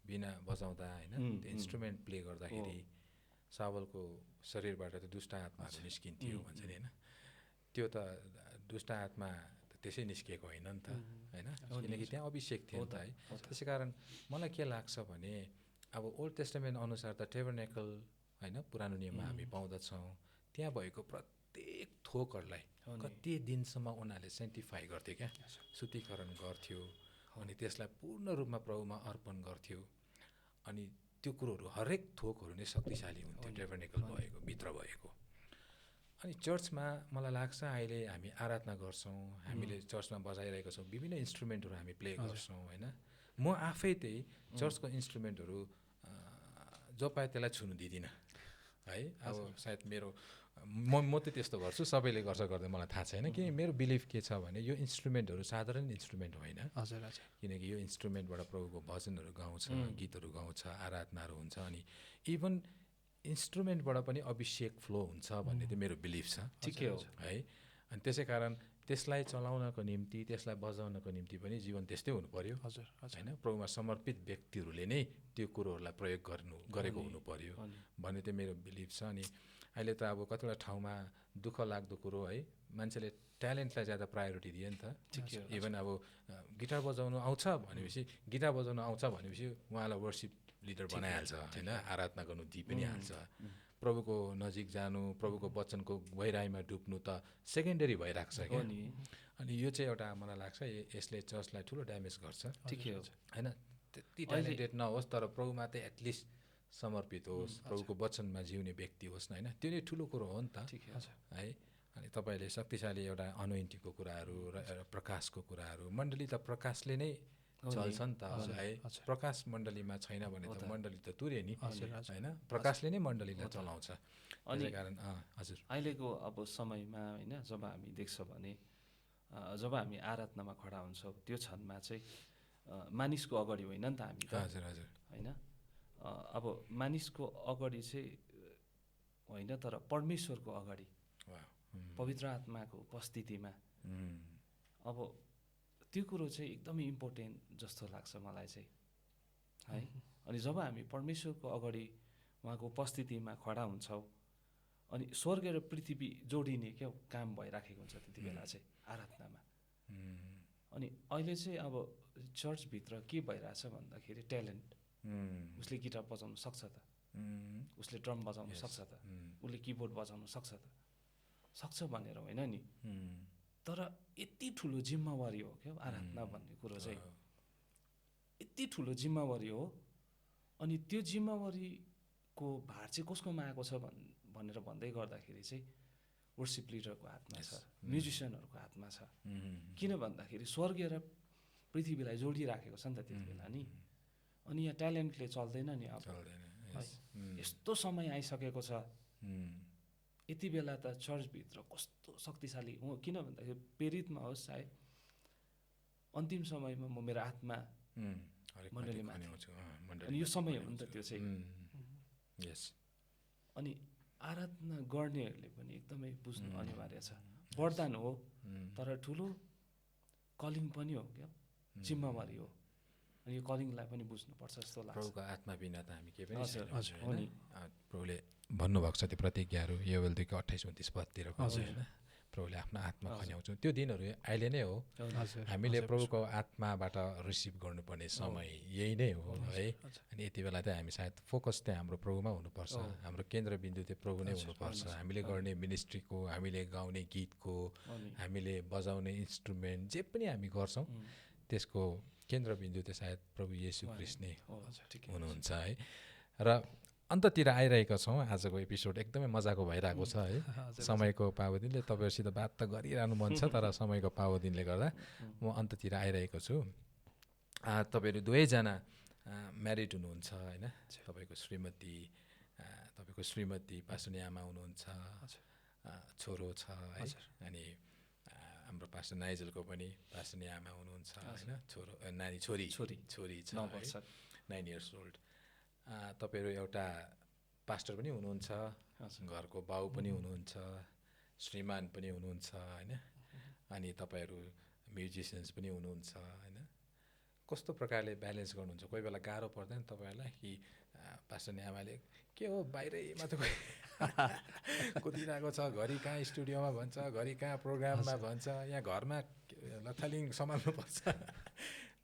बिना बजाउँदा होइन त्यो इन्स्ट्रुमेन्ट प्ले गर्दाखेरि सावलको शरीरबाट त्यो दुष्ट आत्माहरू निस्किन्थ्यो भन्छ नि होइन। त्यो त दुष्ट आत्मा त्यसै निस्किएको होइन नि त होइन, किनकि त्यहाँ अभिषेक थियो नि त है। त्यसै कारण मलाई के लाग्छ भने अब ओल्ड टेस्टामेन्ट अनुसार त टेबरनेकल होइन पुरानो नियममा हामी पाउँदछौँ, त्यहाँ भएको प्रत्येक थोकहरूलाई कति दिनसम्म उनीहरूले सेन्टिफाई गर्थ्यो क्या, शुद्धिकरण गर्थ्यो अनि त्यसलाई पूर्ण रूपमा प्रभुमा अर्पण गर्थ्यो। अनि त्यो कुरोहरू हरेक थोकहरू नै शक्तिशाली हुन्थ्यो टेबरनेकल भएको भित्र भएको। अनि चर्चमा मलाई लाग्छ अहिले हामी आराधना गर्छौँ, हामीले चर्चमा बजाइरहेका छौँ, विभिन्न इन्स्ट्रुमेन्टहरू हामी प्ले गर्छौँ होइन। म आफै त्यही चर्चको इन्स्ट्रुमेन्टहरू जो पाएँ त्यसलाई छुनु दिँदिनँ है। अब सायद म त त्यस्तो गर्छु, सबैले गर्छ गर्दैन मलाई थाहा छैन। कि मेरो बिलिफ के छ भने यो इन्स्ट्रुमेन्टहरू साधारण इन्स्ट्रुमेन्ट होइन। हजुर हजुर। किनकि यो इन्स्ट्रुमेन्टबाट प्रभुको भजनहरू गाउँछ, गीतहरू गाउँछ, आराधनाहरू हुन्छ। अनि इभन इन्स्ट्रुमेन्टबाट पनि अभिषेक फ्लो हुन्छ भन्ने चाहिँ मेरो बिलिफ छ। ठिकै हो है। अनि त्यसै कारण त्यसलाई चलाउनको निम्ति, त्यसलाई बजाउनको निम्ति पनि जीवन त्यस्तै हुनु पर्यो। हजुर होइन, प्रभुमा समर्पित व्यक्तिहरूले नै त्यो कुरोहरूलाई प्रयोग गरेको हुनु पर्यो भन्ने चाहिँ मेरो बिलिफ छ। अनि अहिले त अब कतिवटा ठाउँमा दुःख लाग्दो कुरो है, मान्छेले ट्यालेन्टलाई ज्यादा प्रायोरिटी दियो नि त। इभन अब गिटार बजाउनु आउँछ भनेपछि उहाँलाई वर्सिप लिडर बनाइहाल्छ होइन, आराधना गर्नु दिइ पनि हाल्छ। प्रभुको नजिक जानु, प्रभुको वचनको गहिराइमा डुब्नु त सेकेन्डरी भइरहेको छ क्या। अनि यो चाहिँ एउटा मलाई लाग्छ यसले चर्चलाई ठुलो ड्यामेज गर्छ। ठिकै हो होइन, त्यति ट्यालेन्टेड नहोस् तर प्रभुमा चाहिँ एटलिस्ट समर्पित होस्, प्रभुको वचनमा जिउने व्यक्ति होस् न, होइन, त्यो नै ठुलो कुरो हो नि त है। अनि तपाईँले शक्तिशाली एउटा अनोइन्टिङको कुराहरू र प्रकाशको कुराहरू, मण्डली त प्रकाशले नै चल्छ नि त है। प्रकाश मण्डलीमा छैन भने त मण्डली त तुरे नि, होइन, प्रकाशले नै मण्डलीलाई चलाउँछ। त्यसै कारण हजुर अहिलेको अब समयमा होइन, जब हामी देख्छ भने जब हामी आराधनामा खडा हुन्छौँ त्यो क्षणमा चाहिँ मानिसको अगाडि होइन नि त हामी त, हजुर हजुर होइन। अब मानिसको अगाडि चाहिँ होइन, तर परमेश्वरको अगाडि पवित्र आत्माको उपस्थितिमा अब त्यो कुरो चाहिँ एकदमै इम्पोर्टेन्ट जस्तो लाग्छ मलाई चाहिँ है। अनि जब हामी परमेश्वरको अगाडि उहाँको उपस्थितिमा खडा हुन्छौँ अनि स्वर्ग र पृथ्वी जोडिने क्या काम भइराखेको हुन्छ त्यति बेला चाहिँ आराधनामा। अनि अहिले चाहिँ अब चर्चभित्र के भइरहेछ भन्दाखेरि ट्यालेन्ट, उसले गिटार बजाउन सक्छ त, उसले ड्रम बजाउन सक्छ त, उसले किबोर्ड बजाउन सक्छ त, सक्छ भनेर होइन नि, तर यति ठुलो जिम्मेवारी हो क्या आराधना भन्ने कुरो चाहिँ, यति ठुलो जिम्मेवारी हो। अनि त्यो जिम्मेवारीको भार चाहिँ कसकोमा आएको छ भनेर भन्दै गर्दाखेरि चाहिँ वर्सिप लिडरको हातमा छ, म्युजिसियनहरूको हातमा छ। किन भन्दाखेरि स्वर्ग र पृथ्वीलाई जोडिराखेको छ नि त त्यति बेला नि। अनि यहाँ ट्यालेन्टले चल्दैन नि अब है। यस्तो समय आइसकेको छ, यति बेला त चर्चभित्र कस्तो शक्तिशाली हो, किन भन्दाखेरि प्रेरितमा होस् चाहे अन्तिम समयमा म मेरो आत्मा मण्डलीमा अनि यो समय हो नि त त्यो चाहिँ। अनि आराधना गर्नेहरूले पनि एकदमै बुझ्नु अनिवार्य छ। वरदान हो तर ठुलो कलिङ पनि हो क्या, जिम्मेवारी हो। अनि यो कलिङलाई पनि बुझ्नुपर्छ जस्तो लाग्छ। प्रभुको आत्मा बिना त हामी के पनि छैन। हो नि, प्रभुले भन्नुभएको छ त्यो प्रतिज्ञाहरू योवेल 2:28-29 पदतिर होइन, प्रभुले आफ्नो आत्मा खन्याउँछौँ। त्यो दिनहरू अहिले नै हो, हामीले प्रभुको आत्माबाट रिसिभ गर्नुपर्ने समय यही नै हो है। अनि यति बेला चाहिँ हामी सायद फोकस चाहिँ हाम्रो प्रभुमा हुनुपर्छ, हाम्रो केन्द्रबिन्दु चाहिँ प्रभु नै हुनुपर्छ। हामीले गर्ने मिनिस्ट्रीको, हामीले गाउने गीतको, हामीले बजाउने इन्स्ट्रुमेन्ट जे पनि हामी गर्छौँ त्यसको केन्द्रबिन्दु चाहिँ सायद प्रभु येशू ख्रीष्ट नै हुनुहुन्छ है। र अन्ततिर आइरहेका छौँ। आजको एपिसोड एकदमै मजाको भइरहेको छ है। समयको पाबन्दीले तपाईँहरूसित बात त गरिरहनु मन छ तर समयको पाबन्दीले गर्दा म अन्ततिर आइरहेको छु। तपाईँहरू दुवैजना म्यारिड हुनुहुन्छ होइन, तपाईँको श्रीमती पास्टर आमा हुनुहुन्छ, छोरो छ है। अनि हाम्रो पास्टर नाइजलको पनि पास्टर आमा हुनुहुन्छ होइन, छोरी छ 9 years old। तपाईँहरू एउटा पास्टर पनि हुनुहुन्छ, घरको बाउ पनि हुनुहुन्छ, श्रीमान पनि हुनुहुन्छ होइन। अनि तपाईँहरू म्युजिसियन्स पनि हुनुहुन्छ होइन। कस्तो प्रकारले ब्यालेन्स गर्नुहुन्छ? कोही बेला गाह्रो पर्दैन तपाईँहरूलाई कि पास्टर आमाले के हो बाहिरै मात्र कुदिरहेको छ, घरि कहाँ स्टुडियोमा भन्छ, घरि कहाँ प्रोग्राममा भन्छ, यहाँ घरमा लथालिङ सम्हाल्नुपर्छ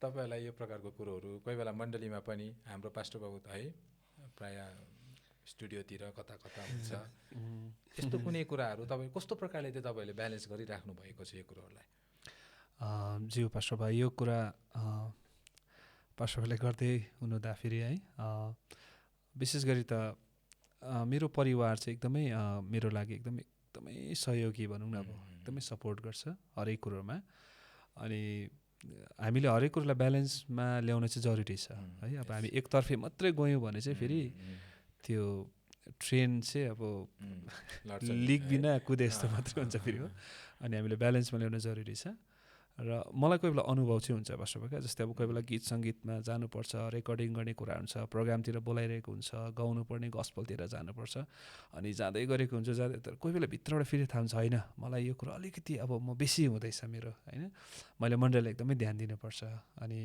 तपाईँहरूलाई यो प्रकारको कुरोहरू? कोही बेला मण्डलीमा पनि हाम्रो पास्टर बाबु त है प्राय स्टुडियोतिर कता हुन्छ, यस्तो कुनै कुराहरू तपाईँ कस्तो प्रकारले चाहिँ तपाईँहरूले ब्यालेन्स गरिराख्नु भएको छ यो कुरोहरूलाई? ज्यू पास्टर भाइ, यो कुरा पास्टर भाइले गर्दै हुनुहुँदाखेरि है, विशेष गरी त मेरो परिवार चाहिँ एकदमै मेरो लागि एकदमै सहयोगी भनौँ न, अब एकदमै सपोर्ट गर्छ हरेक कुरोमा। अनि हामीले हरेक कुरोलाई ब्यालेन्समा ल्याउन चाहिँ जरुरी छ है। अब हामी एकतर्फे मात्रै गयौँ भने चाहिँ फेरि त्यो ट्रेन चाहिँ अब लिक बिना कुदे जस्तो मात्रै हुन्छ फेरि हो। अनि हामीले ब्यालेन्समा ल्याउन जरुरी छ। र मलाई कोही बेला अनुभव चाहिँ हुन्छ पास्टर भाइ, जस्तै अब कोही बेला गीत सङ्गीतमा जानुपर्छ, रेकर्डिङ गर्ने कुरा हुन्छ, प्रोग्रामतिर बोलाइरहेको हुन्छ, गाउनु पर्ने गस्पलतिर जानुपर्छ, अनि जाँदै गरेको हुन्छ जाँदै, तर कोही बेला भित्रबाट फेरि थाहा हुन्छ होइन मलाई यो कुरा अलिकति अब म बेसी हुँदैछ मेरो होइन, मैले मण्डलीलाई एकदमै ध्यान दिनुपर्छ। अनि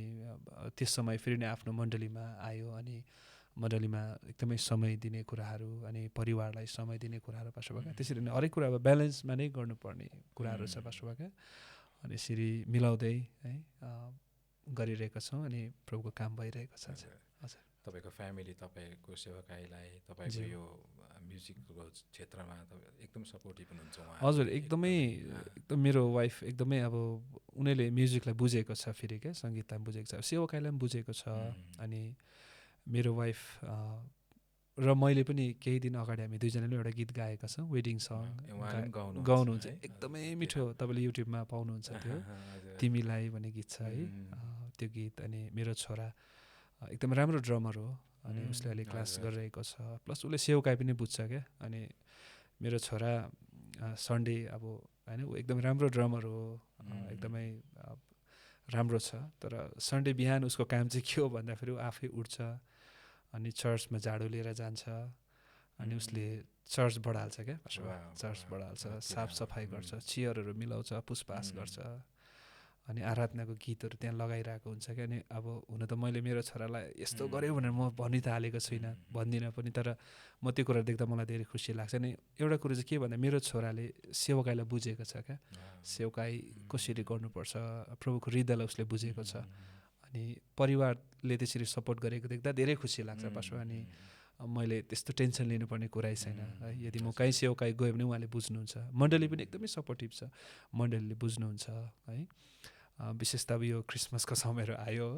त्यस समय फेरि नै आफ्नो मण्डलीमा आयो, अनि मण्डलीमा एकदमै समय दिने कुराहरू अनि परिवारलाई समय दिने कुराहरू पास्टर भाइ, त्यसरी नै हरेक कुरा अब ब्यालेन्समा नै गर्नुपर्ने कुराहरू छ पास्टर भाइ। अनि यसरी मिलाउँदै है गरिरहेका छौँ अनि प्रभुको काम भइरहेको छ। हजुर, तपाईँको फ्यामिली तपाईँको सेवाकाईलाई तपाईँको यो म्युजिकको क्षेत्रमा एकदम सपोर्टिभ हुनुहुन्छ उहाँ? हजुर एकदम मेरो वाइफ एकदमै अब उनीहरूले म्युजिकलाई बुझेको छ, फेरि क्या सङ्गीतलाई बुझेको छ, सेवाकाईलाई पनि बुझेको छ। अनि मेरो वाइफ र मैले पनि केही दिन अगाडि हामी दुईजनाले एउटा गीत गाएका छौँ, वेडिङ सङ गाउनुहुन्छ। एकदमै मिठो, तपाईँले युट्युबमा पाउनुहुन्छ त्यो तिमीलाई भन्ने गीत छ है त्यो गीत। अनि मेरो छोरा एकदम राम्रो ड्रमर हो, अनि उसले अहिले क्लास गरिरहेको छ, प्लस उसले सेवाकाई पनि बुझ्छ क्या। अनि मेरो छोरा सन्डे अब होइन ऊ एकदम राम्रो ड्रमर हो, एकदमै राम्रो छ। तर सन्डे बिहान उसको काम चाहिँ के हो भन्दाखेरि ऊ आफै उठ्छ, अनि चर्चमा झाडु लिएर जान्छ, अनि उसले चर्च बढाल्छ क्या, चर्च बढाल्छ, साफसफाइ गर्छ, चियरहरू मिलाउँछ, पुसपास गर्छ, अनि आराधनाको गीतहरू त्यहाँ लगाइरहेको हुन्छ क्या। अनि अब हुन त मैले मेरो छोरालाई यस्तो गऱ्यो भनेर म भनि त हालेको छुइनँ, भन्दिनँ पनि, तर म त्यो कुरा देख्दा मलाई धेरै खुसी लाग्छ। अनि एउटा कुरो चाहिँ के भन्दा मेरो छोराले सेवाकाईलाई बुझेको छ क्या, सेवाकाई कसरी गर्नुपर्छ, प्रभुको हृदयलाई उसले बुझेको छ। अनि परिवारले त्यसरी सपोर्ट गरेको देख्दा धेरै खुसी लाग्छ पास्टर। अनि मैले त्यस्तो टेन्सन लिनुपर्ने कुरै छैन है। यदि म कहीँ सेवाकाई गयो भने उहाँले बुझ्नुहुन्छ, मण्डली पनि एकदमै सपोर्टिभ छ, मण्डलीले बुझ्नुहुन्छ है। विशेष त अब यो क्रिसमसको समयहरू आयो,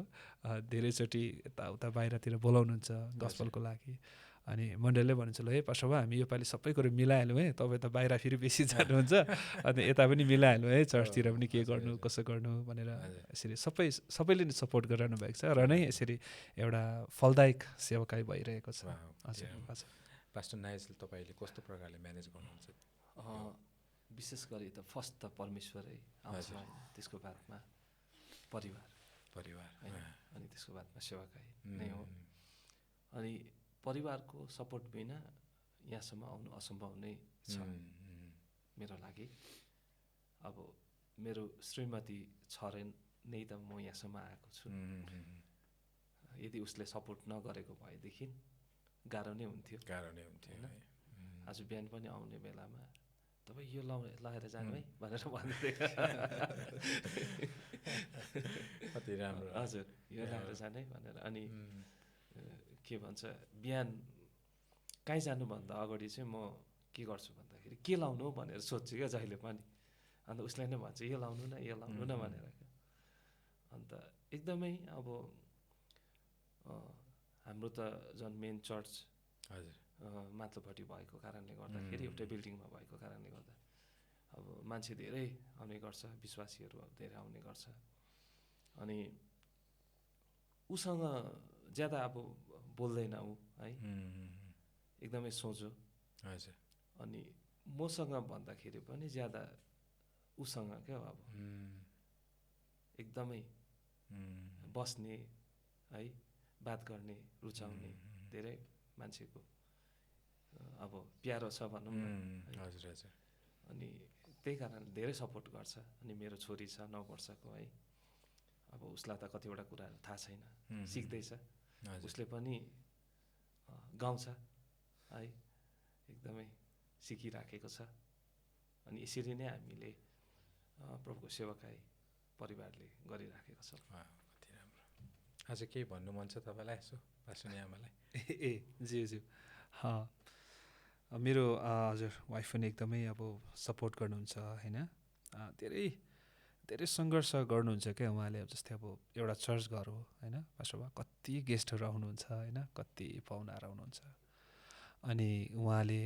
धेरैचोटि यताउता बाहिरतिर बोलाउनुहुन्छ गस्पलको लागि, अनि मण्डलीले भन्नुहुन्छ ल है पास्टर बा हामी योपालि सबै कुरो मिलाइहाल्यौँ है, तपाईँ त बाहिर फेरि बेसी जानुहुन्छ, अनि यता पनि मिलाइहाल्यौँ है, चर्चतिर पनि के गर्नु कसो गर्नु भनेर यसरी सबैले नै सपोर्ट गरिरहनु भएको छ, र नै यसरी एउटा फलदायक सेवाकाई भइरहेको छ। हजुर हजुर। पास्टर नाइजल तपाईँले कस्तो प्रकारले म्यानेज गर्नुहुन्छ? विशेष गरी त फर्स्ट त परमेश्वरै आउँछ होइन, त्यसको बादमा परिवार होइन, अनि त्यसको बादमा सेवाकाई नै हो। अनि परिवारको सपोर्ट बिना यहाँसम्म आउनु असम्भव नै छ मेरो लागि। अब मेरो श्रीमती छ नै त म यहाँसम्म आएको छु। यदि उसले सपोर्ट नगरेको भएदेखि गाह्रो नै हुन्थ्यो होइन। आज बिहान पनि आउने बेलामा तपाईँ यो लगाएर जानु है भनेर भन्दै कति राम्रो, हजुर यो लगाएर जानु है भनेर। अनि के भन्छ, बिहान कहीँ जानुभन्दा अगाडि चाहिँ म के गर्छु भन्दाखेरि के लाउनु भनेर सोध्छु क्या जहिले पनि। अन्त उसलाई नै भन्छ यो लाउनु न यो लाउनु न भनेर। अन्त एकदमै अब हाम्रो त झन् मेन चर्च माथिल्लोपट्टि भएको कारणले गर्दाखेरि, एउटै बिल्डिङमा भएको कारणले गर्दा अब मान्छे धेरै आउने गर्छ, विश्वासीहरू धेरै आउने गर्छ। अनि उसँग ज्यादा अब बोल्दैन ऊ है, एकदमै सोझो। अनि मसँग भन्दाखेरि पनि ज्यादा उसँग क्या अब एकदमै बस्ने है, बात गर्ने रुचाउने धेरै मान्छेको अब प्यारो छ भनौँ न। हजुर हजुर। अनि त्यही कारण धेरै सपोर्ट गर्छ। अनि मेरो छोरी छ 9 वर्षको है, अब उसलाई त कतिवटा कुराहरू थाहा छैन, सिक्दैछ। उसले पनि गाउँछ है, एकदमै सिकिराखेको छ। अनि यसरी नै हामीले प्रभुको सेवाकाई परिवारले गरिराखेको छ। कति राम्रो। आज केही भन्नु मन छ तपाईँलाई यसो पास्टर आमालाई? ज्यू मेरो हजुर वाइफ पनि एकदमै अब सपोर्ट गर्नुहुन्छ होइन। धेरै धेरै सङ्घर्ष गर्नुहुन्छ क्या उहाँले। अब जस्तै अब एउटा चर्च घर हो होइन पास्टरमा, कति गेस्टहरू आउनुहुन्छ होइन, कति पाहुनाहरू आउनुहुन्छ। अनि उहाँले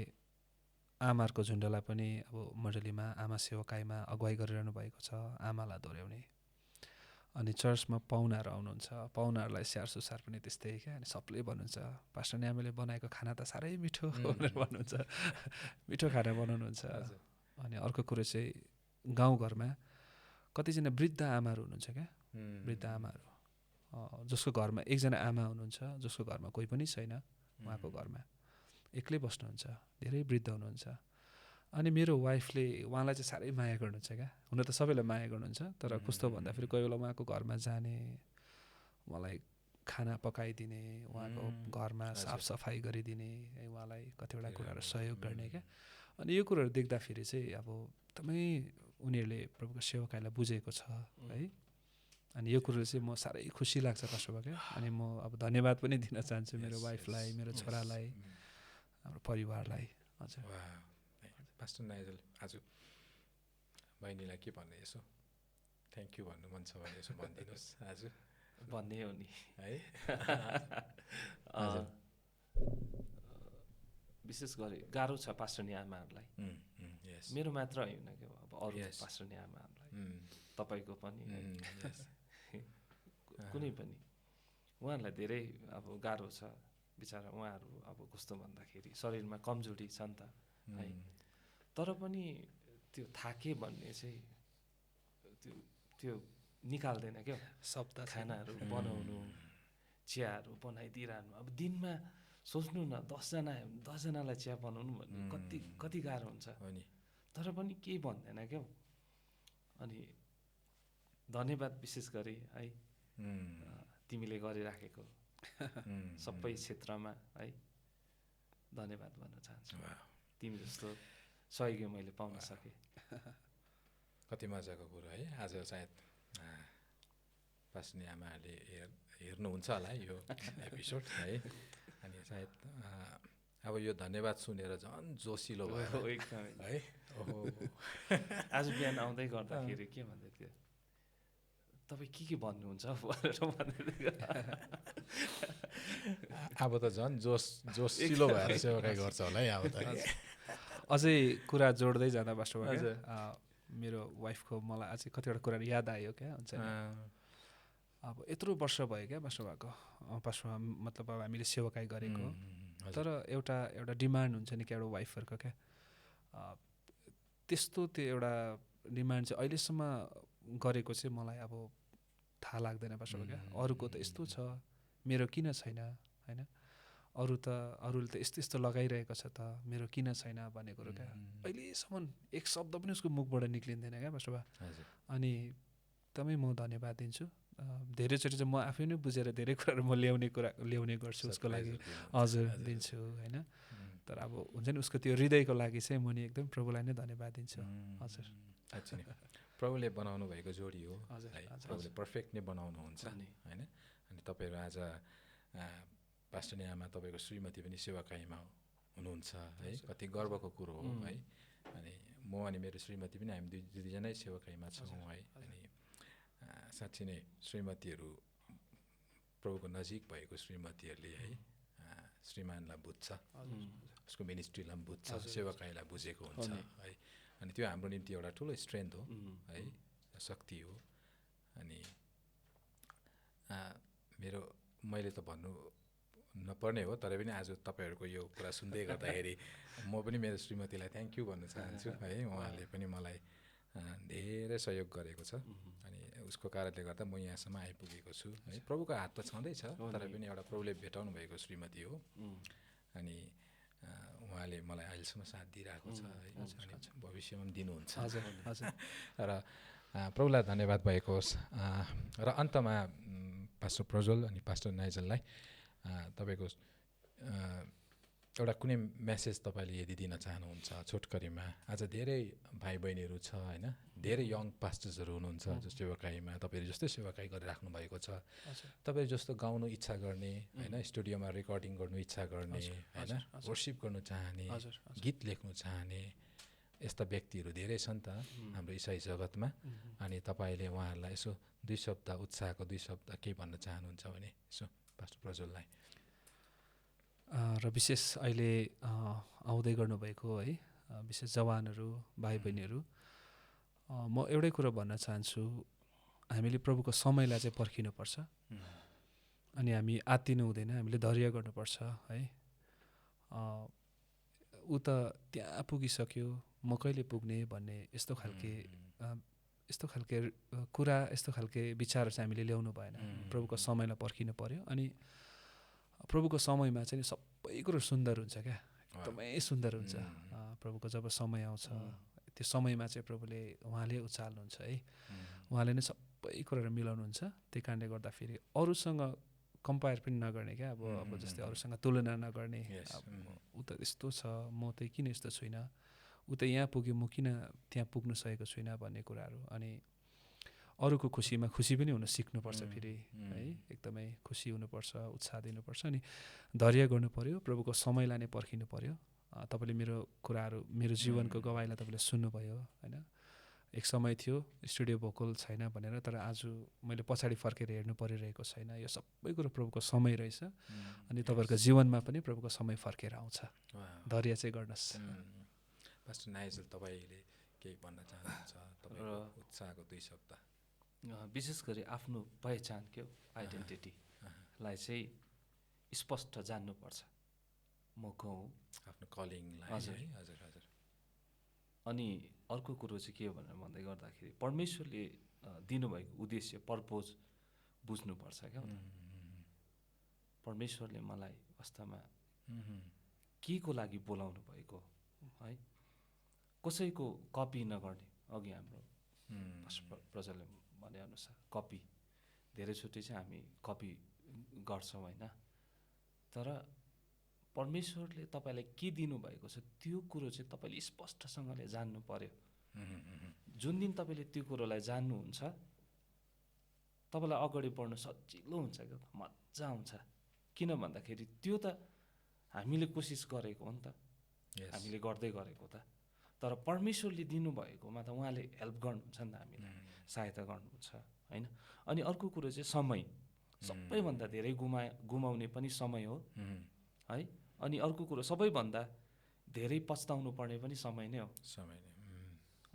आमाहरूको झुन्डलाई पनि अब मण्डलीमा आमा सेवाकाईमा अगुवाई गरिरहनु भएको छ, आमालाई दोहोऱ्याउने। अनि चर्चमा पाहुनाहरू आउनुहुन्छ, पाहुनाहरूलाई स्याहार सुसार पनि त्यस्तै क्या। अनि सबले भन्नुहुन्छ पास्टर न्यामीले बनाएको खाना त साह्रै मिठो भनेर भन्नुहुन्छ, मिठो खाना बनाउनुहुन्छ। अनि अर्को कुरो चाहिँ गाउँघरमा कतिजना वृद्ध आमाहरू हुनुहुन्छ क्या, वृद्ध आमाहरू जसको घरमा एकजना आमा हुनुहुन्छ, जसको घरमा कोही पनि छैन, उहाँको घरमा एक्लै बस्नुहुन्छ, धेरै वृद्ध हुनुहुन्छ। अनि मेरो वाइफले उहाँलाई चाहिँ साह्रै माया गर्नुहुन्छ क्या। हुन त सबैलाई माया गर्नुहुन्छ, तर कस्तो भन्दाखेरि कोही बेला उहाँको घरमा जाने, उहाँलाई खाना पकाइदिने, उहाँको घरमा साफसफाइ गरिदिने, उहाँलाई कतिवटा कुराहरू सहयोग गर्ने क्या। अनि यो कुरोहरू देख्दाखेरि चाहिँ अब एकदमै उनीहरूले प्रभुको सेवाकाईलाई बुझेको छ है। अनि यो कुरो चाहिँ म साह्रै खुसी लाग्छ पास्टर क्या। अनि म अब धन्यवाद पनि दिन चाहन्छु मेरो वाइफलाई, मेरो छोरालाई, हाम्रो परिवारलाई। हजुर। पास्टर नाइजल आज बहिनीलाई के भन्ने, यसो थ्याङ्क यू भन्नु मन छ भने यसो भनिदिनुहोस् आज। भन्ने हो नि है। विशेष गरी गाह्रो छ पास्टर नि आमाहरूलाई, मेरो मात्र होइन क्या, अब अरू पास्टर नि आमाहरूलाई, तपाईँको पनि कुनै पनि उहाँहरूलाई धेरै अब गाह्रो छ बिचरा। उहाँहरू अब कस्तो भन्दाखेरि शरीरमा कमजोरी छ नि त है, तर पनि त्यो थाके भन्ने चाहिँ त्यो निकाल्दैन क्या शब्द। खानाहरू बनाउनु, चियाहरू बनाइदिइरहनु, अब दिनमा सोच्नु न 10जनालाई चिया बनाउनु भन्ने कति गाह्रो हुन्छ, तर पनि केही भन्दैन क्या। अनि धन्यवाद विशेष गरी है तिमीले गरिराखेको सबै क्षेत्रमा है धन्यवाद भन्न चाहन्छु। तिमी जस्तो सहयोगी मैले पाउन सकेँ। कति मजाको कुरो है। आज सायद पास्नी आमाहरूले हेर्नुहुन्छ होला यो एपिसोड है। अनि सायद अब यो धन्यवाद सुनेर झन् जोसिलो भयो एकदमै है। ओहो आज बिहान आउँदै गर्दाखेरि के भन्दै थियो, तपाईँ के भन्नुहुन्छ भनेर भन्दै थियो। अब त झन् जोसिलो भएर सेवाकाई गर्छ होला है अब त। अझै कुरा जोड्दै जाँदा पास्टर मेरो वाइफको मलाई अझै कतिवटा कुराहरू याद आयो क्या। हुन्छ अब यत्रो वर्ष भयो क्या पास्टर भएको, पास्टरमा मतलब अब हामीले सेवाकाई गरेको, तर एउटा डिमान्ड हुन्छ नि क्या एउटा वाइफहरूको क्या। त्यस्तो त्यो एउटा डिमान्ड चाहिँ अहिलेसम्म गरेको चाहिँ मलाई अब थाहा लाग्दैन पास्टर क्या। अरूको त यस्तो छ, मेरो किन छैन होइन, अरूले त यस्तो लगाइरहेको छ त, मेरो किन छैन भन्ने कुरो क्या अहिलेसम्म एक शब्द पनि उसको मुखबाट निक्लिँदैन क्या पास्टर। अनि एकदमै म धन्यवाद दिन्छु। धेरैचोटि चाहिँ म आफै नै बुझेर धेरै कुराहरू म ल्याउने गर्छु उसको लागि। हजुर दिन्छु होइन, तर अब हुन्छ नि उसको त्यो हृदयको लागि चाहिँ म नि एकदम प्रभुलाई नै धन्यवाद दिन्छु। हजुर प्रभुले बनाउनु भएको जोडी हो हजुर, है, प्रभुले पर्फेक्ट नै बनाउनुहुन्छ होइन। अनि तपाईँहरू आज पास्टर नि आमा तपाईँको श्रीमती पनि सेवाकाईमा हुनुहुन्छ है, कति गर्वको कुरो हो है। अनि म अनि मेरो श्रीमती पनि हामी दुईजनै सेवाकाईमा छौँ है। अनि साँच्ची नै श्रीमतीहरू प्रभुको नजिक भएको श्रीमतीहरूले है श्रीमानलाई बुझ्छ, उसको मिनिस्ट्रीलाई पनि बुझ्छ, सेवाकाईलाई बुझेको हुन्छ है। अनि त्यो हाम्रो निम्ति एउटा ठुलो स्ट्रेन्थ हो है, शक्ति हो। अनि मैले त भन्नु नपर्ने हो, तर पनि आज तपाईँहरूको यो कुरा सुन्दै गर्दाखेरि म पनि मेरो श्रीमतीलाई थ्याङ्क यू भन्न चाहन्छु है। उहाँले पनि मलाई धेरै सहयोग गरेको छ, अनि उसको कारणले गर्दा म यहाँसम्म आइपुगेको छु है। प्रभुको हात त छँदैछ, तर पनि एउटा प्रभुले भेटाउनु भएको श्रीमती हो। अनि उहाँले मलाई अहिलेसम्म साथ दिइरहेको छ है, अनि भविष्यमा पनि दिनुहुन्छ। र प्रभुलाई धन्यवाद भएको होस्। र अन्तमा पास्टर प्रज्वल अनि पास्टर नाइजललाई तपाईँको एउटा कुनै मेसेज तपाईँले यदि दिन चाहनुहुन्छ छोटकरीमा। आज धेरै भाइ बहिनीहरू छ होइन, धेरै यङ पास्टर्सहरू हुनुहुन्छ जो सेवाकाईमा तपाईँहरू जस्तै सेवाकाई गरिराख्नु भएको छ। तपाईँहरू जस्तो गाउनु इच्छा गर्ने होइन, स्टुडियोमा रेकर्डिङ गर्नु इच्छा गर्ने होइन, वर्सिप गर्नु चाहने, गीत लेख्नु चाहने यस्ता व्यक्तिहरू धेरै छन् त हाम्रो इसाई जगतमा। अनि तपाईँले उहाँहरूलाई यसो 2 शब्द उत्साहको 2 शब्द के भन्न चाहनुहुन्छ भने यसो पास्टर प्रज्वललाई। र विशेष अहिले आउँदै गर्नुभएको है विशेष जवानहरू भाइ बहिनीहरू, म एउटै कुरो भन्न चाहन्छु, हामीले प्रभुको समयलाई चाहिँ पर्खिनुपर्छ। अनि हामी आत्तिनु हुँदैन, हामीले धैर्य गर्नुपर्छ है। ऊ त त्यहाँ पुगिसक्यो, म कहिले पुग्ने भन्ने यस्तो खालके कुरा, यस्तो खालके विचारहरू चाहिँ हामीले ल्याउनु भएन। प्रभुको समयलाई पर्खिनु पर्यो। अनि प्रभुको समयमा चाहिँ सबै कुरो सुन्दर हुन्छ क्या, एकदमै सुन्दर हुन्छ। प्रभुको जब समय आउँछ त्यो समयमा चाहिँ प्रभुले उहाँले उचाल्नुहुन्छ है, उहाँले नै सबै कुराहरू मिलाउनुहुन्छ। त्यही कारणले गर्दाखेरि अरूसँग कम्पेयर पनि नगर्ने क्या, अब जस्तै अरूसँग तुलना नगर्ने। ऊ त यस्तो छ, म त किन यस्तो छुइनँ, ऊ त यहाँ पुग्यो, म किन त्यहाँ पुग्नु सकेको छुइनँ भन्ने कुराहरू। अनि अरूको खुसीमा खुसी पनि हुन सिक्नुपर्छ फेरि है, एकदमै खुसी हुनुपर्छ, उत्साह दिनुपर्छ अनि धैर्य गर्नु पर्यो, प्रभुको समयलाई नै पर्खिनु पर्यो। तपाईँले मेरो कुराहरू, मेरो जीवनको गवाईलाई तपाईँले सुन्नुभयो होइन। एक समय थियो स्टुडियो भोकल छैन भनेर, तर आज मैले पछाडि फर्केर हेर्नु परिरहेको छैन, यो सबै कुरो प्रभुको समय रहेछ अनि तपाईँहरूको जीवनमा पनि प्रभुको समय फर्केर आउँछ। धैर्य चाहिँ गर्नुहोस्। पास्टर नाइजल, तपाईँले केही भन्न चाहनुहुन्छ? तपाईँको उत्साहको 2 शब्द। विशेष गरी आफ्नो पहिचान के हो, आइडेन्टिटीलाई चाहिँ स्पष्ट जान्नुपर्छ। म को हुँ, आफ्नो कलिङलाई। हजुर हजुर हजुर। अनि अर्को कुरो चाहिँ के हो भनेर भन्दै गर्दाखेरि परमेश्वरले दिनुभएको उद्देश्य, पर्पोज बुझ्नुपर्छ क्या। परमेश्वरले मलाई वास्तवमा के को लागि बोलाउनु भएको है, कसैको कपी नगर्ने। अघि हाम्रो प्रजाले भनेअनुसार कपी धेरैचोटि चाहिँ हामी कपी गर्छौँ होइन, तर परमेश्वरले तपाईँलाई के दिनुभएको छ त्यो कुरो चाहिँ तपाईँले स्पष्टसँगले जान्नु पर्यो। जुन दिन तपाईँले त्यो कुरोलाई जान्नुहुन्छ तपाईँलाई अगाडि बढ्नु सजिलो हुन्छ क्या, मजा आउँछ। किन भन्दाखेरि त्यो त हामीले कोसिस गरेको हो नि त, हामीले गर्दै गरेको त, तर परमेश्वरले दिनुभएकोमा त उहाँले हेल्प गर्नुहुन्छ नि त, हामीलाई सहायता गर्नुहुन्छ होइन। अनि अर्को कुरो चाहिँ समय, सबैभन्दा धेरै गुमाउने पनि समय हो है। अनि अर्को कुरो सबैभन्दा धेरै पछताउनु पर्ने पनि समय नै हो।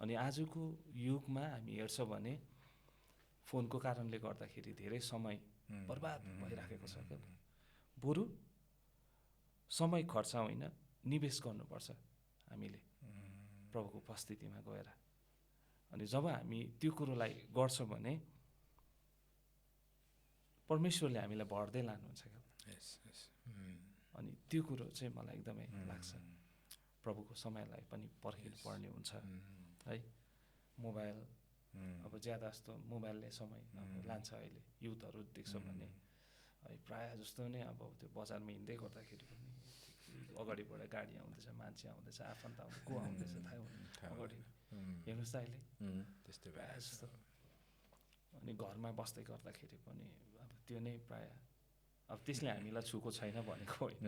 अनि आजको युगमा हामी हेर्छौँ भने फोनको कारणले गर्दाखेरि धेरै समय बर्बाद भइराखेको छ क्या। बरु समय खर्च होइन, निवेश गर्नुपर्छ हामीले प्रभुको उपस्थितिमा गएर। अनि जब हामी त्यो कुरोलाई गर्छौँ भने परमेश्वरले हामीलाई भर्दै लानुहुन्छ क्या। अनि त्यो कुरो चाहिँ मलाई एकदमै लाग्छ। प्रभुको समयलाई पनि पर्खिनु पर्ने हुन्छ है। मोबाइल अब ज्यादा जस्तो मोबाइलले समय लान्छ। अहिले युथहरू देख्छौँ भने है प्रायः जस्तो नै अब त्यो बजारमा हिँड्दै गर्दाखेरि पनि अगाडिबाट गाडी आउँदैछ, मान्छे आउँदैछ, आफन्त आउँदैछ, को आउँदैछ थाहा हुँदैन अगाडि, हेर्नुहोस् त अहिले त्यस्तै प्रायः जस्तो। अनि घरमा बस्दै गर्दाखेरि पनि अब त्यो नै प्रायः, अब त्यसले हामीलाई छुको छैन भनेको होइन,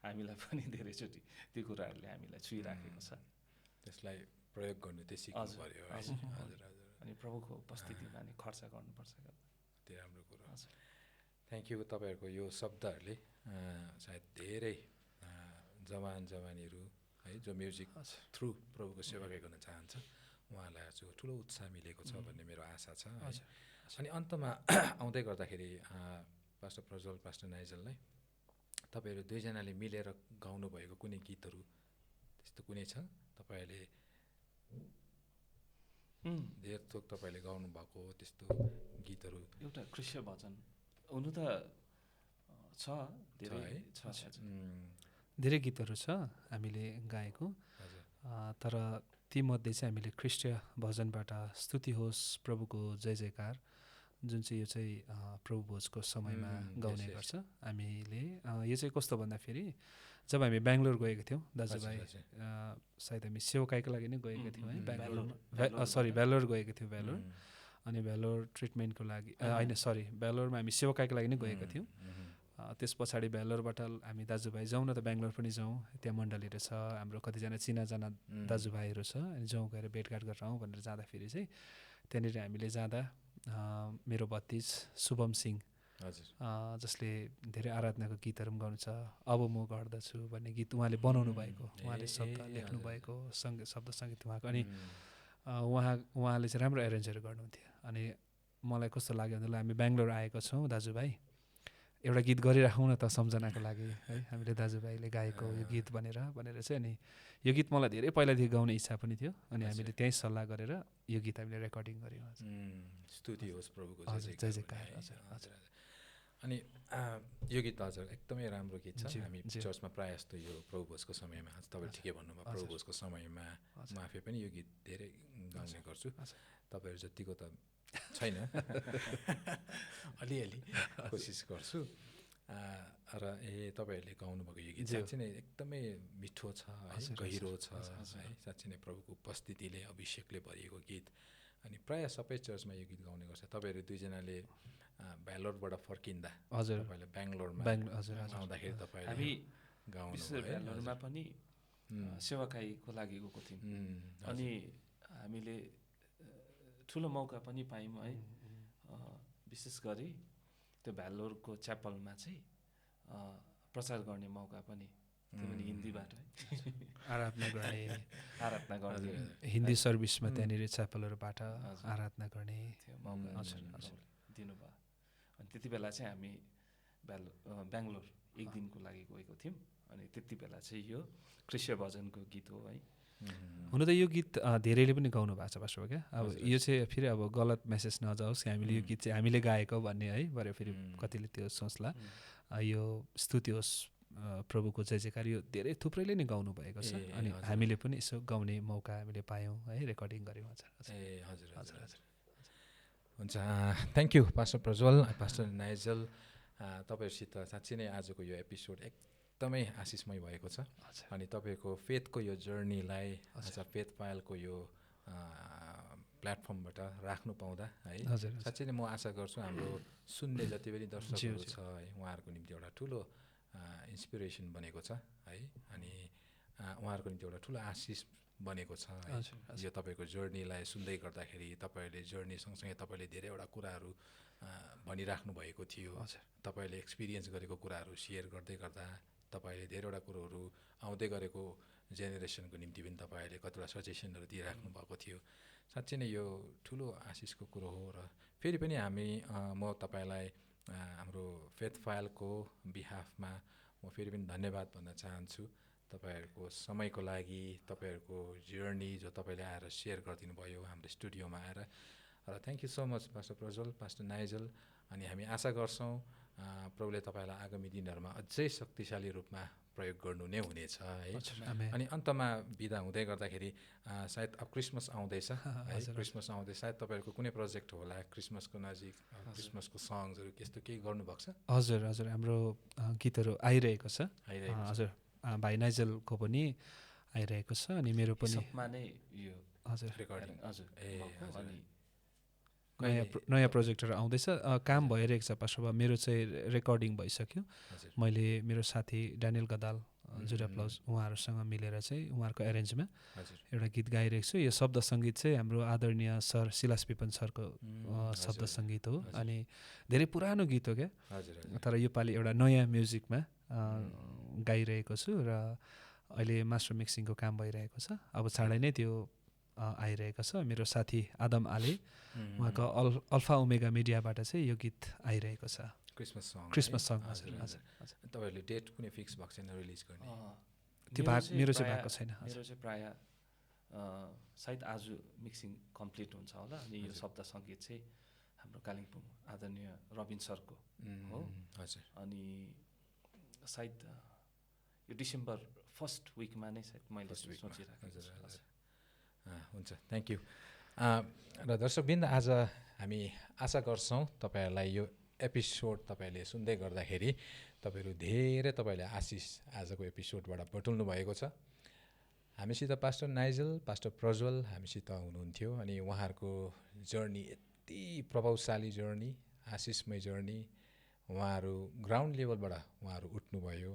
हामीलाई पनि धेरैचोटि त्यो कुराहरूले हामीलाई छुइराखेको छ। त्यसलाई प्रयोग गर्नु चाहिँ सिक्नु पर्यो। हजुर हजुर। अनि प्रभुको उपस्थितिमा नि खर्च गर्नुपर्छ। त्यो राम्रो कुरो। Thank you. तपाईँहरूको यो शब्दहरूले सायद धेरै जवानीहरू है जो म्युजिक थ्रु प्रभुको सेवा गर्न चाहन्छ उहाँलाई आज ठुलो उत्साह मिलेको छ भन्ने मेरो आशा छ। अनि अन्तमा आउँदै गर्दाखेरि पास्टर प्रज्वल, पास्टर नाइजललाई तपाईँहरू दुईजनाले मिलेर गाउनुभएको कुनै गीतहरू त्यस्तो कुनै छ तपाईँहरूले धेर थोक तपाईँले गाउनुभएको त्यस्तो गीतहरू? एउटा कृष्ण भजन हुनु त छ, धेरै गीतहरू छ हामीले गाएको, तर तीमध्ये चाहिँ हामीले ख्रीष्ट भजनबाट स्तुति होस् प्रभुको जय जयकार, जुन चाहिँ यो चाहिँ प्रभु भोजको समयमा गाउने गर्छ हामीले। यो चाहिँ कस्तो भन्दाखेरि जब हामी बेङ्गलोर गएका थियौँ दाजुभाइ, सायद हामी सेवाकाईको लागि नै गएका थियौँ है भेल्लोर गएका थियौँ, भेल्लोर। अनि भेल्लोर ट्रिटमेन्टको लागि होइन, भेल्लोरमा हामी सेवाकाईको लागि नै गएका थियौँ। त्यस पछाडि भेल्लोरबाट हामी दाजुभाइ जाउँ न त बेङ्गलोर पनि जाउँ, त्यहाँ मण्डलीहरू छ, हाम्रो कतिजना चिनाजाना दाजुभाइहरू छ, अनि जाउँ गएर भेटघाट गरेर आउँ भनेर जाँदाखेरि चाहिँ त्यहाँनिर हामीले जाँदा मेरो भतिज शुभम सिंह जसले धेरै आराधनाको गीतहरू पनि गाउनु छ, अब म गर्दछु भन्ने गीत उहाँले बनाउनु भएको, उहाँले शब्द लेख्नु भएको, शब्द सङ्गीत उहाँको। अनि उहाँले चाहिँ राम्रो एरेन्जहरू गर्नुहुन्थ्यो। अनि मलाई कस्तो लाग्यो भन्दा हामी बेङ्गलोर आएको छौँ दाजुभाइ, एउटा गीत गरिराखौँ न त सम्झनाको लागि है, हामीले दाजुभाइले गाएको यो गीत भनेर चाहिँ। अनि यो गीत मलाई धेरै पहिलादेखि गाउने इच्छा पनि थियो, अनि हामीले त्यहीँ सल्लाह गरेर यो गीत हामीले रेकर्डिङ गऱ्यौँ। स्तुति होस् प्रभुको जय जयकार। हजुर। अनि यो गीत हजुर एकदमै राम्रो गीत छ। हामी चर्चमा प्रायः जस्तो यो प्रभु भोजको समयमा, तपाईँले ठिकै भन्नुभयो, प्रभु भोजको समयमा म आफै पनि यो गीत धेरै गाउने गर्छु। तपाईँहरू जतिको त छैन, अलिअलि कोसिस गर्छु। र तपाईँहरूले गाउनुभएको यो गीत साँच्चै नै एकदमै मिठो छ है, गहिरो छ है, साँच्चै नै प्रभुको उपस्थितिले, अभिषेकले भरिएको गीत। अनि प्रायः सबै चर्चमा यो गीत गाउने गर्छ। तपाईँहरू दुईजनाले भ्यालोरबाट फर्किँदा हजुर तपाईँले बेङ्गलोरमा हजुर आउँदाखेरि तपाईँले हामी गाउनु विशेष गरी बेङ्गलोरमा पनि सेवाकाईको लागि गएको थियौँ। अनि हामीले ठुलो मौका पनि पायौँ है। विशेष गरी त्यो भ्यालोरको च्यापलमा चाहिँ प्रचार गर्ने मौका पनि, त्यो पनि हिन्दीबाट आराधना गर्ने हिन्दी सर्भिसमा त्यहाँनिर च्यापलहरूबाट आराधना गर्ने त्यो मौका दिनुभयो। अनि त्यति बेला चाहिँ हामी बेङ्गलोर एक दिनको लागि गएको थियौँ। अनि त्यति बेला चाहिँ यो कृष्ण भजनको गीत हो है। हुन त यो गीत धेरैले पनि गाउनु भएको छ पास्टर क्या। अब यो चाहिँ फेरि अब गलत मेसेज नजाओस् कि हामीले यो गीत चाहिँ हामीले गाएको भन्ने है, भरे फेरि कतिले त्यो सोच्ला। यो स्तुति होस् प्रभुको जय जयकार, यो धेरै थुप्रैले नै गाउनु भएको छ। अनि हामीले पनि यसो गाउने मौका हामीले पायौँ है, रेकर्डिङ गऱ्यौँ। हजुर हजुर हजुर हुन्छ। Thank you pastor Prajwal, pastor Nigel. तपाईँहरूसित साँच्चै नै आजको यो एपिसोड एकदमै आशिषमय भएको छ। अनि तपाईँको फेथको यो जर्नीलाई आज फेथ पायलको यो प्लेटफर्मबाट राख्नु पाउँदा है, साँच्चै नै म आशा गर्छु हाम्रो सुन्ने जति पनि दर्शकहरू छ है, उहाँहरूको निम्ति एउटा ठुलो इन्सपिरेसन बनेको छ है। अनि उहाँहरूको निम्ति एउटा ठुलो आशिष बनेको छ है। यो तपाईँको जर्नीलाई सुन्दै गर्दाखेरि तपाईँहरूले जर्नी सँगसँगै तपाईँले धेरैवटा कुराहरू भनिराख्नु भएको थियो। तपाईँले एक्सपिरियन्स गरेको कुराहरू सेयर गर्दै गर्दा तपाईँले धेरैवटा कुरोहरू आउँदै गरेको जेनेरेसनको निम्ति पनि तपाईँहरूले कतिवटा सजेसनहरू दिइराख्नु भएको थियो। साँच्चै नै यो ठुलो आशिषको कुरो हो। र फेरि पनि म तपाईँलाई हाम्रो फेथ फाइलको बिहाफमा म फेरि पनि धन्यवाद भन्न चाहन्छु। तपाईँहरूको समयको लागि, तपाईँहरूको जर्नी जो तपाईँले आएर सेयर गरिदिनु भयो हाम्रो स्टुडियोमा आएर। र thank you so much pastor Prajwal, pastor Nigel. अनि हामी आशा गर्छौँ प्रभुले तपाईँलाई आगामी दिनहरूमा अझै शक्तिशाली रूपमा प्रयोग गर्नु नै हुनेछ है। अनि अन्तमा बिदा हुँदै गर्दाखेरि सायद अब क्रिसमस आउँदैछ है, क्रिसमस आउँदै सायद तपाईँहरूको कुनै प्रोजेक्ट होला क्रिसमसको नजिक, क्रिसमसको सङ्ग्सहरू त्यस्तो केही गर्नुभएको छ? हजुर हजुर, हाम्रो गीतहरू आइरहेको छ। हजुर, भाइ नाइजलको पनि आइरहेको छ। अनि मेरो पनि हजुर रेकर्डिङ हजुर नयाँ प्रोजेक्टहरू आउँदैछ, काम भइरहेको छ पास्टर। मेरो चाहिँ रेकर्डिङ भइसक्यो। मैले मेरो साथी ड्यानियल गदाल जुरा प्लस उहाँहरूसँग मिलेर चाहिँ उहाँहरूको एरेन्जमा एउटा गीत गाइरहेको छु। यो शब्द सङ्गीत चाहिँ हाम्रो आदरणीय सर सिलास पिपन सरको शब्द सङ्गीत हो। अनि धेरै पुरानो गीत हो क्या, तर योपालि एउटा नयाँ म्युजिकमा गाइरहेको छु। र अहिले मास्टर मिक्सिङको काम भइरहेको छ। अब चाँडै नै त्यो आइरहेको छ। मेरो साथी आदम आले उहाँको अल्फा ओमेगा मिडियाबाट चाहिँ यो गीत आइरहेको छ, क्रिसमस सङ। हजुर हजुर। तपाईँहरूले डेट कुनै फिक्स भएको छैन रिलिज गर्ने? त्यो मेरो चाहिँ भएको छैन। मेरो चाहिँ प्रायः सायद आज मिक्सिङ कम्प्लिट हुन्छ होला। अनि यो शब्द सङ्गीत चाहिँ हाम्रो कालिम्पोङ आदरणीय रबिन सरको हो। हजुर। अनि सायद यो डिसेम्बर फर्स्ट विकमा नै सायद मैले सोचिरहेको छु। हुन्छ, थ्याङ्क यू। र दर्शकवृन्द, आज हामी आशा गर्छौँ तपाईँहरूलाई यो एपिसोड तपाईँहरूले सुन्दै गर्दाखेरि तपाईँहरूले आशिष आजको एपिसोडबाट बटुल्नु भएको छ। हामीसित पास्टर नाइजल, पास्टर प्रज्वल हामीसित हुनुहुन्थ्यो। अनि उहाँहरूको जर्नी यति प्रभावशाली जर्नी, आशिषमय जर्नी। उहाँहरू ग्राउन्ड लेभलबाट उहाँहरू उठ्नुभयो।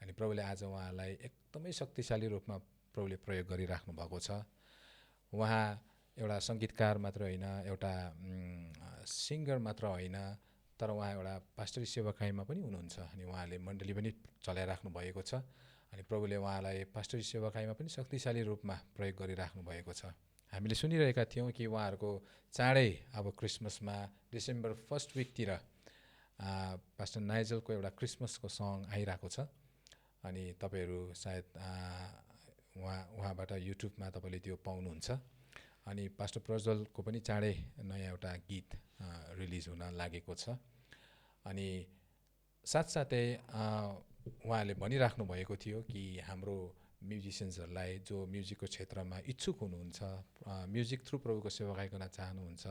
अनि प्रभुले आज उहाँलाई एकदमै शक्तिशाली रूपमा प्रभुले प्रयोग गरिराख्नु भएको छ। उहाँ एउटा सङ्गीतकार मात्र होइन, एउटा सिङ्गर मात्र होइन, तर उहाँ एउटा पास्टरी सेवाकाईमा पनि हुनुहुन्छ। अनि उहाँले मण्डली पनि चलाइराख्नु भएको छ। अनि प्रभुले उहाँलाई पास्टरी सेवाकाईमा पनि शक्तिशाली रूपमा प्रयोग गरिराख्नु भएको छ। हामीले सुनिरहेका थियौँ कि उहाँहरूको चाँडै अब क्रिसमसमा डिसेम्बर फर्स्ट विकतिर पास्टर नाइजलको एउटा क्रिसमसको सङ आइरहेको छ। अनि तपाईँहरू सायद उहाँबाट युट्युबमा तपाईँले त्यो पाउनुहुन्छ। अनि पास्टर प्रज्वलको पनि चाँडै नयाँ एउटा गीत रिलिज हुन लागेको छ। अनि साथसाथै उहाँले भनिराख्नु भएको थियो कि हाम्रो म्युजिसियन्सहरूलाई जो म्युजिकको क्षेत्रमा इच्छुक हुनुहुन्छ, म्युजिक थ्रु प्रभुको सेवाकाई गर्न चाहनुहुन्छ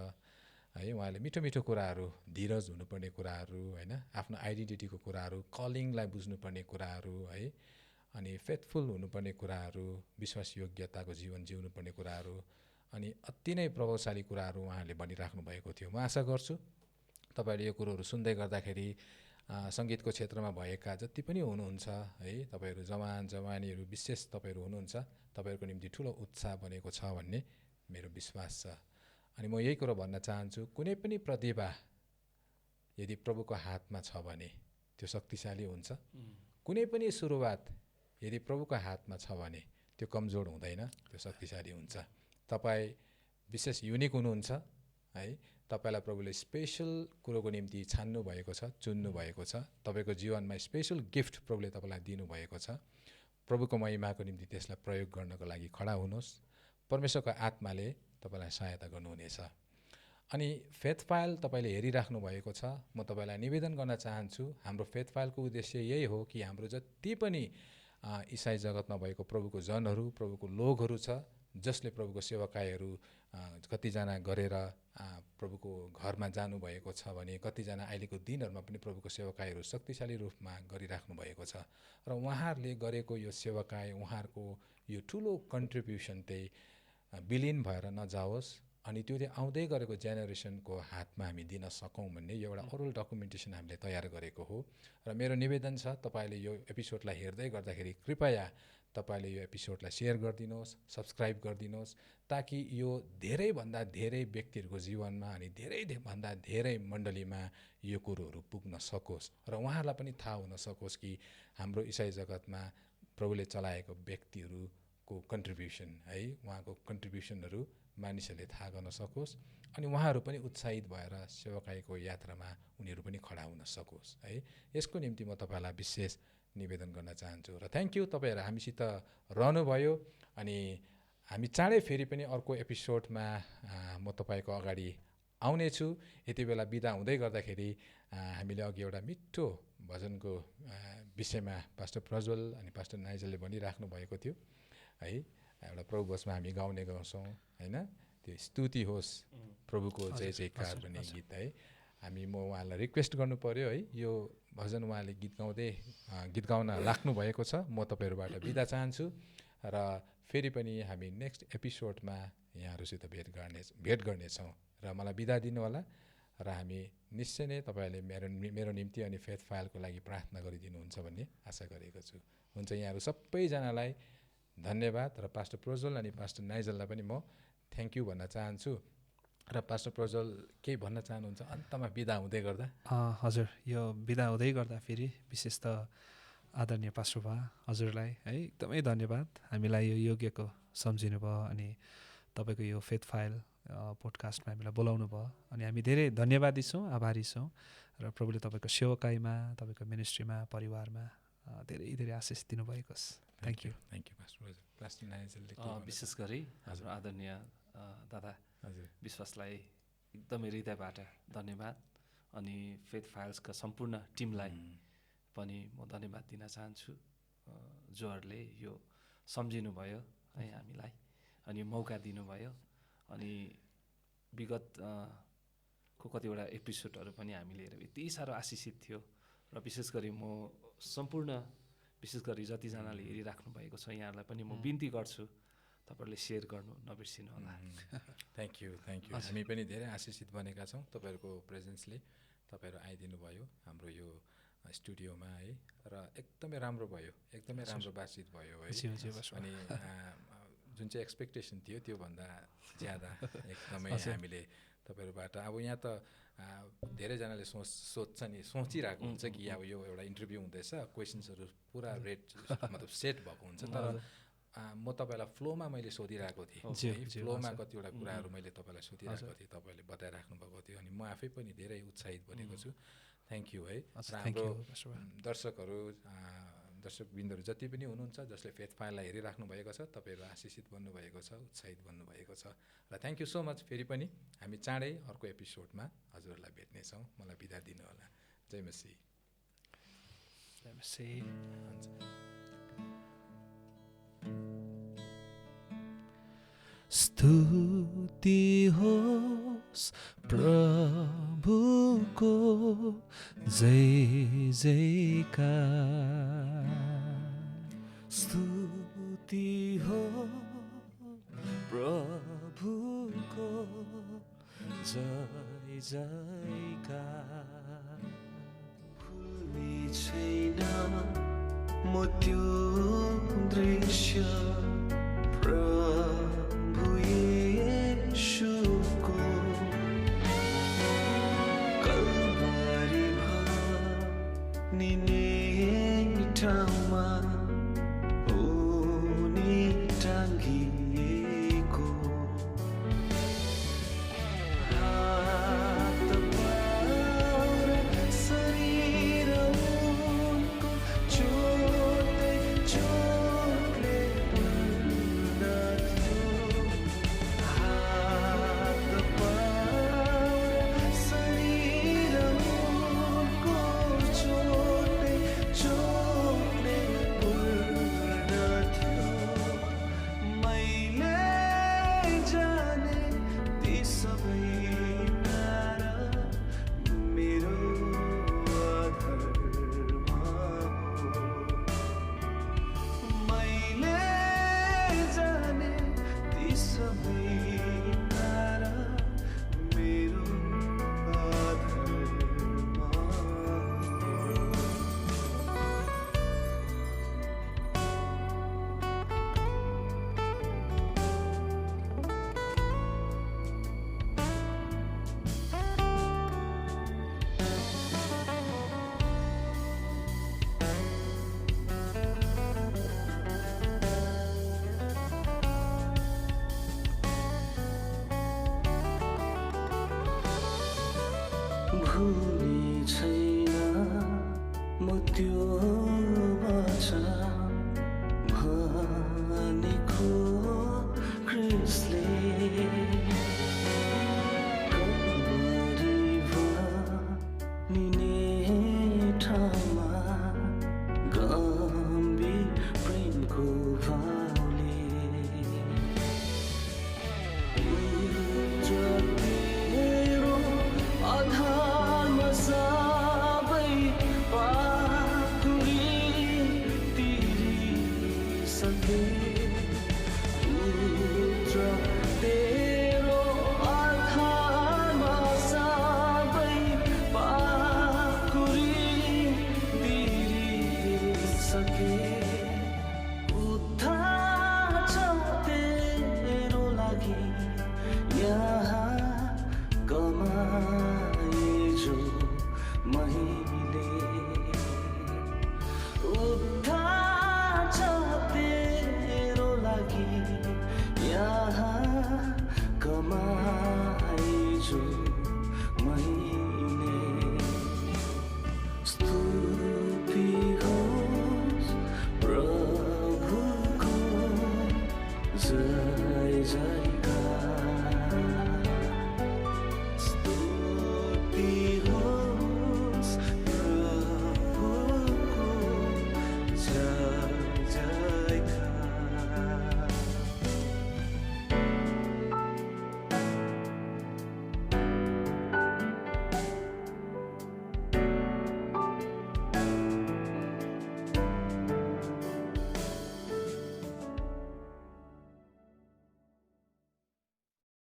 है, उहाँले मिठो मिठो कुराहरू, धीरज हुनुपर्ने कुराहरू होइन, आफ्नो आइडेन्टिटीको कुराहरू, कलिङलाई बुझ्नुपर्ने कुराहरू है, अनि फेथफुल हुनुपर्ने कुराहरू, विश्वास योग्यताको जीवन जिउनुपर्ने कुराहरू, अनि अति नै प्रभावशाली कुराहरू उहाँहरूले भनिराख्नु भएको थियो। म आशा गर्छु तपाईँहरूले यो कुरोहरू सुन्दै गर्दाखेरि सङ्गीतको क्षेत्रमा भएका जति पनि हुनुहुन्छ है, तपाईँहरू जवानीहरू विशेष तपाईँहरू हुनुहुन्छ, तपाईँहरूको निम्ति ठुलो उत्साह बनेको छ भन्ने मेरो विश्वास छ। अनि म यही कुरो भन्न चाहन्छु, कुनै पनि प्रतिभा यदि प्रभुको हातमा छ भने त्यो शक्तिशाली हुन्छ। कुनै पनि सुरुवात यदि प्रभुको हातमा छ भने त्यो कमजोर हुँदैन, त्यो शक्तिशाली हुन्छ। तपाईँ विशेष युनिक हुनुहुन्छ है, तपाईँलाई प्रभुले स्पेसल कुरोको निम्ति छान्नु भएको छ, चुन्नु भएको छ। तपाईँको जीवनमा स्पेसल गिफ्ट प्रभुले तपाईँलाई दिनुभएको छ। प्रभुको महिमाको निम्ति त्यसलाई प्रयोग गर्नको लागि खडा हुनुहोस्। परमेश्वरको आत्माले तपाईँलाई सहायता गर्नुहुनेछ। अनि फेथ फाइल तपाईँले हेरिराख्नु भएको छ, म तपाईँलाई निवेदन गर्न चाहन्छु, हाम्रो फेथ फाइलको उद्देश्य यही हो कि हाम्रो जति पनि इसाई जगतमा भएको प्रभुको जनहरू, प्रभुको लोकहरू छ, जसले प्रभुको सेवाकाईहरू कतिजना गरेर प्रभुको घरमा जानुभएको छ भने, कतिजना अहिलेको दिनहरूमा पनि प्रभुको सेवाकाईहरू शक्तिशाली रूपमा गरिराख्नु भएको छ। र उहाँहरूले गरेको यो सेवाकाई, उहाँहरूको यो ठुलो कन्ट्रिब्युसन चाहिँ विलिन भएर नजाओस्, अनि त्यो चाहिँ आउँदै गरेको जेनेरेसनको हातमा हामी दिन सकौँ भन्ने यो एउटा ओरल डकुमेन्टेसन हामीले तयार गरेको हो। र मेरो निवेदन छ, तपाईँले यो एपिसोडलाई हेर्दै गर्दाखेरि कृपया तपाईँले यो एपिसोडलाई सेयर गरिदिनुहोस्, सब्सक्राइब गरिदिनुहोस्, ताकि यो धेरैभन्दा धेरै व्यक्तिहरूको जीवनमा अनि धेरैभन्दा धेरै मण्डलीमा यो कुरोहरू पुग्न सकोस् र उहाँहरूलाई पनि थाहा हुन सकोस् कि हाम्रो इसाई जगतमा प्रभुले चलाएको व्यक्तिहरूको कन्ट्रिब्युसन है, उहाँको कन्ट्रिब्युसनहरू मानिसहरूले थाहा गर्न सकोस्, अनि उहाँहरू पनि उत्साहित भएर सेवाकाईको यात्रामा उनीहरू पनि खडा हुन सकोस् है। यसको निम्ति म तपाईँलाई विशेष निवेदन गर्न चाहन्छु। र थ्याङ्क यू, तपाईँहरू हामीसित रहनुभयो। अनि हामी चाँडै फेरि पनि अर्को एपिसोडमा म तपाईँको अगाडि आउनेछु। यति बेला बिदा हुँदै गर्दाखेरि हामीले अघि एउटा मिठो भजनको विषयमा पास्टर प्रज्वल अनि पास्टर नाइजलले भनिराख्नु भएको थियो है। एउटा प्रभु भोजमा हामी गाउने गर्छौँ होइन, त्यो स्तुति होस् प्रभुको जय जयकार भन्ने गीत है। म उहाँलाई रिक्वेस्ट गर्नु पऱ्यो है, यो भजन उहाँले गीत गाउन लाग्नु भएको छ। म तपाईँहरूबाट बिदा चाहन्छु र फेरि पनि हामी नेक्स्ट एपिसोडमा यहाँहरूसित भेट गर्नेछौँ र मलाई बिदा दिनु होला। र हामी निश्चय नै तपाईँहरूले मेरो निम्ति अनि फेथ फाइलको लागि प्रार्थना गरिदिनुहुन्छ भन्ने आशा गरेको छु। हुन्छ, यहाँहरू सबैजनालाई धन्यवाद। र पास्टर प्रज्वल अनि पास्टर नाइजललाई पनि म थ्याङ्क यू भन्न चाहन्छु। र पास्टर प्रज्वल केही भन्न चाहनुहुन्छ अन्तमा बिदा हुँदै गर्दा? हजुर, यो बिदा हुँदै गर्दा फेरि विशेष त आदरणीय पास्टर बा हजुरलाई है एकदमै धन्यवाद, हामीलाई यो योग्यको सम्झिनु भयो अनि तपाईँको यो फेथ फाइल पोडकास्टमा हामीलाई बोलाउनु भयो। अनि हामी धेरै धन्यवादी छौँ, आभारी छौँ। र प्रभुले तपाईँको सेवाकाईमा, तपाईँको मिनिस्ट्रीमा, परिवारमा धेरै धेरै आशिष दिनुभएको छ। थ्याङ्क यू पास्टर नाइजलले विशेष गरी हाम्रो आदरणीय दादा विश्वासलाई एकदमै हृदयबाट धन्यवाद, अनि फेथ फाइल्सका सम्पूर्ण टिमलाई पनि म धन्यवाद दिन चाहन्छु, जोहरूले यो सम्झिनुभयो है हामीलाई, अनि मौका दिनुभयो। अनि विगत को कतिवटा एपिसोडहरू पनि हामीले हेरेर यति साह्रो आशिषित थियो। र विशेष गरी म विशेष गरी जतिजनाले हेरिराख्नु भएको छ यहाँहरूलाई पनि म बिन्ती गर्छु, तपाईँहरूले सेयर गर्नु नबिर्सिनु होला। Thank you. हामी पनि धेरै आशिषित बनेका छौँ तपाईँहरूको प्रेजेन्सले। तपाईँहरू आइदिनु भयो हाम्रो यो स्टुडियोमा है, र एकदमै राम्रो भयो, एकदमै राम्रो बातचित भयो है। अनि जुन चाहिँ एक्सपेक्टेसन थियो त्योभन्दा ज्यादा एकदमै हामीले तपाईँहरूबाट अब यहाँ त धेरैजनाले सोचिरहेको हुन्छ कि अब यो एउटा इन्टरभ्यू हुँदैछ, क्वेसन्सहरू पुरा मतलब सेट भएको हुन्छ, तर म तपाईँलाई फ्लोमा मैले सोधिरहेको थिएँ, फ्लोमा कतिवटा कुराहरू मैले तपाईँलाई सोधिरहेको थिएँ, तपाईँले बताइराख्नु भएको थियो, अनि म आफै पनि धेरै उत्साहित बनेको छु। थ्याङ्क यू है। हाम्रो दर्शकबिन्दहरू जति पनि हुनुहुन्छ जसले फेथ फाइललाई हेरिराख्नु भएको छ, तपाईँहरू आशिषित बन्नुभएको छ, उत्साहित बन्नुभएको छ, र थ्याङ्क यू सो मच। फेरि पनि हामी चाँडै अर्को एपिसोडमा हजुरहरूलाई भेट्नेछौँ। मलाई बिदा दिनु होला। जय मसीह। स्तुति होस् प्रभुको जय जयकार, स्तुति हो प्रभु प्रभुको जय जयकार भुल्ने छैन म त्यो दृश्य प्रभु येशूको कल्वारी भनिने ठाउँमा उनी टाँगिएको हात पाउर शरीर उनको चोटले पूर्ण थियो हात पाउर शरीर उनको चोटले पूर्ण थियो मैले जाने ती सबै नारा मेरो आधारमा हो मैले जाने ती सबै नारा मेरो आधारमा हो भुल्ने छैन म त्यो वचन